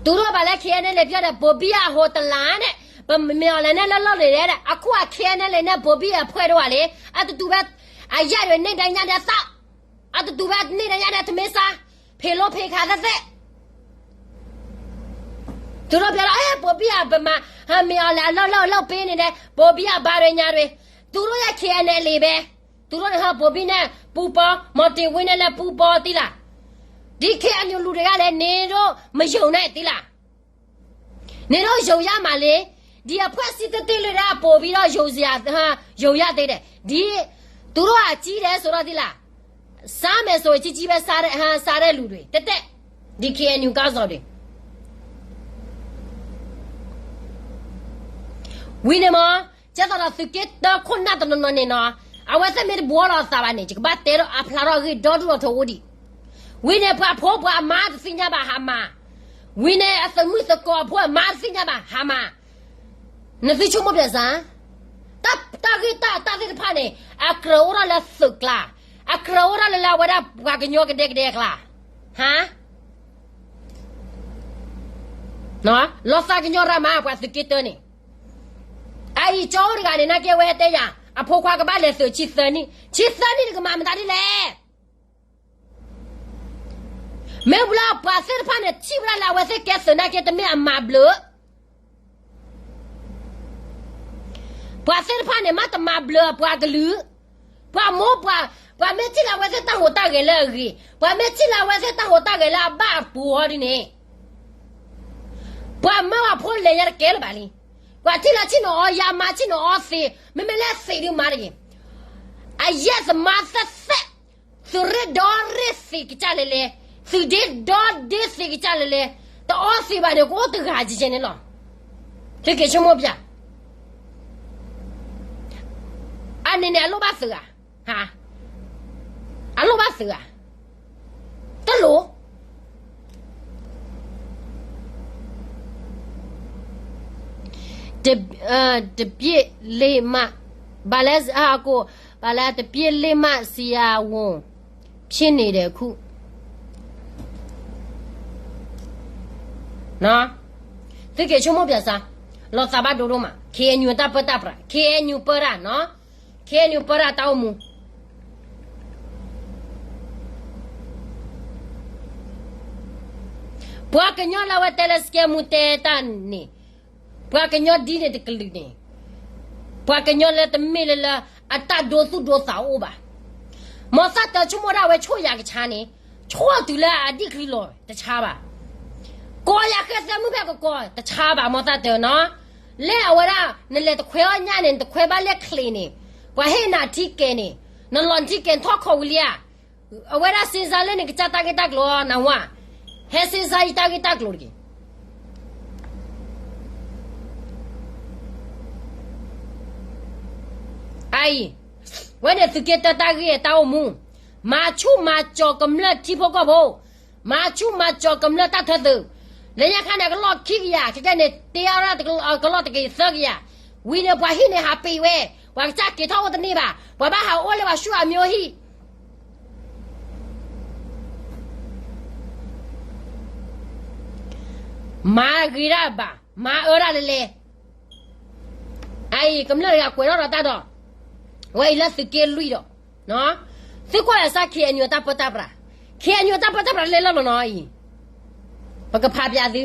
တူၢ်ထီၣ်ဘၣ်လၢ ခ့ၣ်အဲၣ်ယူၣ် လဲၤပျီဒီး ဗိုလ်ဘိုဘံၣ်အဟိတလါန့ၣ် ပမ့ၢ်အီၤလဲၣ်န့ၣ် လၢလီၢ်န့ၣ်ဒီး အခိၣ်အ ခ့ၣ်အဲၣ်ယူၣ် န့ၣ် ဗိုလ်ဘိုဘံၣ်အဖှဲၣ်ဒိၣ်ဝဲလံ, အတတူၢ်ဘၣ်အယဲၢ်ဒွဲၣ်န့ၢ်ဒၣ်ညါဒဲးသၣ်, အတတူၢ်ဘၣ်န့ၢ်ဒၣ်ညါဒဲးတမ့ၢ်စါ, ဖံးလိဖံးခါသ့ၣ်သ့ၣ် သူတို့ပြောတော့ အဲ ဗိုလ်ဘီက ဗမာ ဟဲမ့ၢ်အီၤလဲၤအလုပ်လုပ်လုပ်ပေးနေတယ် ဗိုလ်ဘီက ဘာတွေညာတွေ သူတို့ရဲ့ KNLA ပဲ သူတို့နဲ့ ဟဲ ဗိုလ်ဘီနဲ့ ပူပေါင်း မီၢ်တင်ဝင်းနဲ့လည်း ပူပေါင်း သီလၢ ဒီ KNU လူတွေကလည်း နင်တို့ မယုံနဲ့ သီလၢ နင်တို့ ယုံရမှာလေ ဒီအဖွဲ့အစည်းသစ်သစ်တွေ ပိုပြီးတော့ ယုံစရာ ယုံရသေးတယ် ဒီ သူတို့က ကြီးတယ်ဆိုတော့ သီလၢ စားမယ်ဆိုရင် ကြီးကြီးပဲ စားတဲ့ ဟဲ စားတဲ့လူတွေ တက်တက် ဒီ KNU ခေါင်းဆောင်တွေ ဝံၤန့ၣ်မ့ၢ် ကဲသိးဒီး သုးက့တၢခိၣ်နၢ်တနီၤနီၤန့ၣ်နီၤ အဝဲသ့ၣ်မ့ၢ်တဘှီလီၤအသးဘၣ်န့ၣ် ယကဘၣ်တဲထီၣ်အဖျါထီၣ်အဂ့ၢ် ဒီဒူၣ်ဒီထီၣ်အိၣ်ဒံး ဝံၤန့ၣ် ပှၤဖိပှၤအမါတသ့ၣ်ညါဘၣ် ဟးမၤ ဝံၤန့ၣ် အသုးမုၢ်သကိးအဖိအမါတသ့ၣ်ညါဘၣ် ဟးမၤ နသုဆိကမိၣ်ပၠးစၢ် တၢ်ဂ့ၢ်တၢ်အတၢ်သ့ၣ်တဖၣ်န့ၣ် အကြၢးအိၣ်ထီၣ်လၢသုးကျါ အကြၢးအိၣ်ထီၣ်လၢ လၢအဝဲဒၣ်ပှၤကညီကဒဲကဒဲအကျါ ဟါ လီၤသးကညီၤရၣ်မး ပှၤသုးက့တၢန့ၣ် အအံၤကၠီအိၣ်တဂၤန့ၣ် နာ်က့ဝဲတဲယၤ အဖိခွါကဘၣ်လဲၤသုးဆံသၢနံၣ် ဆံသၢနံၣ်တကမၤမတၤဒ်လဲၣ် မ့ၢ်ဝံၤလၢပှၤသ့ၣ်တဖၣ်န့ၣ် ထံၣ်ဝဲဒၣ်လၢအဝဲသ့ၣ်ကဲသုးနာ်က့ တမ့ၢ်အမၤဘျုး ပှၤသ့ၣ်တဖၣ်န့ၣ် မ့ၢ်တမၤဘျုးပှၤကလုာ်, ပှၤမိၢ်ပှၤ, ပှၤမ့ၢ်ထံၣ်လၢအဝဲသ့ၣ်တၢ်ဟူးတၢ်ဂဲၤလၢအဂ့ၤ, ပှၤမ့ၢ်ထံၣ်လၢအဝဲသ့ၣ်တၢ်ဟူးတၢ်ဂဲၤလၢအဘၣ်အပူၤအီၤဒ်န့ၣ်, ပှၤမၢပှၤဖိလဲၤညါတကဲလၢၤဘၣ်လံ. ပှၤထံၣ်လၢဆ့ၣ်နီၤအီယါမါဆ့ၣ်နီၤအီသ့, မ့မ့ၢ်လၢသ့ဒုးမၤတဂ့ၤ. အယဲၢ်သမါသၢသၢ, သုးရ့ၣ်ဒီရ့ၣ်သ့ကစၢ်လဲၤလဲၤ, သုးဒ့ဒီဒ့သ့ကစၢ်လဲၤလဲၤ, တအီသ့ဘၣ်န့ၣ် ကအိၣ်တဂၤကဲကဲန့ၣ်လီၤ. သုက့ၤဆိကမိၣ်ပၠး, အန့ၣ်န့ၣ် အလိၣ်ဘၣ်သုးဧါ, အလိၣ်ဘၣ်သုးဧါ, တလိၣ် တပြည့်လေးမှ, ဘာလဲ, အကို, ဘာလဲ, တပြည့်လေးမှ ဆရာဝန် ဖြစ်နေတယ်ခု. သုက့ၤဆိကမိၣ်ပၠးစၢ်, လီၤသးဘၣ်ဒိဒိၣ်မး, KNU တၢ်ပၢတၢ်ပြး, KNU ပၢတၢ်နီၤ, KNU ပၢတၢ်တၢ်အိၣ်မူ ပှၤကညီလၢအဝဲတဲလၢစကဲမူတဲတၢ်န့ၣ်, ပှၤကညီဒ်န့ၣ်တကလုာ်န့ၣ်, ပှၤကညီလၢတမ့ၢ်လၢလၢ အတၢ်ဒိသူၣ်ဒိသးအိၣ်ဘၣ်. မ်သးတၢ်ဆိကမိၣ်ဒၣ်ဝဲဆိၣ်ယၤကဆါန့ၣ်, ဆိၣ်တုၤလၢအဒံၣ်ချံလီၤတဆါဘၣ်. ကိးယၤဃဲသၢမုၢ်ဖဲကကိးတဆါဘၣ် မ်သးတၢ်နီၤ. လၢအဝဲဒၣ် နလဲၤတခွဲအီၣ်ညၣ်န့ၣ် နတခွဲဘၣ်လၢချံးန့ၣ်, ပှၤဟ့ၣ်နၤထံကဲးန့ၣ်, နလီၤနထံကဲးနထီၣ်ခီဝံၤလံဧါ. အဝဲဒၣ်စ့စါလၢန့ၣ် ကစၢ်တၢ်ဂ့ၢ်တၢ်ကျိၤနဝၤ, ဟဲစ့စါယတၢ်ဂ့ၢ်တၢ်ကျိၤတက့ၢ်. အအံၤ, ဝဲန့ၣ်သုးက့တၢတၢ်ဂ့ၢ်တၢ်အိၣ်မူ, မၤဆူၣ်မၤကၠီၤကမျၢၢ်ထံဖိကီၢ်ဖိ, မၤဆူၣ်မၤကၠီၤကမျၢၢ်တၢ်ထၢသုး, လၢညါခါန့ၣ် ကလီၢ်ခံကယၤ, ခဲကဲန့ၣ် တ့အီၣ်ဒၣ်ကလီၢ်တကယၤသၢကယၤ, ဝံၤန့ၣ် ပှၤဟံၣ်န့ၣ်ဟးပံးဝဲ, ပှၤကစၢ်က့ၤထီၣ်အိၣ်တန့ၢ်ဘၣ်, ပှၤဘၣ်ဟးအိၣ်လၢပှၤဆူၣ်အမျိုးဟံၣ် မၤဂ့ၤဒၣ်ဘၣ်, မၤအၢဒၣ်လဲၤလဲၤ, အအံၤ ကမျၢၢ်တဂၤကွဲးထီၣ်ဒီးတၢ်ဒီး, ဝဲအံၤလၢသုးက့လွံၢ်ဒီး, သုကွၢ်လၢစၢ် KNU တၢ်ပၢတၢ်ပြး, KNU တၢ်ပၢတၢ်ပြးလဲၤလီၤလီၤနီၤအံၤ, ပကဖးပၠးသု,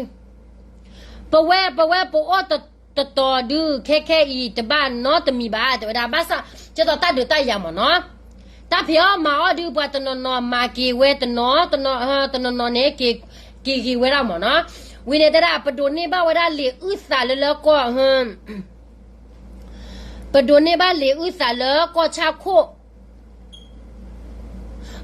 ပဝဲ ပဝဲပအိၣ်တတီၤဒုး ခဲခဲအံၤ တဘၣ်နီတမံၤဘၣ် တဲဝဲဒၣ် ဘၣ်ဆၣ် ကဲသိးတၢ်ဒုးတၢ်ယၤမ့ၢ်နီၤ, တၢ်ဖံးအီၣ်မၤအီၣ်ဒုး ပှၤတနီၤနီၤမၤက့ၤဝဲတနီၤ, တနီၤနီၤန့ၣ် က့ၤက့ၤဝဲဒၣ်မ့ၢ်နီၤ, ဝံၤန့ၣ်တဲဒၣ် ပဒိးန့ၢ်ဘၣ်ဝဲဒၣ်လံာ်အုၣ်သးလၢလၢကီၢ် ပဒိးန့ၢ်ဘၣ်လံာ်အုၣ်သးလၢကီၢ်ဆၣ်ခိၣ်,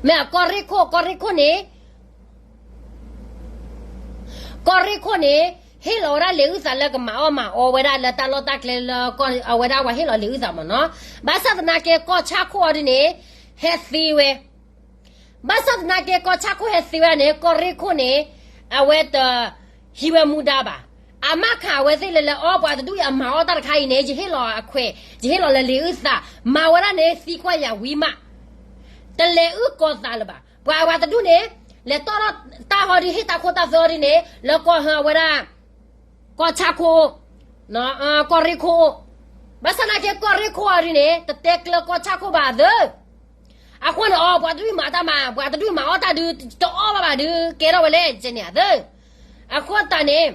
မ့ၢ်ကီၢ်ရ့ၣ်ခိၣ်, ကီၢ်ရ့ၣ်ခိၣ်န့ၣ်, ကီၢ်ရ့ၣ်ခိၣ်န့ၣ် ဟ့ၣ်လီၤဝဲဒၣ်လံာ်အုၣ်သးလၢကမၤအီၣ်မၤအီဝဲဒၣ်လၢတၢ်လီၢ်တၢ်ကျဲလၢ အဝဲဒၣ်ပှၤဟ့ၣ်လီၤလံာ်အုၣ်သးမ့ၢ်နီၤ, ဘၣ်ဆၣ်သနာ်က့ကီၢ်ဆၣ်ခိၣ်အီၤဒ်န့ၣ် ဟဲသ့ဝဲ ဘၣ်ဆၣ်သနာ်က့ကီၢ်ဆၣ်ခိၣ်ဟဲသ့ဝဲဒၣ်န့ၣ် ကီၢ်ရ့ၣ်ခိၣ်န့ၣ် အဝဲတဟံးဝဲမူဒါဘၣ်. အမ့ၢ်ခးအဝဲသ့ၣ်လၢလၢအီၣ်ပှၤတဒူၣ်အံၤအမၤအီၣ်တၢ်တခါအံၤန့ၣ် ယဟ့ၣ်လီၤအခွဲး, ယဟ့ၣ်လီၤလၢလံာ်အုၣ်သး, မၤဝဲဒၣ်န့ၣ်သံကွၢ်ယၤဝံၤမး, တလဲၤအုၣ်ကီၤသးလၢၤဘၣ်. ပှၤအဝဲတဒူၣ်န့ၣ် လဲၤတီၢ်ထီၣ်တၢ်ဟီဒ်ဟ့ၣ်တၢ်ခိတၢ်သွဲအီၤဒ်န့ၣ် လၢကီၢ်ဟၢအဝဲဒၣ် ကီၢ်ဆၣ်ခိၣ် ကီၢ်ရ့ၣ်ခိၣ်, ဘၣ်ဆၣ်သနာ်က့ကီၢ်ရ့ၣ်ခိၣ်အီၤဒ်န့ၣ် တတဲကျၢၤကီၢ်ဆၣ်ခိၣ်ဘၣ်သၢ, အဃိန့ၣ်အီၤ ပှၤတဒူၣ်မၤတၢ်မၤ, ပှၤတဒူၣ်မၤအီၣ်တၢ်ဒုး တအီၣ်ဘၣ်ဘၣ်ဒုး ကဲထီၣ်ဝဲလဲၣ်ကဲန့ၣ်သၢ, အဃိသတးန့ၣ်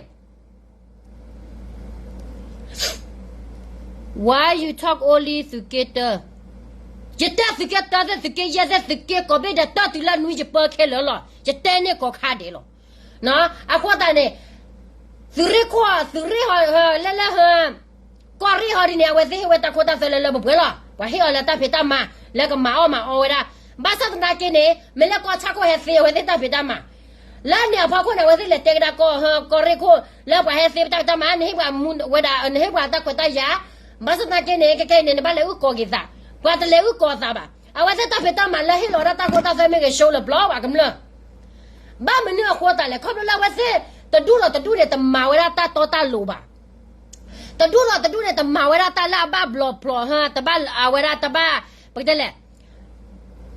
Why you talk only သုးက့တၢ, ယတဲသုးက့တၢသ့ၣ် သုးက့ယဲၢ်သ့ၣ် သုးက့ကိးဘ့ၣ်ဒဲး တၢ်တုၤလၢနွံယပၢခဲလၢာ်လီၤ. ယတဲန့ၢ်ကိးခါဒဲးလီၤ. အဃိသတးန့ၣ် သုးရ့ၣ်ခိၣ် သုးရ့ၣ်ဟီ လၢလၢဟ ကီၢ်ရ့ၣ်ဟီဒ်န့ၣ် အဝဲသ့ၣ်ဟ့ၣ်ဝဲတၢ်ခိတၢ်သွဲလၢလၢပှဲၤပှဲၤလီၤ. ပှၤဟ့ၣ်အီၤလၢတၢ်ဖံးတၢ်မၤ လၢကမၤအီၣ်မၤအီဝဲဒၣ်. ဘၣ်ဆၣ်သနာ်က့န့ၣ် မ့ၢ်လၢကီၢ်ဆၣ်ခိၣ်ဟဲသ့အဝဲသ့ၣ်တၢ်ဖံးတၢ်မၤ လၢန့ၣ်အဖီခိၣ်န့ၣ် အဝဲသ့ၣ်လဲၤတဲကဒါကီၢ် ကီၢ်ရ့ၣ်ခိၣ် လၢပှၤဟဲသ့ပတၢ်ဖံးတၢ်မၤ နဟ့ၣ်ပှၤမူဝဲဒၣ် နဟ့ၣ်ပှၤတၢ်ခွဲးတၢ်ယာ်. ဘၣ်ဆၣ်သနာ်က့န့ၣ် ခဲခဲအံၤန့ၣ် နဘၣ်လဲၤအုၣ်ကီၤက့ၤသး, ပှၤတလဲၤအုၣ်ကီၤသးဘၣ်. အဝဲသ့ၣ်တၢ်ဖံးတၢ်မၤလၢဟ့ၣ်လီၤဒၣ်တၢ်ခိတၢ်သွဲမ့ၢ်ဂ့ၤ show လၢပျီပှၤကမျၢၢ် ဘၣ်မနုၤအဃိသတးလဲၣ်, ခီဖျိလၢအဝဲသ့ၣ် တဒူၣ်ဒီးတဒူၣ်န့ၣ် တမၤဝဲဒၣ်တၢ်တီတၢ်လိၤဘၣ်. တဒူၣ်ဒီးတဒူၣ်န့ၣ် တမၤဝဲဒၣ်တၢ်လၢအဘၣ်ဘျီဖျိး, တဘၣ်အဝဲဒၣ်တဘၣ်, ပကတဲလဲၣ်,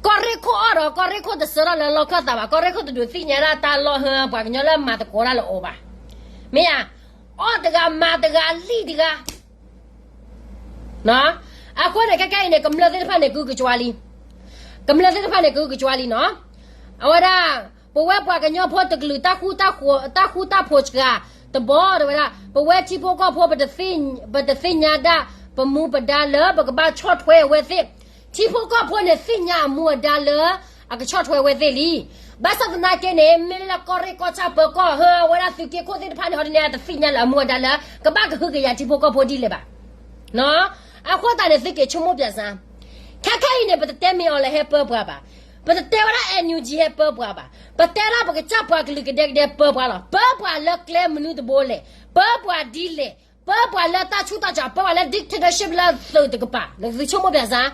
ကီၢ်ရ့ၣ်ခိၣ်အီၣ်ဒီး ကီၢ်ရ့ၣ်ခိၣ်တဆၢထၢၣ်လၢလီၢ်ခၢၣ်သးဘၣ်, ကီၢ်ရ့ၣ်ခိၣ်တဒုးသ့ၣ်ညါဒၣ်တၢ်လီၢ်ဟၢ ပှၤကညီလၢမၤသကိးတၢ်လၢအီၤဘၣ်. မ့ၢ်ဧါ, အီၣ်တဂၤမၤတဂၤလံၣ်တဂၤ အဃိန့ၣ် ခဲခဲအံၤန့ၣ် ကမျၢၢ်သ့ၣ်တဖၣ်န့ၣ် ကဟုကကွၢ်လံ, ကမျၢၢ်သ့ၣ်တဖၣ်န့ၣ် ကဟုကကွၢ်လံနီၤ. အဝဲဒၣ် ပဝဲပှၤကညီဖိတကလုာ် တၢ်ဃူတၢ်ဖိးစှၤတဘီ တဲဝဲဒၣ် ပဝဲထံဖိကီၢ်ဖိ ပတသ့ၣ်ညါဒၣ် ပမူပဒါလၢ ပကဘၣ်ဆီၣ်ထွဲအဝဲသ့ၣ်, ထံဖိကီၢ်ဖိန့ၣ် သ့ၣ်ညါအမူအဒါလၢ အကဆီၣ်ထွဲအဝဲသ့ၣ်လံ. ဘၣ်ဆၣ်သနာ်က့န့ၣ် မ့ၢ်လၢကီၢ်ရ့ၣ်ကီၢ်ဆၣ်ပၢၤကီၢ်ဟၢ အဝဲဒၣ်သုးက့ခိၣ်သ့ၣ်တဖၣ်န့ၣ် ဟီဒ်န့ၣ် အတသ့ၣ်ညါလၢအမူအဒါလၢ ကဘၣ်ကဟုကယာ်ထံဖိကီၢ်ဖိဒ်လဲၣ်ဘၣ်. အဃိသတးန့ၣ် သုက့ၤဆိကမိၣ်ပၠးစၢ်, ခဲခဲအံၤန့ၣ် ပတတဲမ့ၢ်အီၤလၢဟဲပၢပှၤဘၣ်, ပတတဲဝဲဒၣ် NUG ဟဲပၢပှၤဘၣ်, ပတဲဒၣ်ပကစၢ်ပှၤကလုာ်ကဒဲကဒဲပၢပှၤလီၤ. ပၢပှၤလၢကျဲမနုၤတဘိလဲၣ်, ပၢပှၤဒ်လဲၣ်, ပၢပှၤလၢတၢ်ဆူးတၢ်ဆါ, ပၢပှၤလၢ dictatorship လၢသုးတကပၤ, သုဆိကမိၣ်ပၠးစၢ်,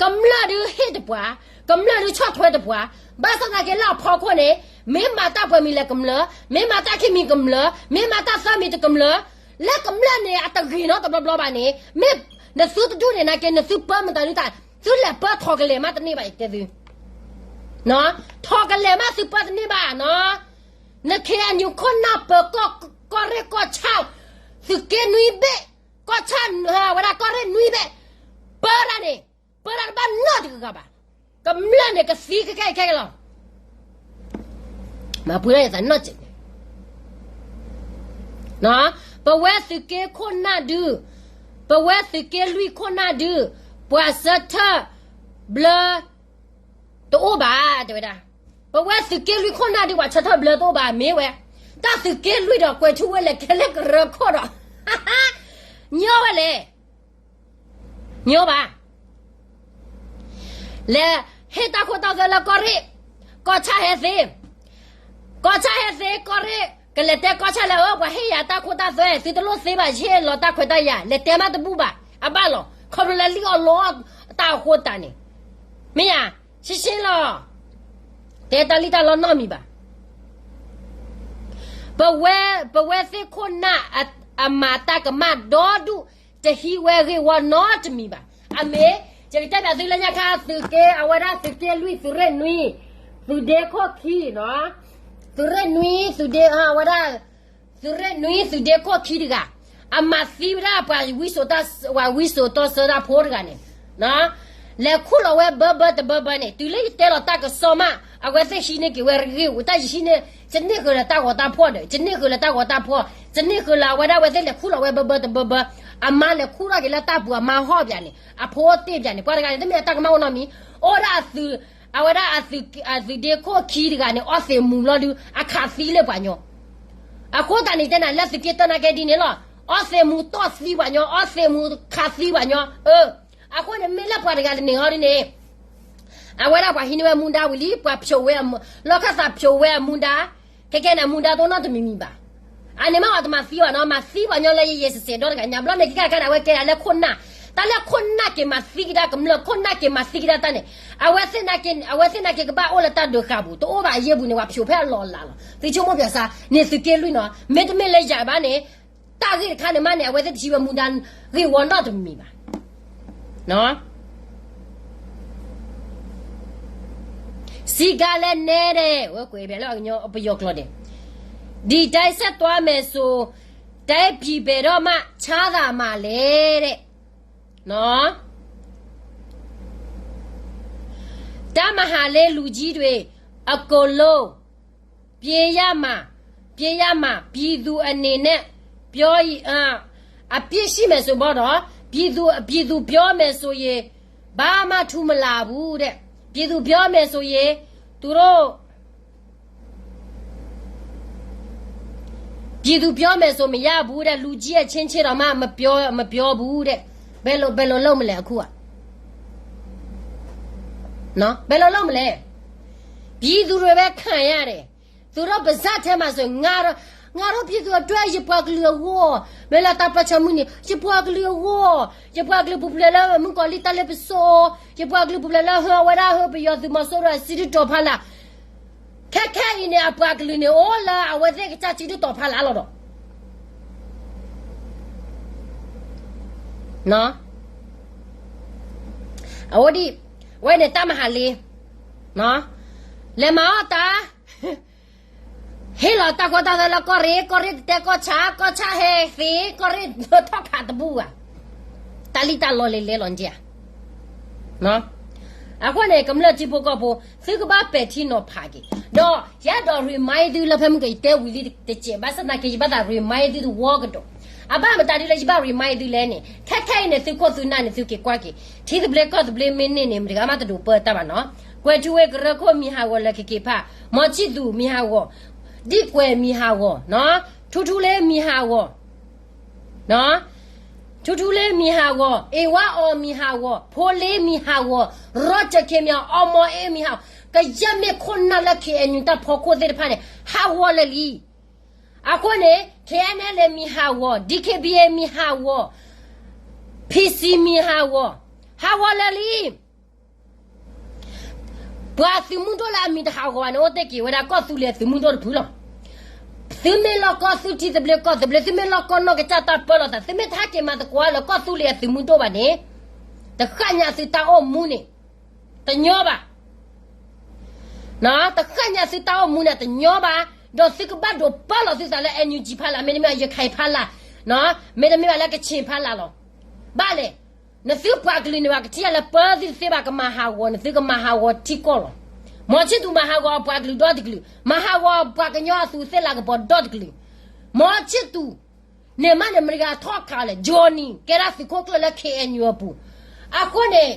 ကမျၢၢ်ဒုးဟ့ၣ်တပှၤ, ကမျၢၢ်ဒုးဆီၣ်ထွဲတပှၤ, ဘၣ်ဆၣ်သနာ်က့လၢအဖီခိၣ်န့ၣ် မ့ၢ်မၤတၢ်ပှဲၤမံၤလဲၣ်ကမျၢၢ်, မ့ၢ်မၤတၢ်ခံမံၤကမျၢၢ်, မ့ၢ်မၤတၢ်သၢမံၤတကမျၢၢ်, လၢကမျၢၢ်န့ၣ် အတဂ့ၤနီတဘျီဘျီဘၣ်န့ၣ် မ့ၢ်နသုတဒူၣ်န့ၣ်နာ်က့ နသုပၢမတၤဒုးတၢ်, သုလဲၤပၢထီၣ်ကလဲာ်မးတန့ၢ်ဘၣ် ယတဲသု, ထီၣ်ကလဲာ်မးသုပၢတန့ၢ်ဘၣ်နီၤ. န KNU ခိၣ်နၢ်ပၢၤကီၢ်, ကီၢ်ရ့ၣ်ကီၢ်ဆၣ်, သုးက့နွံဘ့ၣ်, ကီၢ်ဆၣ်ဝဲဒၣ်ကီၢ်ရ့ၣ်နွံဘ့ၣ်, ပၢဒၣ်န့ၣ်, ပၢဒၣ်တဘၣ်နီတဂၤဂၤဘၣ်. ကမျၢၢ်န့ၣ်ကသံခဲခဲအံၤခဲကလီၤ. မၤပှဲၤလၢယသးနီၢ်စဲးန့ၣ်, ပဝဲသုးက့ခိၣ်နၢ်ဒုး, ပဝဲသုးက့လွံၢ်ခိၣ်နၢ်ဒုး, ပှၤဆၢထၢၣ်ဘျၢတအိၣ်ဘၣ် တဲဝဲဒၣ်. ပဝဲသုးက့လွံၢ်ခိၣ်နၢ်ဒုး ပှၤဆၢထၢၣ်ဘျၢတအိၣ်ဘၣ် မ့ၢ်ဝဲ, တၢ်သုးက့လွံၢ်ဒီးကွဲးထူဝဲလဲၣ် ကဲလၢကရၢခိၣ်ဒီး ညီဝဲလဲၣ်, ညီဘၣ်. လဲၤဟ့ၣ်တၢ်ခိတၢ်သွဲလၢကီၢ်ရ့ၣ်, ကီၢ်ဆၣ်ဟဲသ့, ကီၢ်ဆၣ်ဟဲသ့ ကီၢ်ရ့ၣ်, ကလဲၤတဲကီၢ်ဆၣ်လၢ အၢ ပှၤဟ့ၣ်ယၤတၢ်ခိတၢ်သွဲ သုတလိၣ်သ့ဘၣ် ယဟ့ၣ်လီၤတၢ်ခွဲးတၢ်ယာ် လဲၤတဲမးတဘူၣ်ဘၣ်, အဘၣ်လီၤ ခီဖျိလၢလံၣ်အီၣ်လီအီၣ်တၢ်အဃိသတးန့ၣ်, မ့ၢ်ဧါ, ရှင်းရှင်းလီၤ. တဲတၢ်လံၣ်တၢ်လီနီတမံၤဘၣ်. ပဝဲ, ပဝဲသ့ၣ်ခိၣ်နၢ်အမၤတၢ်ကမၣ်ဒီဒူၣ် တဟံးဝဲဂ့ၢ်ဝီနီတမံၤဘၣ်. အမ့ၢ်, ယကတဲဘၣ်သုလၢညါခါ သုးက့ အဝဲဒၣ်သုးက့လွံၢ် သုးရ့ၣ်နွံ, သုးဒ့ခိၣ်ခံနီၤ, သုးရ့ၣ်နွံ သုးဒ့ အဝဲဒၣ် သုးရ့ၣ်နွံ သုးဒ့ခိၣ်ခံတဂၤ, အမၤသံဝဲဒၣ်ပှၤဝံစိာ်တၢ်, ပှၤဝံစိာ်တီဆှၢတၢ်ဖိတဂၤန့ၣ် လဲၤခူၣ်လီၤဝဲဘၢဘၢတဘၢဘၢန့ၣ် တုၤလၢယတဲလီၤတၢ်ကစီၣ်မး အဝဲသ့ၣ်ဟံးန့ၢ်က့ၤဝဲဂ့ၢ်ဝီ တၢ်ယဟံးန့ၢ်, ယန့ၢ်ဃုာ်လၢတၢ်ဂီၤတၢ်ဖှီၣ်ဒီး ယန့ၢ်ဃုာ်လၢတၢ်ဂီၤတၢ်ဖှီၣ်, ယန့ၢ်ဃုာ်လၢအဝဲဒၣ်အဝဲသ့ၣ်လဲၤခူၣ်လီၤဝဲဘၢဘၢတဘၢဘၢ, အမါလဲၤခူၣ်ထီၣ်က့ၤလၢတၢ်ပူၤ အမါဟီၣ်ပၠးန့ၣ် အဖိတ့ၢ်ပၠးန့ၣ် ပှၤတဂၤန့ၣ် တမ့ၢ်အတၢ်ကမၣ်အိၣ်နီတမံၤ, အိၣ်ဝဲဒၣ်အသုး, အဝဲဒၣ်အသုးဒ့ခိၣ်ခံတဂၤန့ၣ် အီသံးမူၤလီၤဒုး အခးသံလၢပှၤညီ အဃိသတးန့ၣ် တဲနၤလၢသုးက့တၢနာ်ကဲဒ်န့ၣ်လီၤ. အီသံးမူၤတီၢ်သံပှၤညီ, အီသံးမူၤခးသံပှၤညီ, အၢ, အဃိန့ၣ် မ့ၢ်လၢပှၤတဂၤတန့ၢ်ဟီဒ်န့ၣ်, အဝဲဒၣ်ပှၤဟံးန့ၢ်ဝဲမူဒါဝံၤလံ, ပှၤဖျိးဝဲ, လီၢ်ခၢၣ်သးဖျိးဝဲအမူဒါ, ခဲကဲန့ၣ်အမူဒါတအိၣ်နီတမံၤမံၤဘၣ်. အန့ၣ်မ့ၢ်အီၤတမၤသံဘၣ်နီၤ, မၤသံပှၤညီလၢယယဲၢ်စဲးဒီတဂၤညါဘျီန့ၣ် ကဲကဲန့ၣ် အဝဲကဲဒၣ်လၢခိၣ်နၢ်, တၢ်လၢခိၣ်နၢ်က့ၤမၤသံကဒါကမျၢၢ်, ခိၣ်နၢ်က့ၤမၤသံကဒါတၢ်န့ၣ်, အဝဲသ့ၣ်နာ်က့, အဝဲသ့ၣ်နာ်က့ကဘၣ်အိၣ်လၢတၢ်ဒုးဃာ်ပူၤ, တအိၣ်ဘၣ်အယ့ၢ်ပူၤန့ၣ် ပှၤဖျိးဖဲအလီၢ်အလၤလီၤ. သုဆိကမိၣ်ပၠးစၢ်, န့ၣ်သုးက့လွံၢ်နီၤ, မ့တမ့ၢ်လၢယၤဘၣ်န့ၣ်, တၢ်ဂ့ၢ်တခါန့ၣ်မးန့ၣ် အဝဲသ့ၣ်တဟံးဝဲမူဒါဂ့ၢ်ဝီနီတမံၤမံၤဘၣ်. စံးကါလဲၣ်နဲဒဲး, ဝဲကွဲးဘၣ်လၢပယီၤကျိာ်ဒဲး, ဒီတိုင်းဆက်သွားမယ်ဆို, တိုင်းပြည်ဘယ်တော့မှချမ်းသာမှာလဲတဲ့, တၢ်မၤဟးလ့လူၤကံဒွံး, အကိၣ်လိ, ပျ့ယၢ်မး, ပျ့ယၢ်မး, ပြည်သူအနေနဲ့, ပြောရင်, အပြစ်ရှိမယ်ဆိုတော့, ပြည်သူ ပြည်သူပြောမယ်ဆိုရင် ဘာမှထူမလာဘူးတဲ့ ပြည်သူပြောမယ်ဆိုရင် သူတို့ ပြည်သူပြောမယ်ဆိုမရဘူးတဲ့ လူကြီးအချင်းချင်းတောင်မှမပြော မပြောဘူးတဲ့ ဘယ်လို ဘယ်လိုလုပ်မလဲအခုอ่ะ နော် ဘယ်လိုလုပ်မလဲ ပြည်သူတွေပဲခံရတယ် သူတို့ပါးစပ်ထဲမှာဆိုရင် ငါတို့ ငါတို့ပြည်သူအတွက် ယပှၤကလုာ်အဂီၢ် မ့ၢ်လၢတၢ်ပၢဆှၢမုၢ်နံၤ ယပှၤကလုာ်အဂီၢ် ယပှၤကလုာ်ပူၤဖျဲးလၢမုၣ်ကီၤလံၢ်တၢ်လ့ပစိ ယပှၤကလုာ်ပူၤဖျဲးလၢဟၢဝဲဒၣ်ဟၢပယီၤသုးမီၤစိရိၤအစုဒုၣ်တီၤဖးလာ် ခဲခဲအံၤန့ၣ် အပှၤကလုာ်န့ၣ် အိၣ်လၢအဝဲသ့ၣ်ကစၢ်စုဒုၣ်တီၤဖးလာ်လီၤဒီး အဝဲဒ် အဝဲန့ၣ်တၢ်မၤဟးလ့ လဲၤမၤအီၣ်တၢ် ဟ့ၣ်လီၤတၢ်ကီတၢ်ခဲလၢကီၢ်ရ့ၣ် ကီၢ်ရ့ၣ်တတဲကီၢ်ဆၣ် ကီၢ်ဆၣ်ဟဲသ့ ကီၢ်ရ့ၣ်ထီၣ်ခးတဘူၣ်ဘၣ် တၢ်လံၣ်တၢ်လီလဲၤလဲၤလီၤနက့ဧါ အဃိန့ၣ် ကမျၢၢ်ထံဖိကီၢ်ဖိ သုကဘၣ်ပဲာ်ထံနီၤဖးက့ၤ ဒီးယအဲၣ်ဒိး remind သုလၢဖဲမုၢ်က ယတဲဝံၤလံတစဲး ဘၣ်ဆၣ်သနာ်က့ ယဘၣ်သး remind သုတဝီကဒီး အဘၣ်မတၤဒ်လၢယဘၣ် remind သုလဲၣ်န့ၣ် ခဲခဲအံၤန့ၣ် သုခိၣ်သုနၢ်န့ၣ် သုက့ၤကွၢ်က့ၤ ထံသဘျ့ကီၢ်သဘျ့မ့ၢ်န့ၢ်န့ၣ် မတၤဂၤမးတဒိးပၢတၢ်ဘၣ်နီၤ ကွဲၤထူဝ့ကရၢခိၣ်မံၤဟးဂီၤလၢ ခဲက့ၤဖး မီၤဆံၣ်သူးမံၤဟးဂီၤ ဒံၣ်ကွဲၤမံၤဟးဂီၤ ထူထူလ့မံၤဟးဂီၤ ထူထူလ့မံၤဟးဂီၤ အ့ၣ်ဝါအီၤမံၤဟးဂီၤ ဖိလ့မံၤဟးဂီၤ ရီကၠၢၣ်ခ့မံၤဟးဂီၤ အီမီၤအ့မံၤဟးဂီၤ ကယဲၢ်မ့ၢ်ခိၣ်နၢ်လၢ ခ့ၣ်အဲၣ်ယူၣ် တၢ်ဖီခိၣ်သ့ၣ်တဖၣ်န့ၣ် ဟးဂီၤလၢာ်လံ အဃိန့ၣ် ခ့ၣ်အဲၣ်ယူၣ် မံၤဟးဂီၤ ဒံၣ်ခ့ၣ်ဘံၣ်အ့မံၤဟးဂီၤ ဖံစံမံၤဟးဂီၤ ဟးဂီၤလၢာ်လံ ပှၤသုးမုၢ်ဒိၣ်လၢအမံၤတဟးဂီၤဘၣ်န့ၣ် အိၣ်တ့ၢ်က့ၤဝဲဒၣ်ကီၢ်သူလ့ၤအသုးမုၢ်ဒိၣ်တဖုလီၤ. သုမ့ၢ်လီၢ်ကီၢ်သူထံသဘျ့ကီၢ်သဘျ့ သုမ့ၢ်လီၢ်ကီၢ်နီၢ်ကစၢ်တၢ်ပၢလီၤသး သုမ့ၢ်တဟဲက့ၤမၤသကိးလၢကီၢ်သူလ့ၤအသုးမုၢ်ဒိၣ်ဘၣ်န့ၣ် တဃၣ်ညါသုတၢ်အိၣ်မူန့ၣ် တညီဘၣ် တဃၣ်ညါသုတၢ်အိၣ်မူန့ၣ် တညီဘၣ်, ဒီးသုကဘၣ်ဒိးပၢလီၤသုသးလၢ NUG ဖးလၢ် မ့တမ့ၢ်ဘၣ် ရခိုင်ဖးလၢ်, မ့တမ့ၢ်ဘၣ်လၢကချ့ၣ်ဖးလၢ်လီၤ. ဘၣ်လဲၣ်, နသုပှၤကလုာ်န့ၣ်ဘၣ် ကထံၣ်ယၤလၢပၢသုတသ့ဘၣ် ကမၤဟးဂီၤ နသုကမၤဟးဂီၤထံကီၢ်လီၤ. မီၤဆံၣ်သူးမၤဟးဂီၤအပှၤကလုာ်ဒီတကလုာ်, မၤဟးဂီၤပှၤကညီအသူးသ့ၣ်လၤကပီၤဒီတကလုာ်. မီၤဆံၣ်သူး န့ၣ်မးန့ၣ် မတၤဂၤထီၣ်ခးလဲၣ်, Johnny ကဲဒၣ်သုးခိၣ်ကျၢၢ်လၢ KNU အပူၤ, အဃိန့ၣ်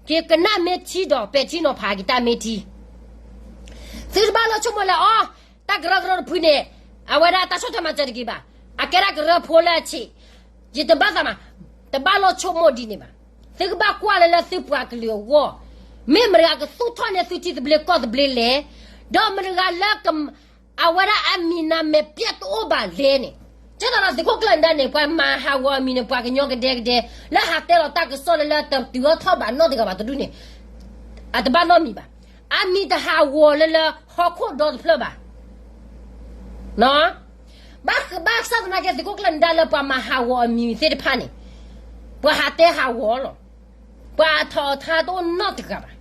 က့ၤကနၣ်မ့ၢ်ထံဒီးပဲာ်ထံနီၤဖးက့ၤတၢ်မ့ၢ်ထံ, သုတဘၣ်လီၤဆိကမိၣ်လၢအီၤ, တၢ်ကရၢကရိတဖုန့ၣ် အဝဲဒၣ်တၢ်ဆီၣ်ထွဲမၤစၢၤတဂ့ၤဘၣ်, အကဲဒၣ်ကရၢဖိလၢအဆံး, ယတဘၣ်သးမး, တဘၣ်လီၤဆိကမိၣ်ဒ်န့ၣ်ဘၣ်. သုကဘၣ်ကွၢ်လၢလၢသုပှၤကလုာ်အဂီၢ်, မ့ၢ်မတၤဂၤကသူၣ်ထီၣ်န့ၢ်သုထံသဘျ့ကီၢ်သဘျ့လဲၣ်, ဒီးမတၤဂၤလၢ အဝဲဒၣ်အမံၤနၤမဲာ်ပျဲၢ်တအိၣ်ဘၣ်လဲၣ်န့ၣ်, ကဲသိးဒီးသုးခိၣ်ကျၢၢ်နဒါန့ၣ် ပှၤမၤဟးဂီၤအမံၤန့ၣ် ပှၤကညီကဒဲကဒဲ လၢဟးတဲလီၤတၢ်ကစီၣ်လၢလၢတတုၤအီၤထီၣ်ဘၣ်နီတဂၤဘၣ်တဒူၣ်န့ၣ်, အတဘၣ်နီတမံၤဘၣ်. အမံၤတဟးဂီၤလၢလၢဟီၣ်ခိၣ်ဒီတဖျၢၣ်ဘၣ်. ဘၣ်ဘၣ်ဆၣ်သနာ်က့ သုးခိၣ်ကျၢၢ်နဒါလၢပှၤမၤဟးဂီၤအမံၤသ့ၣ်တဖၣ်န့ၣ်, ပှၤဟးတဲဟးဂီၤလီၤ. ပှၤအထီၣ်အထါတအိၣ်နီတဂၤဘၣ်.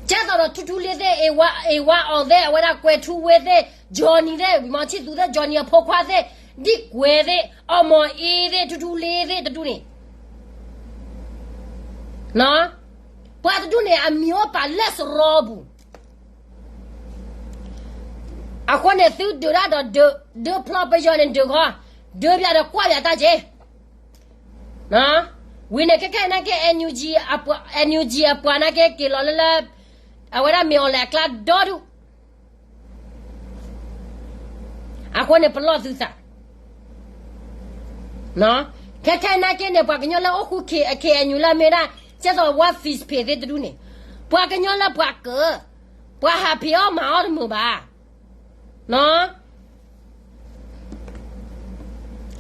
ကဲသိးဒီးထူထူလ့သ့ၣ်, အ့ၣ်ဝါအီၤသ့ၣ်, အဝဲဒၣ်ကွဲၤထူဝ့သ့ၣ်, Johnny သ့ၣ်, မီၤဆံၣ်သူးသ့ၣ်, Johnny အဖိခွါသ့ၣ်, ဒံၣ်ကွဲၤသ့ၣ်, အီမီၤအ့သ့ၣ်, ထူထူလ့သ့ၣ်တဒူၣ်န့ၣ်, ပှၤတဒူၣ်န့ၣ် အမံၤအိၣ်ပာ်လၢစရီပူၤ. အဃိန့ၣ် သုဒုးဒၣ်ဒီးဒုးဖျီပယီၤန့ၣ်ဒုးဃီ, ဒုးဘၣ်ဒီးကွၢ်ဘၣ်တၢ်က့ၤ ဝံၤန့ၣ် ခဲခဲအံၤနာ်က့ NUG အပှၤနာ်က့ က့ၤလီၤလၢလၢ အဝဲဒၣ်မ့ၢ်အီၤလဲၣ်အကျါဒီဒူၣ်, အဃိန့ၣ် ပလီၢ်သုသး. ခဲခဲအံၤနာ်က့န့ၣ် ပှၤကညီလၢအိၣ်ဃူ KNU လၢမ့ၢ်ဒၣ် ကဲသိးဝါ face page သ့ၣ်တဒူၣ်န့ၣ်, ပှၤကညီလၢပှၤကၢၤ, ပှၤဟးဖံးအီၣ်မၤအီၣ်တမုာ်ဘၣ်.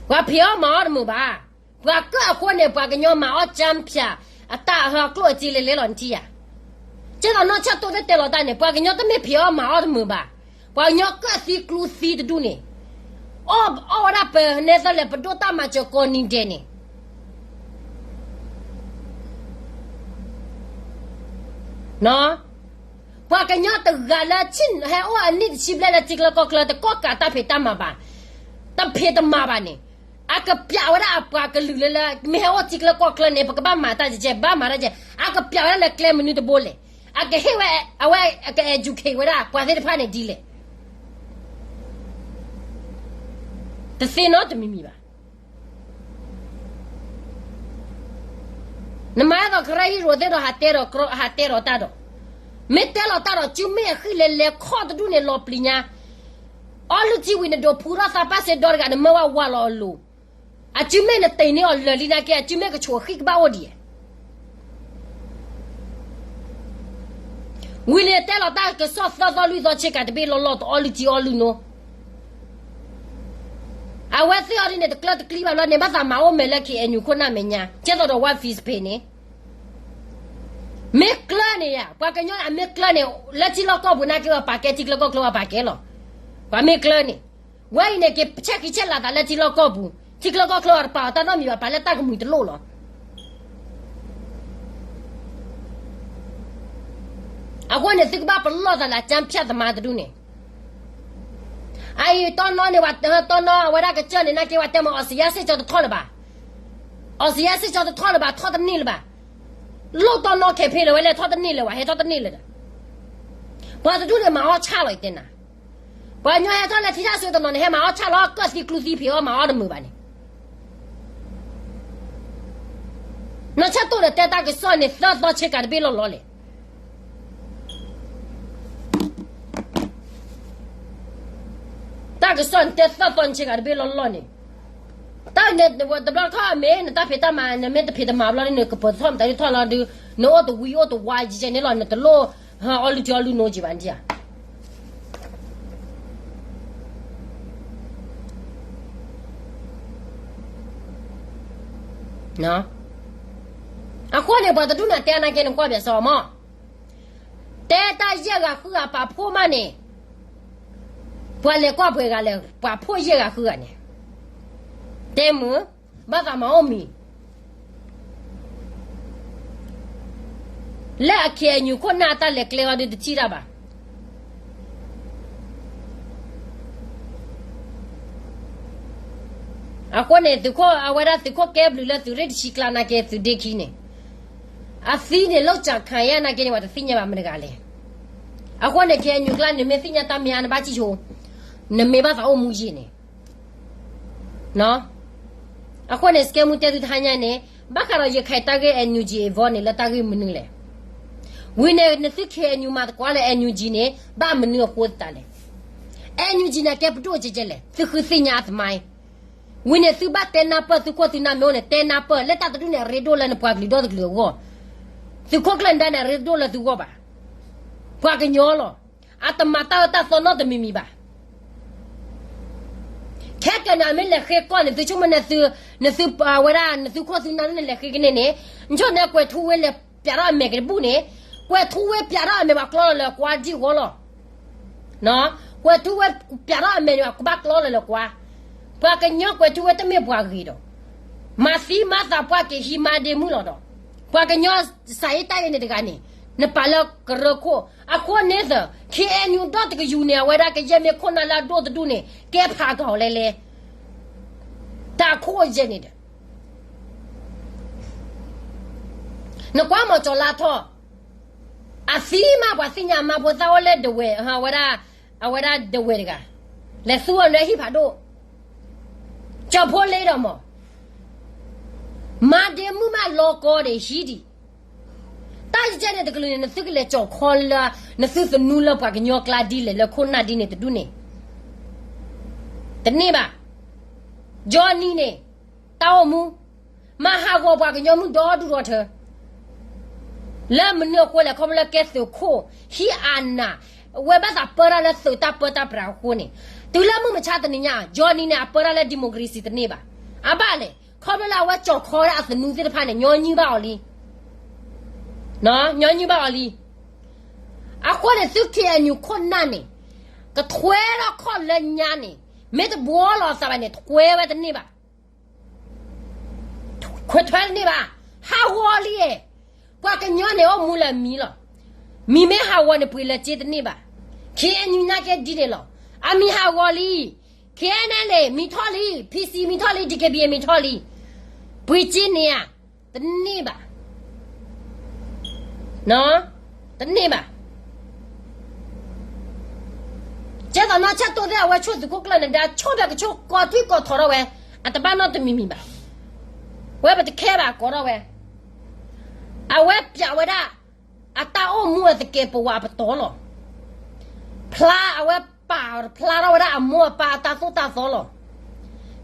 ပှၤဖံးအီၣ်မၤအီၣ်တမုာ်ဘၣ်. ပှၤကၢၣ်အဃိန့ၣ် ပှၤကညီမၤအီၣ်ကၠၢဖၠး အတၢ်အဟၢအကျိၣ်အစ့လဲၤလဲၤလီၤနထံၣ်ဧါ. ကဲသိးနီၢ်ဆၣ်တိၢ်သ့ၣ်တဲလီၤတၢ်န့ၣ် ပှၤကညီတမ့ၢ်ဖံးအီၣ်မၤအီၣ်တမုာ်ဘၣ်. ပှၤကညီကၢၣ်သံကျူသံတဒူၣ်န့ၣ်, အီၣ်ဝဲဒၣ်ပနဲသၢလဲၣ် ပဒိၣ်တၢ်မၤစၢၤကိးနံၤဒဲးန့ၣ် ပှၤကညီတဂၤလၢ ဟဲအိၣ်အနံၣ်တဆံဘျဲၣ်လၢထံချၢကီၢ်ချၢ တကီၢ်ကးတၢ်ဖံးတၢ်မၤဘၣ်, တဖံးတမၤဘၣ်န့ၣ်, အကပျးဝဲဒၣ်အပှၤကလုာ်လၢလၢ မ့ၢ်ဟဲအိၣ်ထံချၢကီၢ်ချၢန့ၣ် ပကဘၣ်မၤတၢ်ကဲကဲ ဘၣ်မၤတၢ်ကဲ, အကပျးဝဲဒၣ်လၢကျဲမနုၤတဘိလဲၣ်. အကဟ့ၣ်ဝဲ အဝဲအက educate ဝဲဒၣ်ပှၤသ့ၣ်တဖၣ်န့ၣ်ဒ်လဲၣ်. တသ့နီတမံၤမံၤဘၣ်. နမၤအသိးကရၢဟံၣ်ရိၤသ့ၣ်ဒီး ဟးတဲဒီးတၢ်ဒီး, မ့ၢ်တဲလီၤတၢ်ဒီး စုမ့ၢ်အဃံလဲၤလဲၤခီၣ်တဒူၣ်န့ၣ်လီၤပျံၤညါ, အီလုၢ်ထံဝံၤနဒိးဖှူထီၣ်သးပၢ်စ့ဒီတဂၤ နမၢဝဲဝးလီၤအလိၤ, အစုမ့ၢ်နတ့ၢ်န့ၢ်အီၤလၢာ်လံနာ်က့ အစုမ့ၢ်ကဆိၣ်အဃံကဘၣ်အိၣ်ဒံးဧါ. ဝံၤန့ၣ်တဲလီၤတၢ်ကစီၣ်သၢသီလွံၢ်သီဆ့ကၤတဘ့ၣ်လီၤလီၤ တအီလုၢ်ထံအီလုၢ်နိ, အဝဲသ့ၣ်အီၤဒ်န့ၣ် တကျၢတကျံဘၣ်ဘျီန့ၣ် ဘၣ်သးမၤအိၣ်မဲာ်လၢ ခ့ၣ်အဲၣ်ယူၣ် ခိၣ်နၢ်မဲာ်ညါ ကဲသိးဒီး ဝါ ဖံးစပ့ၤန့ၣ် မ့ၢ်ကျၢၢ်န့ၣ်ယါ ပှၤကညီအမ့ၢ်ကျၢၢ်န့ၣ် လၢထံလီၢ်ကီၢ်ပူၤနာ်က့ ပှၤပာ်ကဲ ထံချၢကီၢ်ချၢပှၤပာ်ကဲလီၤ. ပှၤမ့ၢ်ကျၢၢ်န့ၣ် ဝဲအံၤန့ၣ် ကဆဲးဃံးဆဲးလၤသးလၢထံလီၢ်ကီၢ်ပူၤ, ထံချၢကီၢ်ချၢအတပာ်အီၤတၢ်နီတမံၤဘၣ် ပာ်လၢတၢ်ကမှံၤတလိၣ်လီၤ. အဃိန့ၣ် သုကဘၣ်ပလီၢ်သးလၢ ကၠၢဖၠၣ်သမါတဒူၣ်န့ၣ်, အအံၤတီနီၣ်န့ၣ် ဝဲတီနီၣ်အဝဲဒၣ်ကစၢၢ်န့ၣ် နာ်က့ဝဲတဲမ့ၢ် အီစံယါစ့ၢ်ကီးတထီၣ်လၢၤဘၣ်, အီစံယါစ့ၢ်ကီးတထီၣ်လၢၤဘၣ် ထီၣ်တန့ၢ်လၢၤဘၣ်, လိၣ်တီနီၣ် campaign လၢၤဝဲလဲၣ် ထီၣ်တန့ၢ်လၢၤဘၣ် ဟဲထီၣ်တန့ၢ်လၢၤဒီး, ပှၤတဒူၣ်န့ၣ်မၤအီၣ်ဆၣ်လီၤ ယတဲနၤ, ပှၤကညီဟဲထီၣ်လၢထံထၣ်စွ့တနီၤန့ၣ် ဟဲမၤအီၣ်ဆၣ်လီၤ ကၢၣ်သံကျူသံဖံးအီၣ်မၤအီၣ်တမုာ်ဘၣ်န့ၣ် နီၢ်ဆၣ်တိၢ်ဒီးတဲတၢ်ကစီၣ်န့ၣ် သၢသီဆ့ကၤတဘ့ၣ်လီၤလီၤလဲၣ်. တၢ်ကစီၣ်န့ၣ်တဲသၢသီဆ့ကၤတဘ့ၣ်လီၤလီၤန့ၣ်, တၢ်န့ၣ်တဘျီခီၣ်မ့ၢ် နတၢ်ဖံးတၢ်မၤ နမ့ၢ်တဖံးတမၤဘျီန့ၣ် နကပၢၤထီၣ်မတၤဒ်ထီၣ်လီၤဒုး, နအိၣ်တဝံအိၣ်တဝါယဲန့ၣ်လီၤ နတလိၣ်အီလုၢ်ထံအီလုၢ်နိကံဘၣ်န့ၣ်ဧါ. အဃိန့ၣ် ပှၤတဒူၣ်န့ၣ်တဲနာ်က့ နကွၢ်ပၠးစီမီၢ်, တဲတၢ်ယဲၢ်ဂၤဃုဂၤပာ်ဖှိၣ်မးန့ၣ်, ပှၤလဲၤကွၢ်ပှဲၤဂၤလဲၣ် ပာ်ဖှိၣ်ယဲၢ်ဂၤဃုဂၤန့ၣ်, တဲမုာ်, ဘၣ်သးမၤအိၣ်မံၤ လၢအ ခ့ၣ်အဲၣ်ယူၣ် ခိၣ်နၢ်အတၢ်လဲၤကျဲအီၤဒုးတထံၣ်တၢ်ဘၣ်. အဃိန့ၣ် သုးခိၣ်အဝဲဒၣ်သုးခိၣ်ကဲဘျုးလၢသုးရ့ၣ်တဆံကျါနာ်က့ သုးဒ့ခံန့ၣ်, အသံန့ၣ် လိာ်စၢ်ခါယါနာ်က့န့ၣ် ပှၤတသ့ၣ်ညါဘၣ်မတၤတဂၤလဲၣ်. အဃိန့ၣ် ခ့ၣ်အဲၣ်ယူၣ်ကျါ နမ့ၢ်သ့ၣ်ညါတၢ်မ့ၢ်အါ နဘၣ်စံၣ်ဆိ, နမ့ၢ်ဘၣ်သးအိၣ်မူယံာ်န့ၣ် အဃိန့ၣ် စကဲမူတဲသုတဟါညါန့ၣ်, ဘၣ်ဃးဒီးယခါတၢ်ဂ့ၢ် NUG အ involve န့ၣ် လၢတၢ်ဂ့ၢ်မနုၤလဲၣ်. ဝံၤန့ၣ် နသု ခ့ၣ်အဲၣ်ယူၣ် မၤသကိးလၢ NUG န့ၣ် ဘၣ်မနုၤအဃိသတးလဲၣ်. NUG န့ၣ် ကဲပဒိၣ်ကဲကဲလဲၣ် သုဃုသ့ၣ်ညါအသမိုင်း. ဝံၤန့ၣ် သုဘၣ်တဲနၢ်ပၢၢ် သုခိၣ်သုနၢ်မ့ၢ်အိၣ်န့ၣ် တဲနၢ်ပၢၢ် လၢတၢ်တဒူၣ်န့ၣ် အရ့ဒိၣ်လၢနပှၤကလုာ်ဒီတကလုာ်အဂီၢ်, သုးခိၣ်ကျၢၢ်နဒါန့ၣ် အရ့ဒိၣ်လၢသုဂီၢ်ဘၣ်. ပှၤကညီလီၤ. အတမၤတၢ်အၢတၢ်သီနီတမံၤမံၤဘၣ်. ခဲကနံၣ်အမ့ၢ်လဲၤဃ့ကီၢ်န့ၣ် သုဆိကမိၣ်န့ၣ် သု, နသုဝဲဒၣ် နသုခိၣ်သုနၢ်န့ၣ် လဲၤဃ့ကန့ၢ်န့ၣ်, နဆိကမိၣ်န့ၣ် ကွဲးထူဝ့လဲၤပျးထီၣ်အမဲာ်ကတဘူၣ်န့ၣ်, ကွဲးထူဝ့ပျးထီၣ်အမဲာ် ပှၤကျီလီၤလၢကွါဒံၣ်ဝီလီၤ. ကွဲးထူဝ့ပျးထီၣ်အမဲာ်န့ၣ် ပှၤကဘၣ်ကျီလီၤလၢကွါ. ပှၤကညီကွဲးထူဝ့တမ့ၢ်ပှၤဂ့ၤဒီး, မၤသံမၤသးပှၢ်က့ၤဟံးမါဒ့မုၣ်လီၤဒီး, ပှၤကညီစးအ့ၣ်တၢ်အ့ၣ်န့ၣ်တဂၤန့ၣ်, နပာ်လၢကရၢခိၣ်, အဃိန့ၣ်သ, ခ့ၣ်အဲၣ်ယူၣ် ဒီတကယူၤန့ၣ် အဝဲဒၣ်ကယဲၢ်မ့ၢ်ခိၣ်နၢ်လၢအဒိၣ်တဒူၣ်န့ၣ် ကဲဖးကီၤလဲၣ်လဲၣ်. တၢ်ခိၣ်ယဲၢ်န့ၣ်ဒီး နကွၢ်မီၤကၠီၤလါထီၣ်, အသံမး ပှၤသ့ၣ်ညါအမါဖိသၣ်အိၣ်လၢဒဝဲၢ်, အဝဲဒၣ်, အဝဲဒၣ်ဒဝဲၢ်တဂၤ, လဲၤသူအီၤလၢဟံၣ်ဖးဒိၣ်, ကၠီၤဖိလ့ဒီးမီၤ, မါဒ့မုၣ်မးလီၤကီဒံးဟံးဒံး, တၢ်ယဲၢ်န့ၣ်တကလုာ်န့ၣ် နသုကလဲၤကၠီၤခီလၢ, နသုသနူလၢပှၤကညီကျါဒ်လဲၣ် လၢခိၣ်နၢ်ဒ်န့ၣ်တဒူၣ်န့ၣ်, တန့ၢ်ဘၣ်. ကၠီနံၤန့ၣ်, တၢ်အိၣ်မူ မၤဟးဂီၤပှၤကညီမုၢ်ဒီဒူၣ်ဒီထၢ, လၢမနုၤအဃိလဲၣ် ခီဖျိလၢကဲသုးခိၣ်, ဟံးအနၢ်, ဝဲဘၣ်သးပၢတၢ်လၢသုးတၢ်ပၢတၢ်ပြးအဃိန့ၣ်, တုၤလၢမုၢ်မဆါတနံၤညါ, ကၠီနံၤန့ၣ် အပၢတၢ်လၢ democracy တန့ၢ်ဘၣ်. အဘၣ်လဲၣ်, ခီဖျိလၢအဝဲကၠီၤခီဝဲဒၣ်အသနူသ့ၣ်တဖၣ်န့ၣ် ညီနုၢ်ဘၣ်အီၤလံ, ညီနုၢ်ဘၣ်အီၤလံ. အဃိန့ၣ် သု ခ့ၣ်အဲၣ်ယူၣ် ခိၣ်နၢ်န့ၣ်, ကထွဲထီၣ်ခီၣ်လၢညါန့ၣ်, မ့ၢ်တဘှီလီၤအသးဘၣ်န့ၣ် ထွဲဝဲတန့ၢ်ဘၣ်. ထွဲတန့ၢ်ဘၣ်, ဟးဂီၤလံ. ပှၤကညီန့ၣ်အိၣ်မူလၢအမံၤလီၤ. မံၤမ့ၢ်ဟးဂီၤန့ၣ် ပှ့ၤလၢက့တန့ၢ်ဘၣ်. ခ့ၣ်အဲၣ်ယူၣ် နာ်က့ဒ်န့ၣ်လီၤ. အမံၤဟးဂီၤလံ. ခ့ၣ်အဲၣ်ယူၣ် မံၤထီၣ်လံ, PC မံၤထီၣ်လံ, DKBA မံၤထီၣ်လံ. ပှ့ၤက့န့ၣ်ဧါ, တန့ၢ်ဘၣ်. တန့ၢ်ဘၣ်. ကဲသိးနီၢ်ဆၣ်တိၢ်သ့ၣ် အဝဲဆိၣ်သုးခိၣ်ကျၢၢ်နဒါ ဆိၣ်ဖဲကဆိၣ် ကိးထွံၣ်ကိးထီထီၣ်ဝဲ, အတဘၣ်နီတမံၤမံၤဘၣ်. ဝဲပတခဲဘၣ် ကိးထီၣ်ဝဲ. အဝဲပျးဝဲဒၣ် အတၢ်အိၣ်မူအသကဲးပဝးအပတီၢ်လီၤ. ဖျါအဝဲပာ်ဖျါထီၣ်ဝဲဒၣ်အမိၢ်အပၢ်အတၢ်သိၣ်တၢ်သီလီၤ.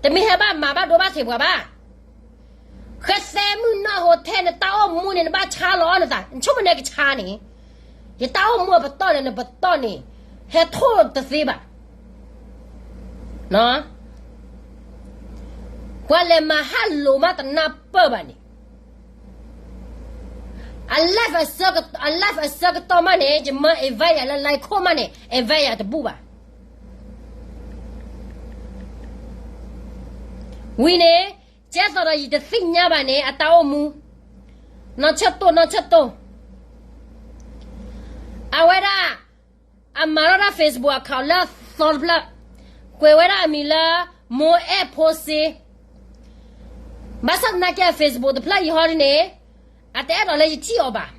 တမ့ၢ်ဟဲဘၣ်မၤဘၣ်ဒိဘၣ်ထံးပှၤဘၣ်. ဃဲသဲမုၣ်နီၢ်ဟိထဲနတၢ်အိၣ်မူန့ၣ် နဘၣ်ဆါလီၤနသး နဆိကမိၣ်န့ၣ်ကဆါန့ၣ်, ယတၢ်အိၣ်မူအပတီၢ်န့ၣ် နပတီၢ်န့ၣ် ဟဲထိၣ်တသ့ဘၣ်. ပှၤလဲၤမၤဟးလိာ်မးတနၢ်ပၢၢ်ဘၣ်န့ၣ် အ live အဆၢကတီၢ်မးန့ၣ် ယမၢ invite ယၤလၢ live ခိၣ်မးန့ၣ် invite ယၤတဘူၣ်ဘၣ်. ဝံၤန့ၣ် ကဲသိးဒီးယတသ့ၣ်ညါဘၣ်န့ၣ် အတၢ်အိၣ်မူ နီၢ်ဆၢၣ်တိၢ် နီၢ်ဆၢၣ်တိၢ် အဝဲဒၣ် အမၤထီၣ်ဒၣ် Facebook account လၢအသီတဖျၢၣ်, ကွဲးဝဲဒၣ်အမံၤလၢ မိၢ်အဲၣ်ဖိစ့, ဘၣ်ဆၣ်သနာ်က့ Facebook တဖျၢၣ်အံၤဟီဒ်န့ၣ် အတအဲၣ်ဒိးလၢယထံၣ်အီၤဘၣ်.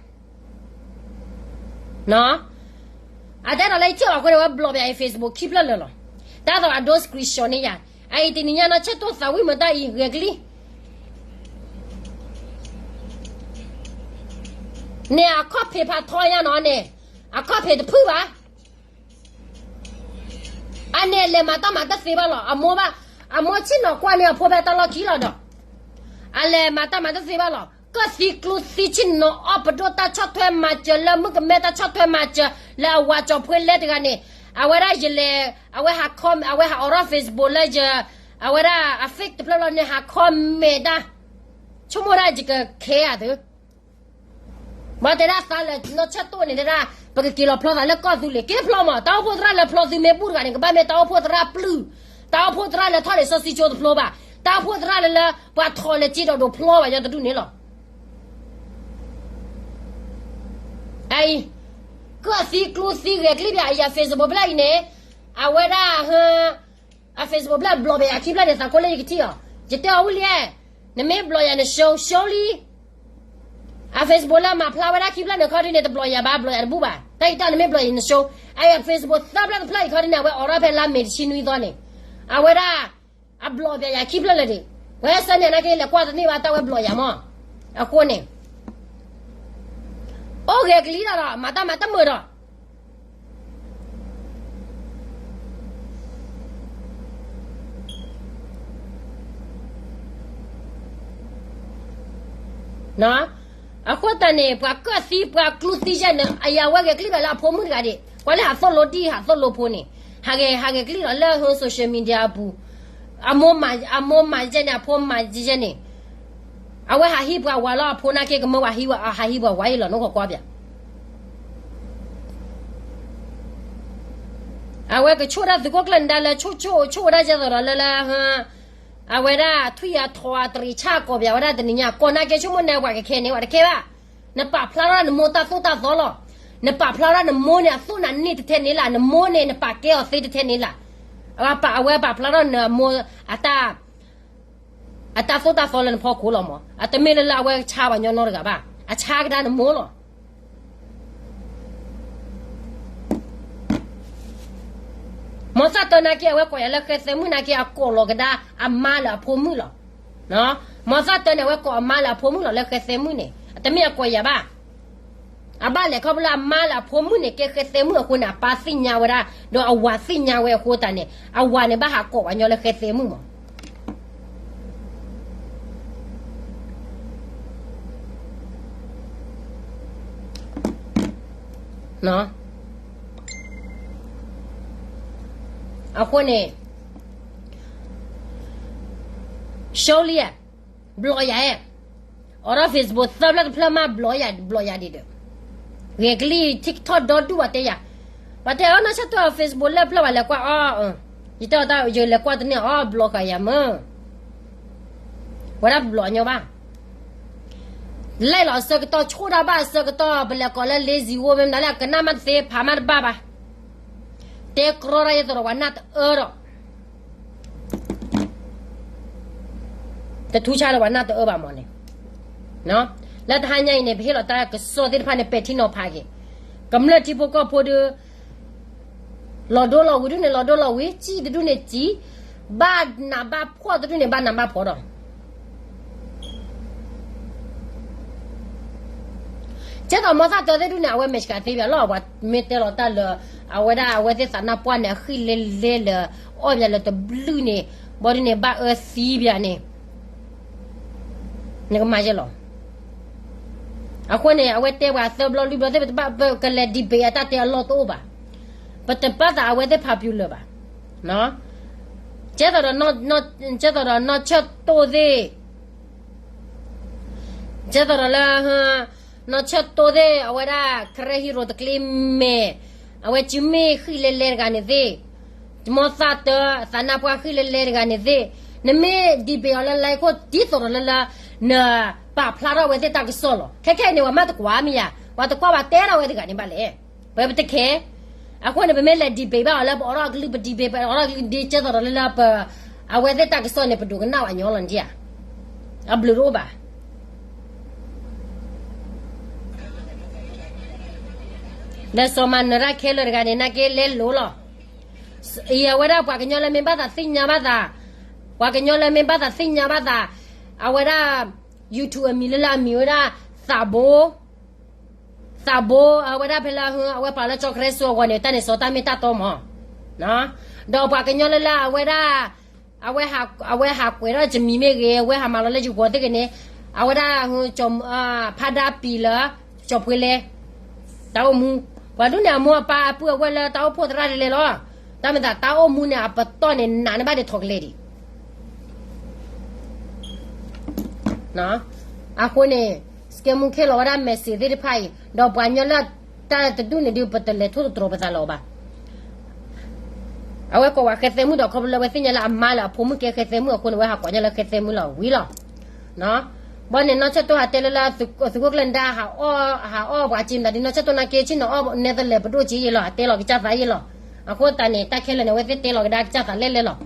အတအဲၣ်ဒိးလၢယထံၣ်အီၤအဃိန့ၣ် အဝဲ block ပယၤအံၤ Facebook ခံဖျၢၣ်လၢာ်လီၤ. တၢ်သိးအဒိ screenshot န့ၢ်ယၤ, အအံၤတနံၤညါနီၢ်ဆၢၣ်တိၢ်သးဝံၣ်မတၢ်အံၤ ဂဲၤကလံၣ် န့ၣ်အခီၣ်ဖံးဖးထီညါနီၤန့ၣ်, အခီၣ်ဖံးတဖုၣ်ဘၣ်. အန့ၣ်အလဲၤမၤတၢ်မၤတသ့ဘၣ်လီၤ. အမိၢ်ဘၣ်, အမိၢ်ဆ့ၣ်နီၤကွၢ်န့ၢ်အဖိဖဲတၢ်လီၢ်ခံလီၤဒီး အလဲၤမၤတၢ်မၤတသ့ဘၣ်လီၤ. ကၢၣ်သံကျူသံဆ့ၣ်နီၤအီၣ်ပဒိၣ်တၢ်ဆီၣ်ထွဲမၤစၢၤလၢမုၣ်ကမဲတၢ်ဆီၣ်ထွဲမၤစၢၤလၢအဝၤကၠီၤဖှ့လဲတဂၤန့ၣ်, အဝဲဒၣ်ယလဲၤ, အဝဲဟး comment အဝဲဟးအိးထီၣ် Facebook လၢယ, အဝဲဒၣ်အ fake တဖျၢၣ်လီၤန့ၣ် ဟး comment ဒၣ်, ဆိကမိၣ်ဒၣ်ယကခဲအသု ဘၣ်တဲဒၣ်သးလၢနီၢ်ဆၢၣ်တိၢ်န့ၣ်တဲဒၣ်, ပကက့ၤလီၤဖျီသးလၢကီၢ်သူလ့ၤ က့ၤဖျီမး. တၢ်အိၣ်ဖှိၣ်သရၣ်လၢဖျီသုမ့ၢ်ဘူၣ်တဂၤန့ၣ် ကဘၣ်မ့ၢ်တၢ်အိၣ်ဖှိၣ်သရၣ်ပျုၢ်, တၢ်အိၣ်ဖှိၣ်သရၣ်လၢထီၣ်လံာ်စီဆှံကၠိတဖျိဘၣ်, တၢ်အိၣ်ဖှိၣ်သရၣ်လၢလၢပှၤထီၣ်လၢက့ဒီးဒိးဖျီဘၣ်ယီတဒူၣ်န့ၣ်လီၤ. အအံၤ, ကၢၣ်သံကျူသံဂဲၤကလံၣ်ပယၤအံၤ အ Facebook ဖျၢၣ်အံၤန့ၣ်, အဝဲဒၣ်ဟ, အ Facebook ဖျၢၣ် block ပယၤခံဖျၢၣ်န့ၣ် သးခိၣ်လၢယကထံၣ်အီၤ, ယတဲအီၤဝံၤလံ, နမ့ၢ် block ယၤန show show လံ. အ Facebook လၢမၤဖျါဝဲဒၣ်ခံဖျၢၣ်န့ၣ်ခီဒ်န့ၣ် တ block ယၤဘၣ် block ယၤတဘူၣ်ဘၣ်. တၢ်ယတၢ်နမ့ၢ် block ယၤန show, အအံၤ အ Facebook သၢဖျၢၣ်တဖျၢၣ်အံၤခီဒ်န့ၣ် အဝဲအိးထီၣ်ဖဲလါမ့ၤတဆံနွံသီန့ၣ်, အဝဲဒၣ် အ block ပယၤခံဖျၢၣ်လၢာ်ဒံး, ဝဲဆၢန့ၣ်နာ်က့လဲၤကွၢ်တန့ၢ်ဘၣ်တၢ်ဝဲ block ယၤမး, အဃိန့ၣ် အိၣ်ဂဲၤကလံၣ်ဒီး မၤတၢ်မၤတမုာ်ဒီး အဃိသတးန့ၣ် ပှၤကၢၣ်သံ ပှၤကျူသံယဲန့ၣ် အယၤဝဲဂဲၤကလံၣ်ဘၣ်လၢအဖိမုၣ်တဂၤဒံး, ကွၢ်လၢဟးသိၣ်လိတံၢ် ဟးသိၣ်လိဖိန့ၣ်, ဟးဂဲၤ ဟးဂဲၤကလံၣ်လီၤလၢ social media အပူၤ, အမိၢ်မၤယဲန့ၣ် အဖိမၤယဲန့ၣ်, အဝဲဟးဟံးပှၤဝၤလီၤ အဖိနာ်က့ကမၢဝၤဟံးဝဲ ဟးဟံးပှၤဝၤအံၤလီၤ နအိၣ်ခိးကွၢ်ပၠး အဝဲကဆိၣ်ဒၣ်သုးခိၣ်ကျၢၢ်နဒါလၢ ဆိၣ်ဆိၣ်ဆိၣ်ဝဲဒၣ်ယဲသိးဒီးလၢလၢ, အဝဲဒၣ်ထွံၣ်အထီအတရံးဆၣ်ကိးပၠးဝဲဒၣ်တနံၤညါ ကိးနာ်က့ဆိကမိၣ်န့ၣ် ပှၤကခဲန့ၣ် ပှၤတခဲဘၣ်, နပာ်ဖျါထီၣ်နမိၢ်တၢ်သိၣ်တၢ်သီလီၤ, နပာ်ဖျါထီၣ်နမိၢ်န့ၣ်အသိၣ်နၤန့ၢ်တထဲန့ၣ်လၢ်, နမိၢ်န့ၣ်နပာ်ကဲအီၤသ့တထဲန့ၣ်လၢ်, အဝဲပာ်ဖျါထီၣ်နမိၢ်အတၢ် အတၢ်သိၣ်တၢ်သီလၢနဖီခိၣ်လီၤမး, အတမ့ၢ်လၢလၢအဝဲဆါပှၤညီနီတဂၤဘၣ်, အဆါကဒါနမိၢ်လီၤ. မ်သးတၢ်နာ်က့ အဝဲကိးယၤလၢဃဲသဲမုၣ်နာ်က့ အကိးလီၤကဒါအမါလၢအဖိမုၣ်လီၤ. မ်သးတၢ်န့ၣ် အဝဲကိးအမါလၢအဖိမုၣ်လီၤ လၢဃဲသဲမုၣ်န့ၣ် အတမ့ၢ်အကိးယၤဘၣ်. အဘၣ်လဲၤခီဖျိလၢအမါလၢအဖိမုၣ်န့ၣ် ကဲဃဲသဲမုၣ်အဃိန့ၣ် အပၢ်သ့ၣ်ညါဝဲဒၣ် ဒီးအဝၤသ့ၣ်ညါဝဲအဃိသတးန့ၣ် အဝၤန့ၣ်ဘၣ်ဟးကိးပှၤညီလၢဃဲသဲမုၣ်မး အဃိန့ၣ် ရှုံးလံဧါ, ဘျီယၤဧါ, အိးထီၣ် Facebook သၢဖျၢၣ်တဖျၢၣ်မး ဘျီယၤ ဘျီယၤဒံးဒီး, ဂဲၤကလံၣ် TikTok ဒီဒူၣ်ဘၣ်တဲယၤ, ဘၣ်တဲအီၤ နီၢ်ဆၢၣ်တိၢ် Facebook လၢဖျၢၣ်ဘၣ်လဲၤကွၢ်အီၤ, ယတဲအီၤတၢ်ယလဲၤကွၢ်တန့ၢ်အီၤ ဘျီဃာ်ယၤမၢ် ဝဲဒၣ်တဘျီညီဘၣ်. လဲၤလီၤအဆၢကတီၢ် ဆိၣ်ဒၣ်ဘၣ်အဆၢကတီၢ် ပလဲၤကိးလၢ lazy ဝိ မ့ၢ်မနုၤလဲၣ် ကနၣ်မးတသ့ ဖးမးတဘၣ်ဘၣ်. တဲကြီတၢ်ယဲသိးဒီးပှၤနၢ်တအၢဒီး တထူဆါဒီးပှၤနၢ်တအၢဘၣ်မၢ်န့ၣ်. လၢတဟါညါအံၤန့ၣ် ပဟ့ၣ်လီၤတၢ်ကစီၣ်သ့ၣ်တဖၣ်န့ၣ် ပဲာ်ထံနီၤဖးက့ၤ ကမျၢၢ်ထံဖိကီၢ်ဖိဒီး လီၤဒိလီၤဝံၤဒုန့ၣ် လီၤဒိလီၤဝံၤ, စံၣ်တဒုန့ၣ်စံၣ်, ဘၣ်နးဘၣ်ဖှီၣ်တဒုန့ၣ် ဘၣ်နးဘၣ်ဖှီၣ်ဒီး ကဲသိးမီသၣ်တၢသ့ၣ်ဒုန့ၣ် အဝဲမဲာ်ဆှးသ့ဘၣ်လီၤ, ပှၤမ့ၢ်တဲလီၤတၢ်လၢ အဝဲဒၣ်အဝဲသ့ၣ်သးနါပှၢ်န့ၣ် အဃံၣ်လဲလဲလၢ အီၣ်ဘၣ်လၢတဘျုးန့ၣ် ဘီဒုန့ၣ် ဘၣ်အၢသံဘၣ်န့ၣ် နကမၤယဲလီၤ. အဃိန့ၣ် အဝဲတဲပှၤသၢဘျီလွံၢ်ဘျီသ့ၣ် ပတဘၣ်ပကလဲၤ debate အတၢ်တဲအလီၢ်တအိၣ်ဘၣ်. ပတဘၣ်သးအဝဲသ့ၣ် popular ဘၣ်. ကဲသိးဒီး ကဲသိးဒီးနီၢ်ဆၢၣ်တိၢ်သ့ၣ် ကဲသိးဒီးလၢ နီၢ်ဆၢၣ်တိၢ်သ့ၣ် အဝဲဒၣ် ကရၢဟံရိၤတကျ့မဲာ် အဝဲစုမ့ၢ်ဃံၣ်လဲလဲတဂၤန့ၣ်သ့ၣ်, မီသၣ်တၢ သးနါပှၢ်ဃံၣ်လဲလဲတဂၤန့ၣ်သ့ၣ်, နမ့ၢ် debate အီၤလၢ လဲခိၣ် ဒ်သိးဒီးလၢလၢ နပာ်ဖျါထီၣ်အဝဲသ့ၣ်တၢ်ကစီၣ်လီၤ. ခဲခဲအံၤန့ၣ် ပှၤမ့ၢ်တကွၢ်မ့ၢ်ယၤ, ပှၤတကွၢ်ဘၣ်တဲထီၣ်ဝဲတဂၤန့ၣ်ဘၣ်လဲၣ်. ပပတခဲ အဃိန့ၣ် ပမ့ၢ်လဲၤ debate ဘၣ်အီၤလၢ ပအိးထီၣ်အကလုၢ် ပ debate ပအိးထီၣ်အကလုၢ်ဒ်ကဲသိးဒီးလၢလၢပ အဝဲသ့ၣ်တၢ်ကစီၣ်န့ၣ် ပဒိးကနၣ်ဝဲညီလီၤဒ်ဧါ. အဘျုးတအိၣ်ဘၣ်. ဒီးစီၤမၤနၢၤတၢ်ခဲလၢာ်တဂၤန့ၣ် နာ်က့လဲလိာ်လီၤ. အံၤအဝဲဒၣ်ပှၤကညီလၢမ့ၢ်ဘၣ်သးသ့ၣ်ညါဘၣ်သး, ပှၤကညီလၢမ့ၢ်ဘၣ်သးသ့ၣ်ညါဘၣ်သး, အဝဲဒၣ် YouTube အမံၤလၢလၢအမံၤဝဲဒၣ် သးဘိ သးဘိ အဝဲဒၣ်ဖဲလၢ အဝဲပာ်လၢကၠီကရၢစိအဂီၢ်န့ၣ် တၢ်န့ၣ်စီၤတၢ်မ့ၢ်တၢ်တီမး. ဒီးပှၤကညီလၢလၢအဝဲဒၣ် အဝဲဟးကွဲးထီၣ်ယမံၤမ့ၢ်ဂ့ၤ, အဝဲဟးမၤလီၤလၢယဂီၤသ့ၣ်ဂ့ၤန့ၣ်, အဝဲဒၣ် ဖါဒါပံၤလၢ ကၠီၤပှ့ၤလဲ တၢ်အိၣ်မူ, ပှၤဒ်န့ၣ် အမိၢ်အပၢ်အပုၢ်အဝဲၢ်လၢတၢ်အိၣ်ဖှိၣ်သရၣ်ဒ်လဲၣ်လီၤ. တၢ်မ့ၢ်သးတၢ်အိၣ်မူန့ၣ် အပတီၢ်န့ၣ် နးန့ၢ်ဘၣ်ဒ်ထိးကလဲာ်ဒံး အဃိန့ၣ် စကဲမူခဲလီၤဝဲဒၣ် message သ့ၣ်တဖၣ်အံၤ ဒီးပှၤကညီလၢတၢ်တဒူၣ်န့ၣ်ဒုး ပတလဲၤထိၣ်သတြီၤပသးလၢၤဘၣ်. အဝဲကိးဝဲဃဲသဲမုၣ်ဒီး ခီဖျိလၢအဝဲသ့ၣ်ညါလၢအမါလၢအဖိမုၣ်ကဲဃဲသဲမုၣ်အဃိန့ၣ် အဝဲဟးကိးညါလၢဃဲသဲမုၣ်လီၤဝံၤလီၤ. ဘီန့ၣ် နီၢ်ဆၢၣ်တိၢ်ဟးတဲလၢလၢ သုးခိၣ်ကျၢၢ်နဒါ ဟးအီၣ်ပှၤက့မတၤဒုး နီၢ်ဆၢၣ်တိၢ်နာ်က့ ဆ့ၣ်နီၤအီၣ်နဲသလဲးပဒိၣ်က့ယဲလီၤ, အတဲလီၤကစၢ်သးယဲလီၤ. အဃိသတးန့ၣ် တၢ်ခဲလၢာ်န့ၣ် အဝဲသ့ၣ်တဲလီၤကဒါကစၢ်သးလဲၣ်လဲၣ်လီၤ.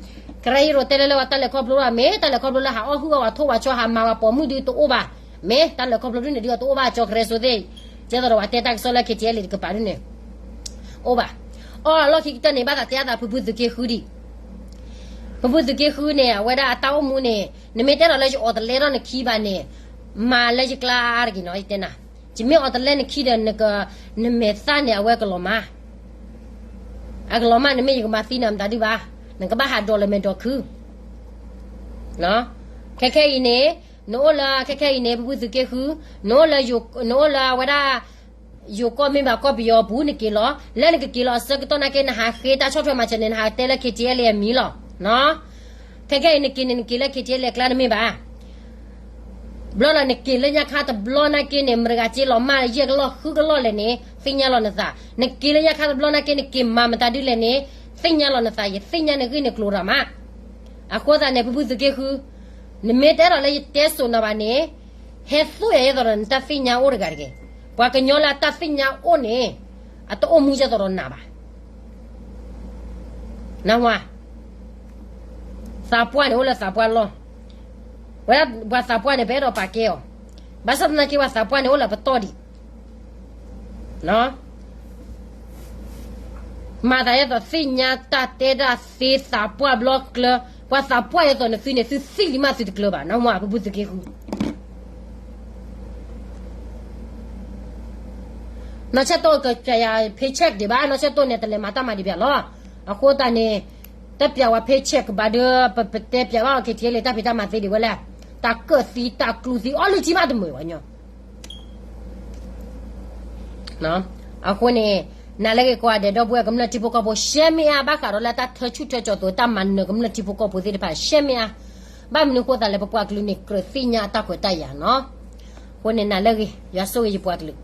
ကရၢဟံရိၤတဲလၢလၢပှၤတၢ်လဲၤခီဖျိလီၤ မ့ၢ်တၢ်လဲၤခီဖျိလၢဟးအီၣ်ဟုၣ်အီၣ်ဝဲထိၣ်ဝဲဆီ ဟးမၤဝဲပိာ်မုၣ်ဒုးတအိၣ်ဘၣ်. မ့ၢ်တၢ်လဲၤခီဖျိဒုးန့ၣ်ဒုးအတအိၣ်ဘၣ် ကၠီကရၢစိသ့ၣ်, ကဲသိးဒီးပှၤတဲတၢ်ကစီၣ်လၢ KTLA တကပၤဒုးန့ၣ် အိၣ်ဘၣ်. အီၣ်လီၢ်ခံကတၢၢ်န့ၣ် ဘၣ်သးတဲအသးဖုဖုသုးက့ဃုဒံး ဖုဖုသုးက့ဃုန့ၣ် အဝဲဒၣ်အတၢ်အိၣ်မူန့ၣ် နမ့ၢ်တဲဒီးလၢယအိးတလဲထီၣ်နခံဘၣ်န့ၣ် မၤလၢယကျါအါတဂ့ၤနီၤ ယတဲနၤ, ယမ့ၢ်အိးတလဲနခံဒီး နမဲာ်သၣ်န့ၣ် အဝဲကလီၤမၢ်, အကလီၤမၢ် နမ့ၢ်ယကမၤသံနၤမတၤဒုးဘၣ်, နကဘၣ်ဟးဒီးလၢမဲာ်ဒီးခု ခဲခဲအံၤန့ၣ် နအိၣ်လၢ ခဲခဲအံၤန့ၣ် ဖုဖုသုးက့ဃု နအိၣ်လၢ နအိၣ်လၢအဝဲဒၣ် ယိၤကီၢ်မ့ၢ်ဘၣ်ကီၢ်ပယီၤအပူၤ နက့ၤလီၤ. လၢနကက့ၤလီၤအဆၢကတီၢ်နာ်က့ နဟးဃ့တၢ်ဆီၣ်ထွဲမၤစၢၤန့ၣ် နဟးတဲလၢ KTLA အမံၤလီၤ. ခဲခဲအံၤနက့ၤန့ၣ် နက့ၤလၢ KTLA အကျါတမ့ၢ်ဘၣ်. ဘျီလီၤနက့ၤလၢညါခါတဘျီနာ်က့န့ၣ် မတဂၤက့ၤလီၤမၢ်လၢယဲၢ်ကလီၢ်ဃုကလီၢ်လဲၣ်န့ၣ် သ့ၣ်ညါလီၤနသး. နက့ၤလၢညါခါတဘျီနာ်က့ နက့ၤမၤမတၤဒုးလဲၣ်န့ၣ် သ့ၣ်ညါလီၤနသး, ယသ့ၣ်ညါနဂ့ၢ်နကျိၤတၢ်မး. အဃိသတးန့ၣ် ဖုဖုသုးက့ဃု နမ့ၢ်တဲဒီးလၢယတဲစိာ်နၤဘၣ်န့ၣ် ဟဲသိၣ်ယၤယဲသိးဒီးနတၢ်သ့ၣ်ညါအိၣ်တဂၤတဂ့ၤ. ပှၤကညီလၢအတၢ်သ့ၣ်ညါအိၣ်န့ၣ် အတအိၣ်မူယဲသိးဒီးနၤဘၣ်. နၢ်ဟူဧါ, သးပှၢ်န့ၣ်အိၣ်လၢသးပှၢ်လီၢ်, ဝဲဒၣ်ပှၤသးပှၢ်န့ၣ် ပအဲၣ်ဒိးပာ်ကဲအီၤ, ဘၣ်ဆၣ်သနာ်က့ပှၤသးပှၢ်န့ၣ်အိၣ်လၢပတီၢ်ဒံး မၤသးဒ်သိးသ့ၣ်ညါတၢ်တဲတၢ်သ့သးပှၢ်ဘျီကျၢၤ, ပှၤသးပှၢ်ဒ်သိးနသုန့ၣ် သုသံလံမးသုတကျၢၤဘၣ်, နၢ်ဟူဧါ ဖုဖုသုးက့ဃု. နီၢ်ဆၢၣ်တိၢ်ကပျးယၤ paycheck ဒံးဘၣ်, နီၢ်ဆၢၣ်တိၢ်န့ၣ် တလဲၤမၤတၢ်မၤဒံးဘၣ်လီၤ. အဃိသတးန့ၣ် တပျးဝဲ paycheck ဘၣ်ဒီး ပပတဲပျးဘၣ်အီၤ KTLA တၢ်ဖံးတၢ်မၤသ့ဒံးဝဲလဲၣ်, တၢ်ကၢၣ်သံတၢ်ကျူသံ အီလုၢ်ထံမးတမုာ်ဝဲညီ အဃိန့ၣ် နၤလၢဂ့ၤကိးဂၤဒဲး ဒီပုၢ်ဝဲၢ်ကမျၢၢ်ထံဖိကီၢ်ဖိ ရှဲမ့ၢ်အါ ဘၣ်ဃးဒီးလၢတၢ်ထၢဆူၣ်ထၢကၠီၤသိး တၢ်မၤနၢၤကမျၢၢ်ထံဖိကီၢ်ဖိသ့ၣ်တဖၣ် ရှဲမ့ၢ်အါ. ဘၣ်မနုၤဃိသးလဲၣ် ပပှၤကလုာ်န့ၣ် ကြၢးသ့ၣ်ညါအတၢ်ခွဲးတၢ်ယာ်နီၤ. အဃိန့ၣ် နၤလၢဂ့ၤ ယွၤဆိၣ်ဂ့ၤယပှၤကလုာ်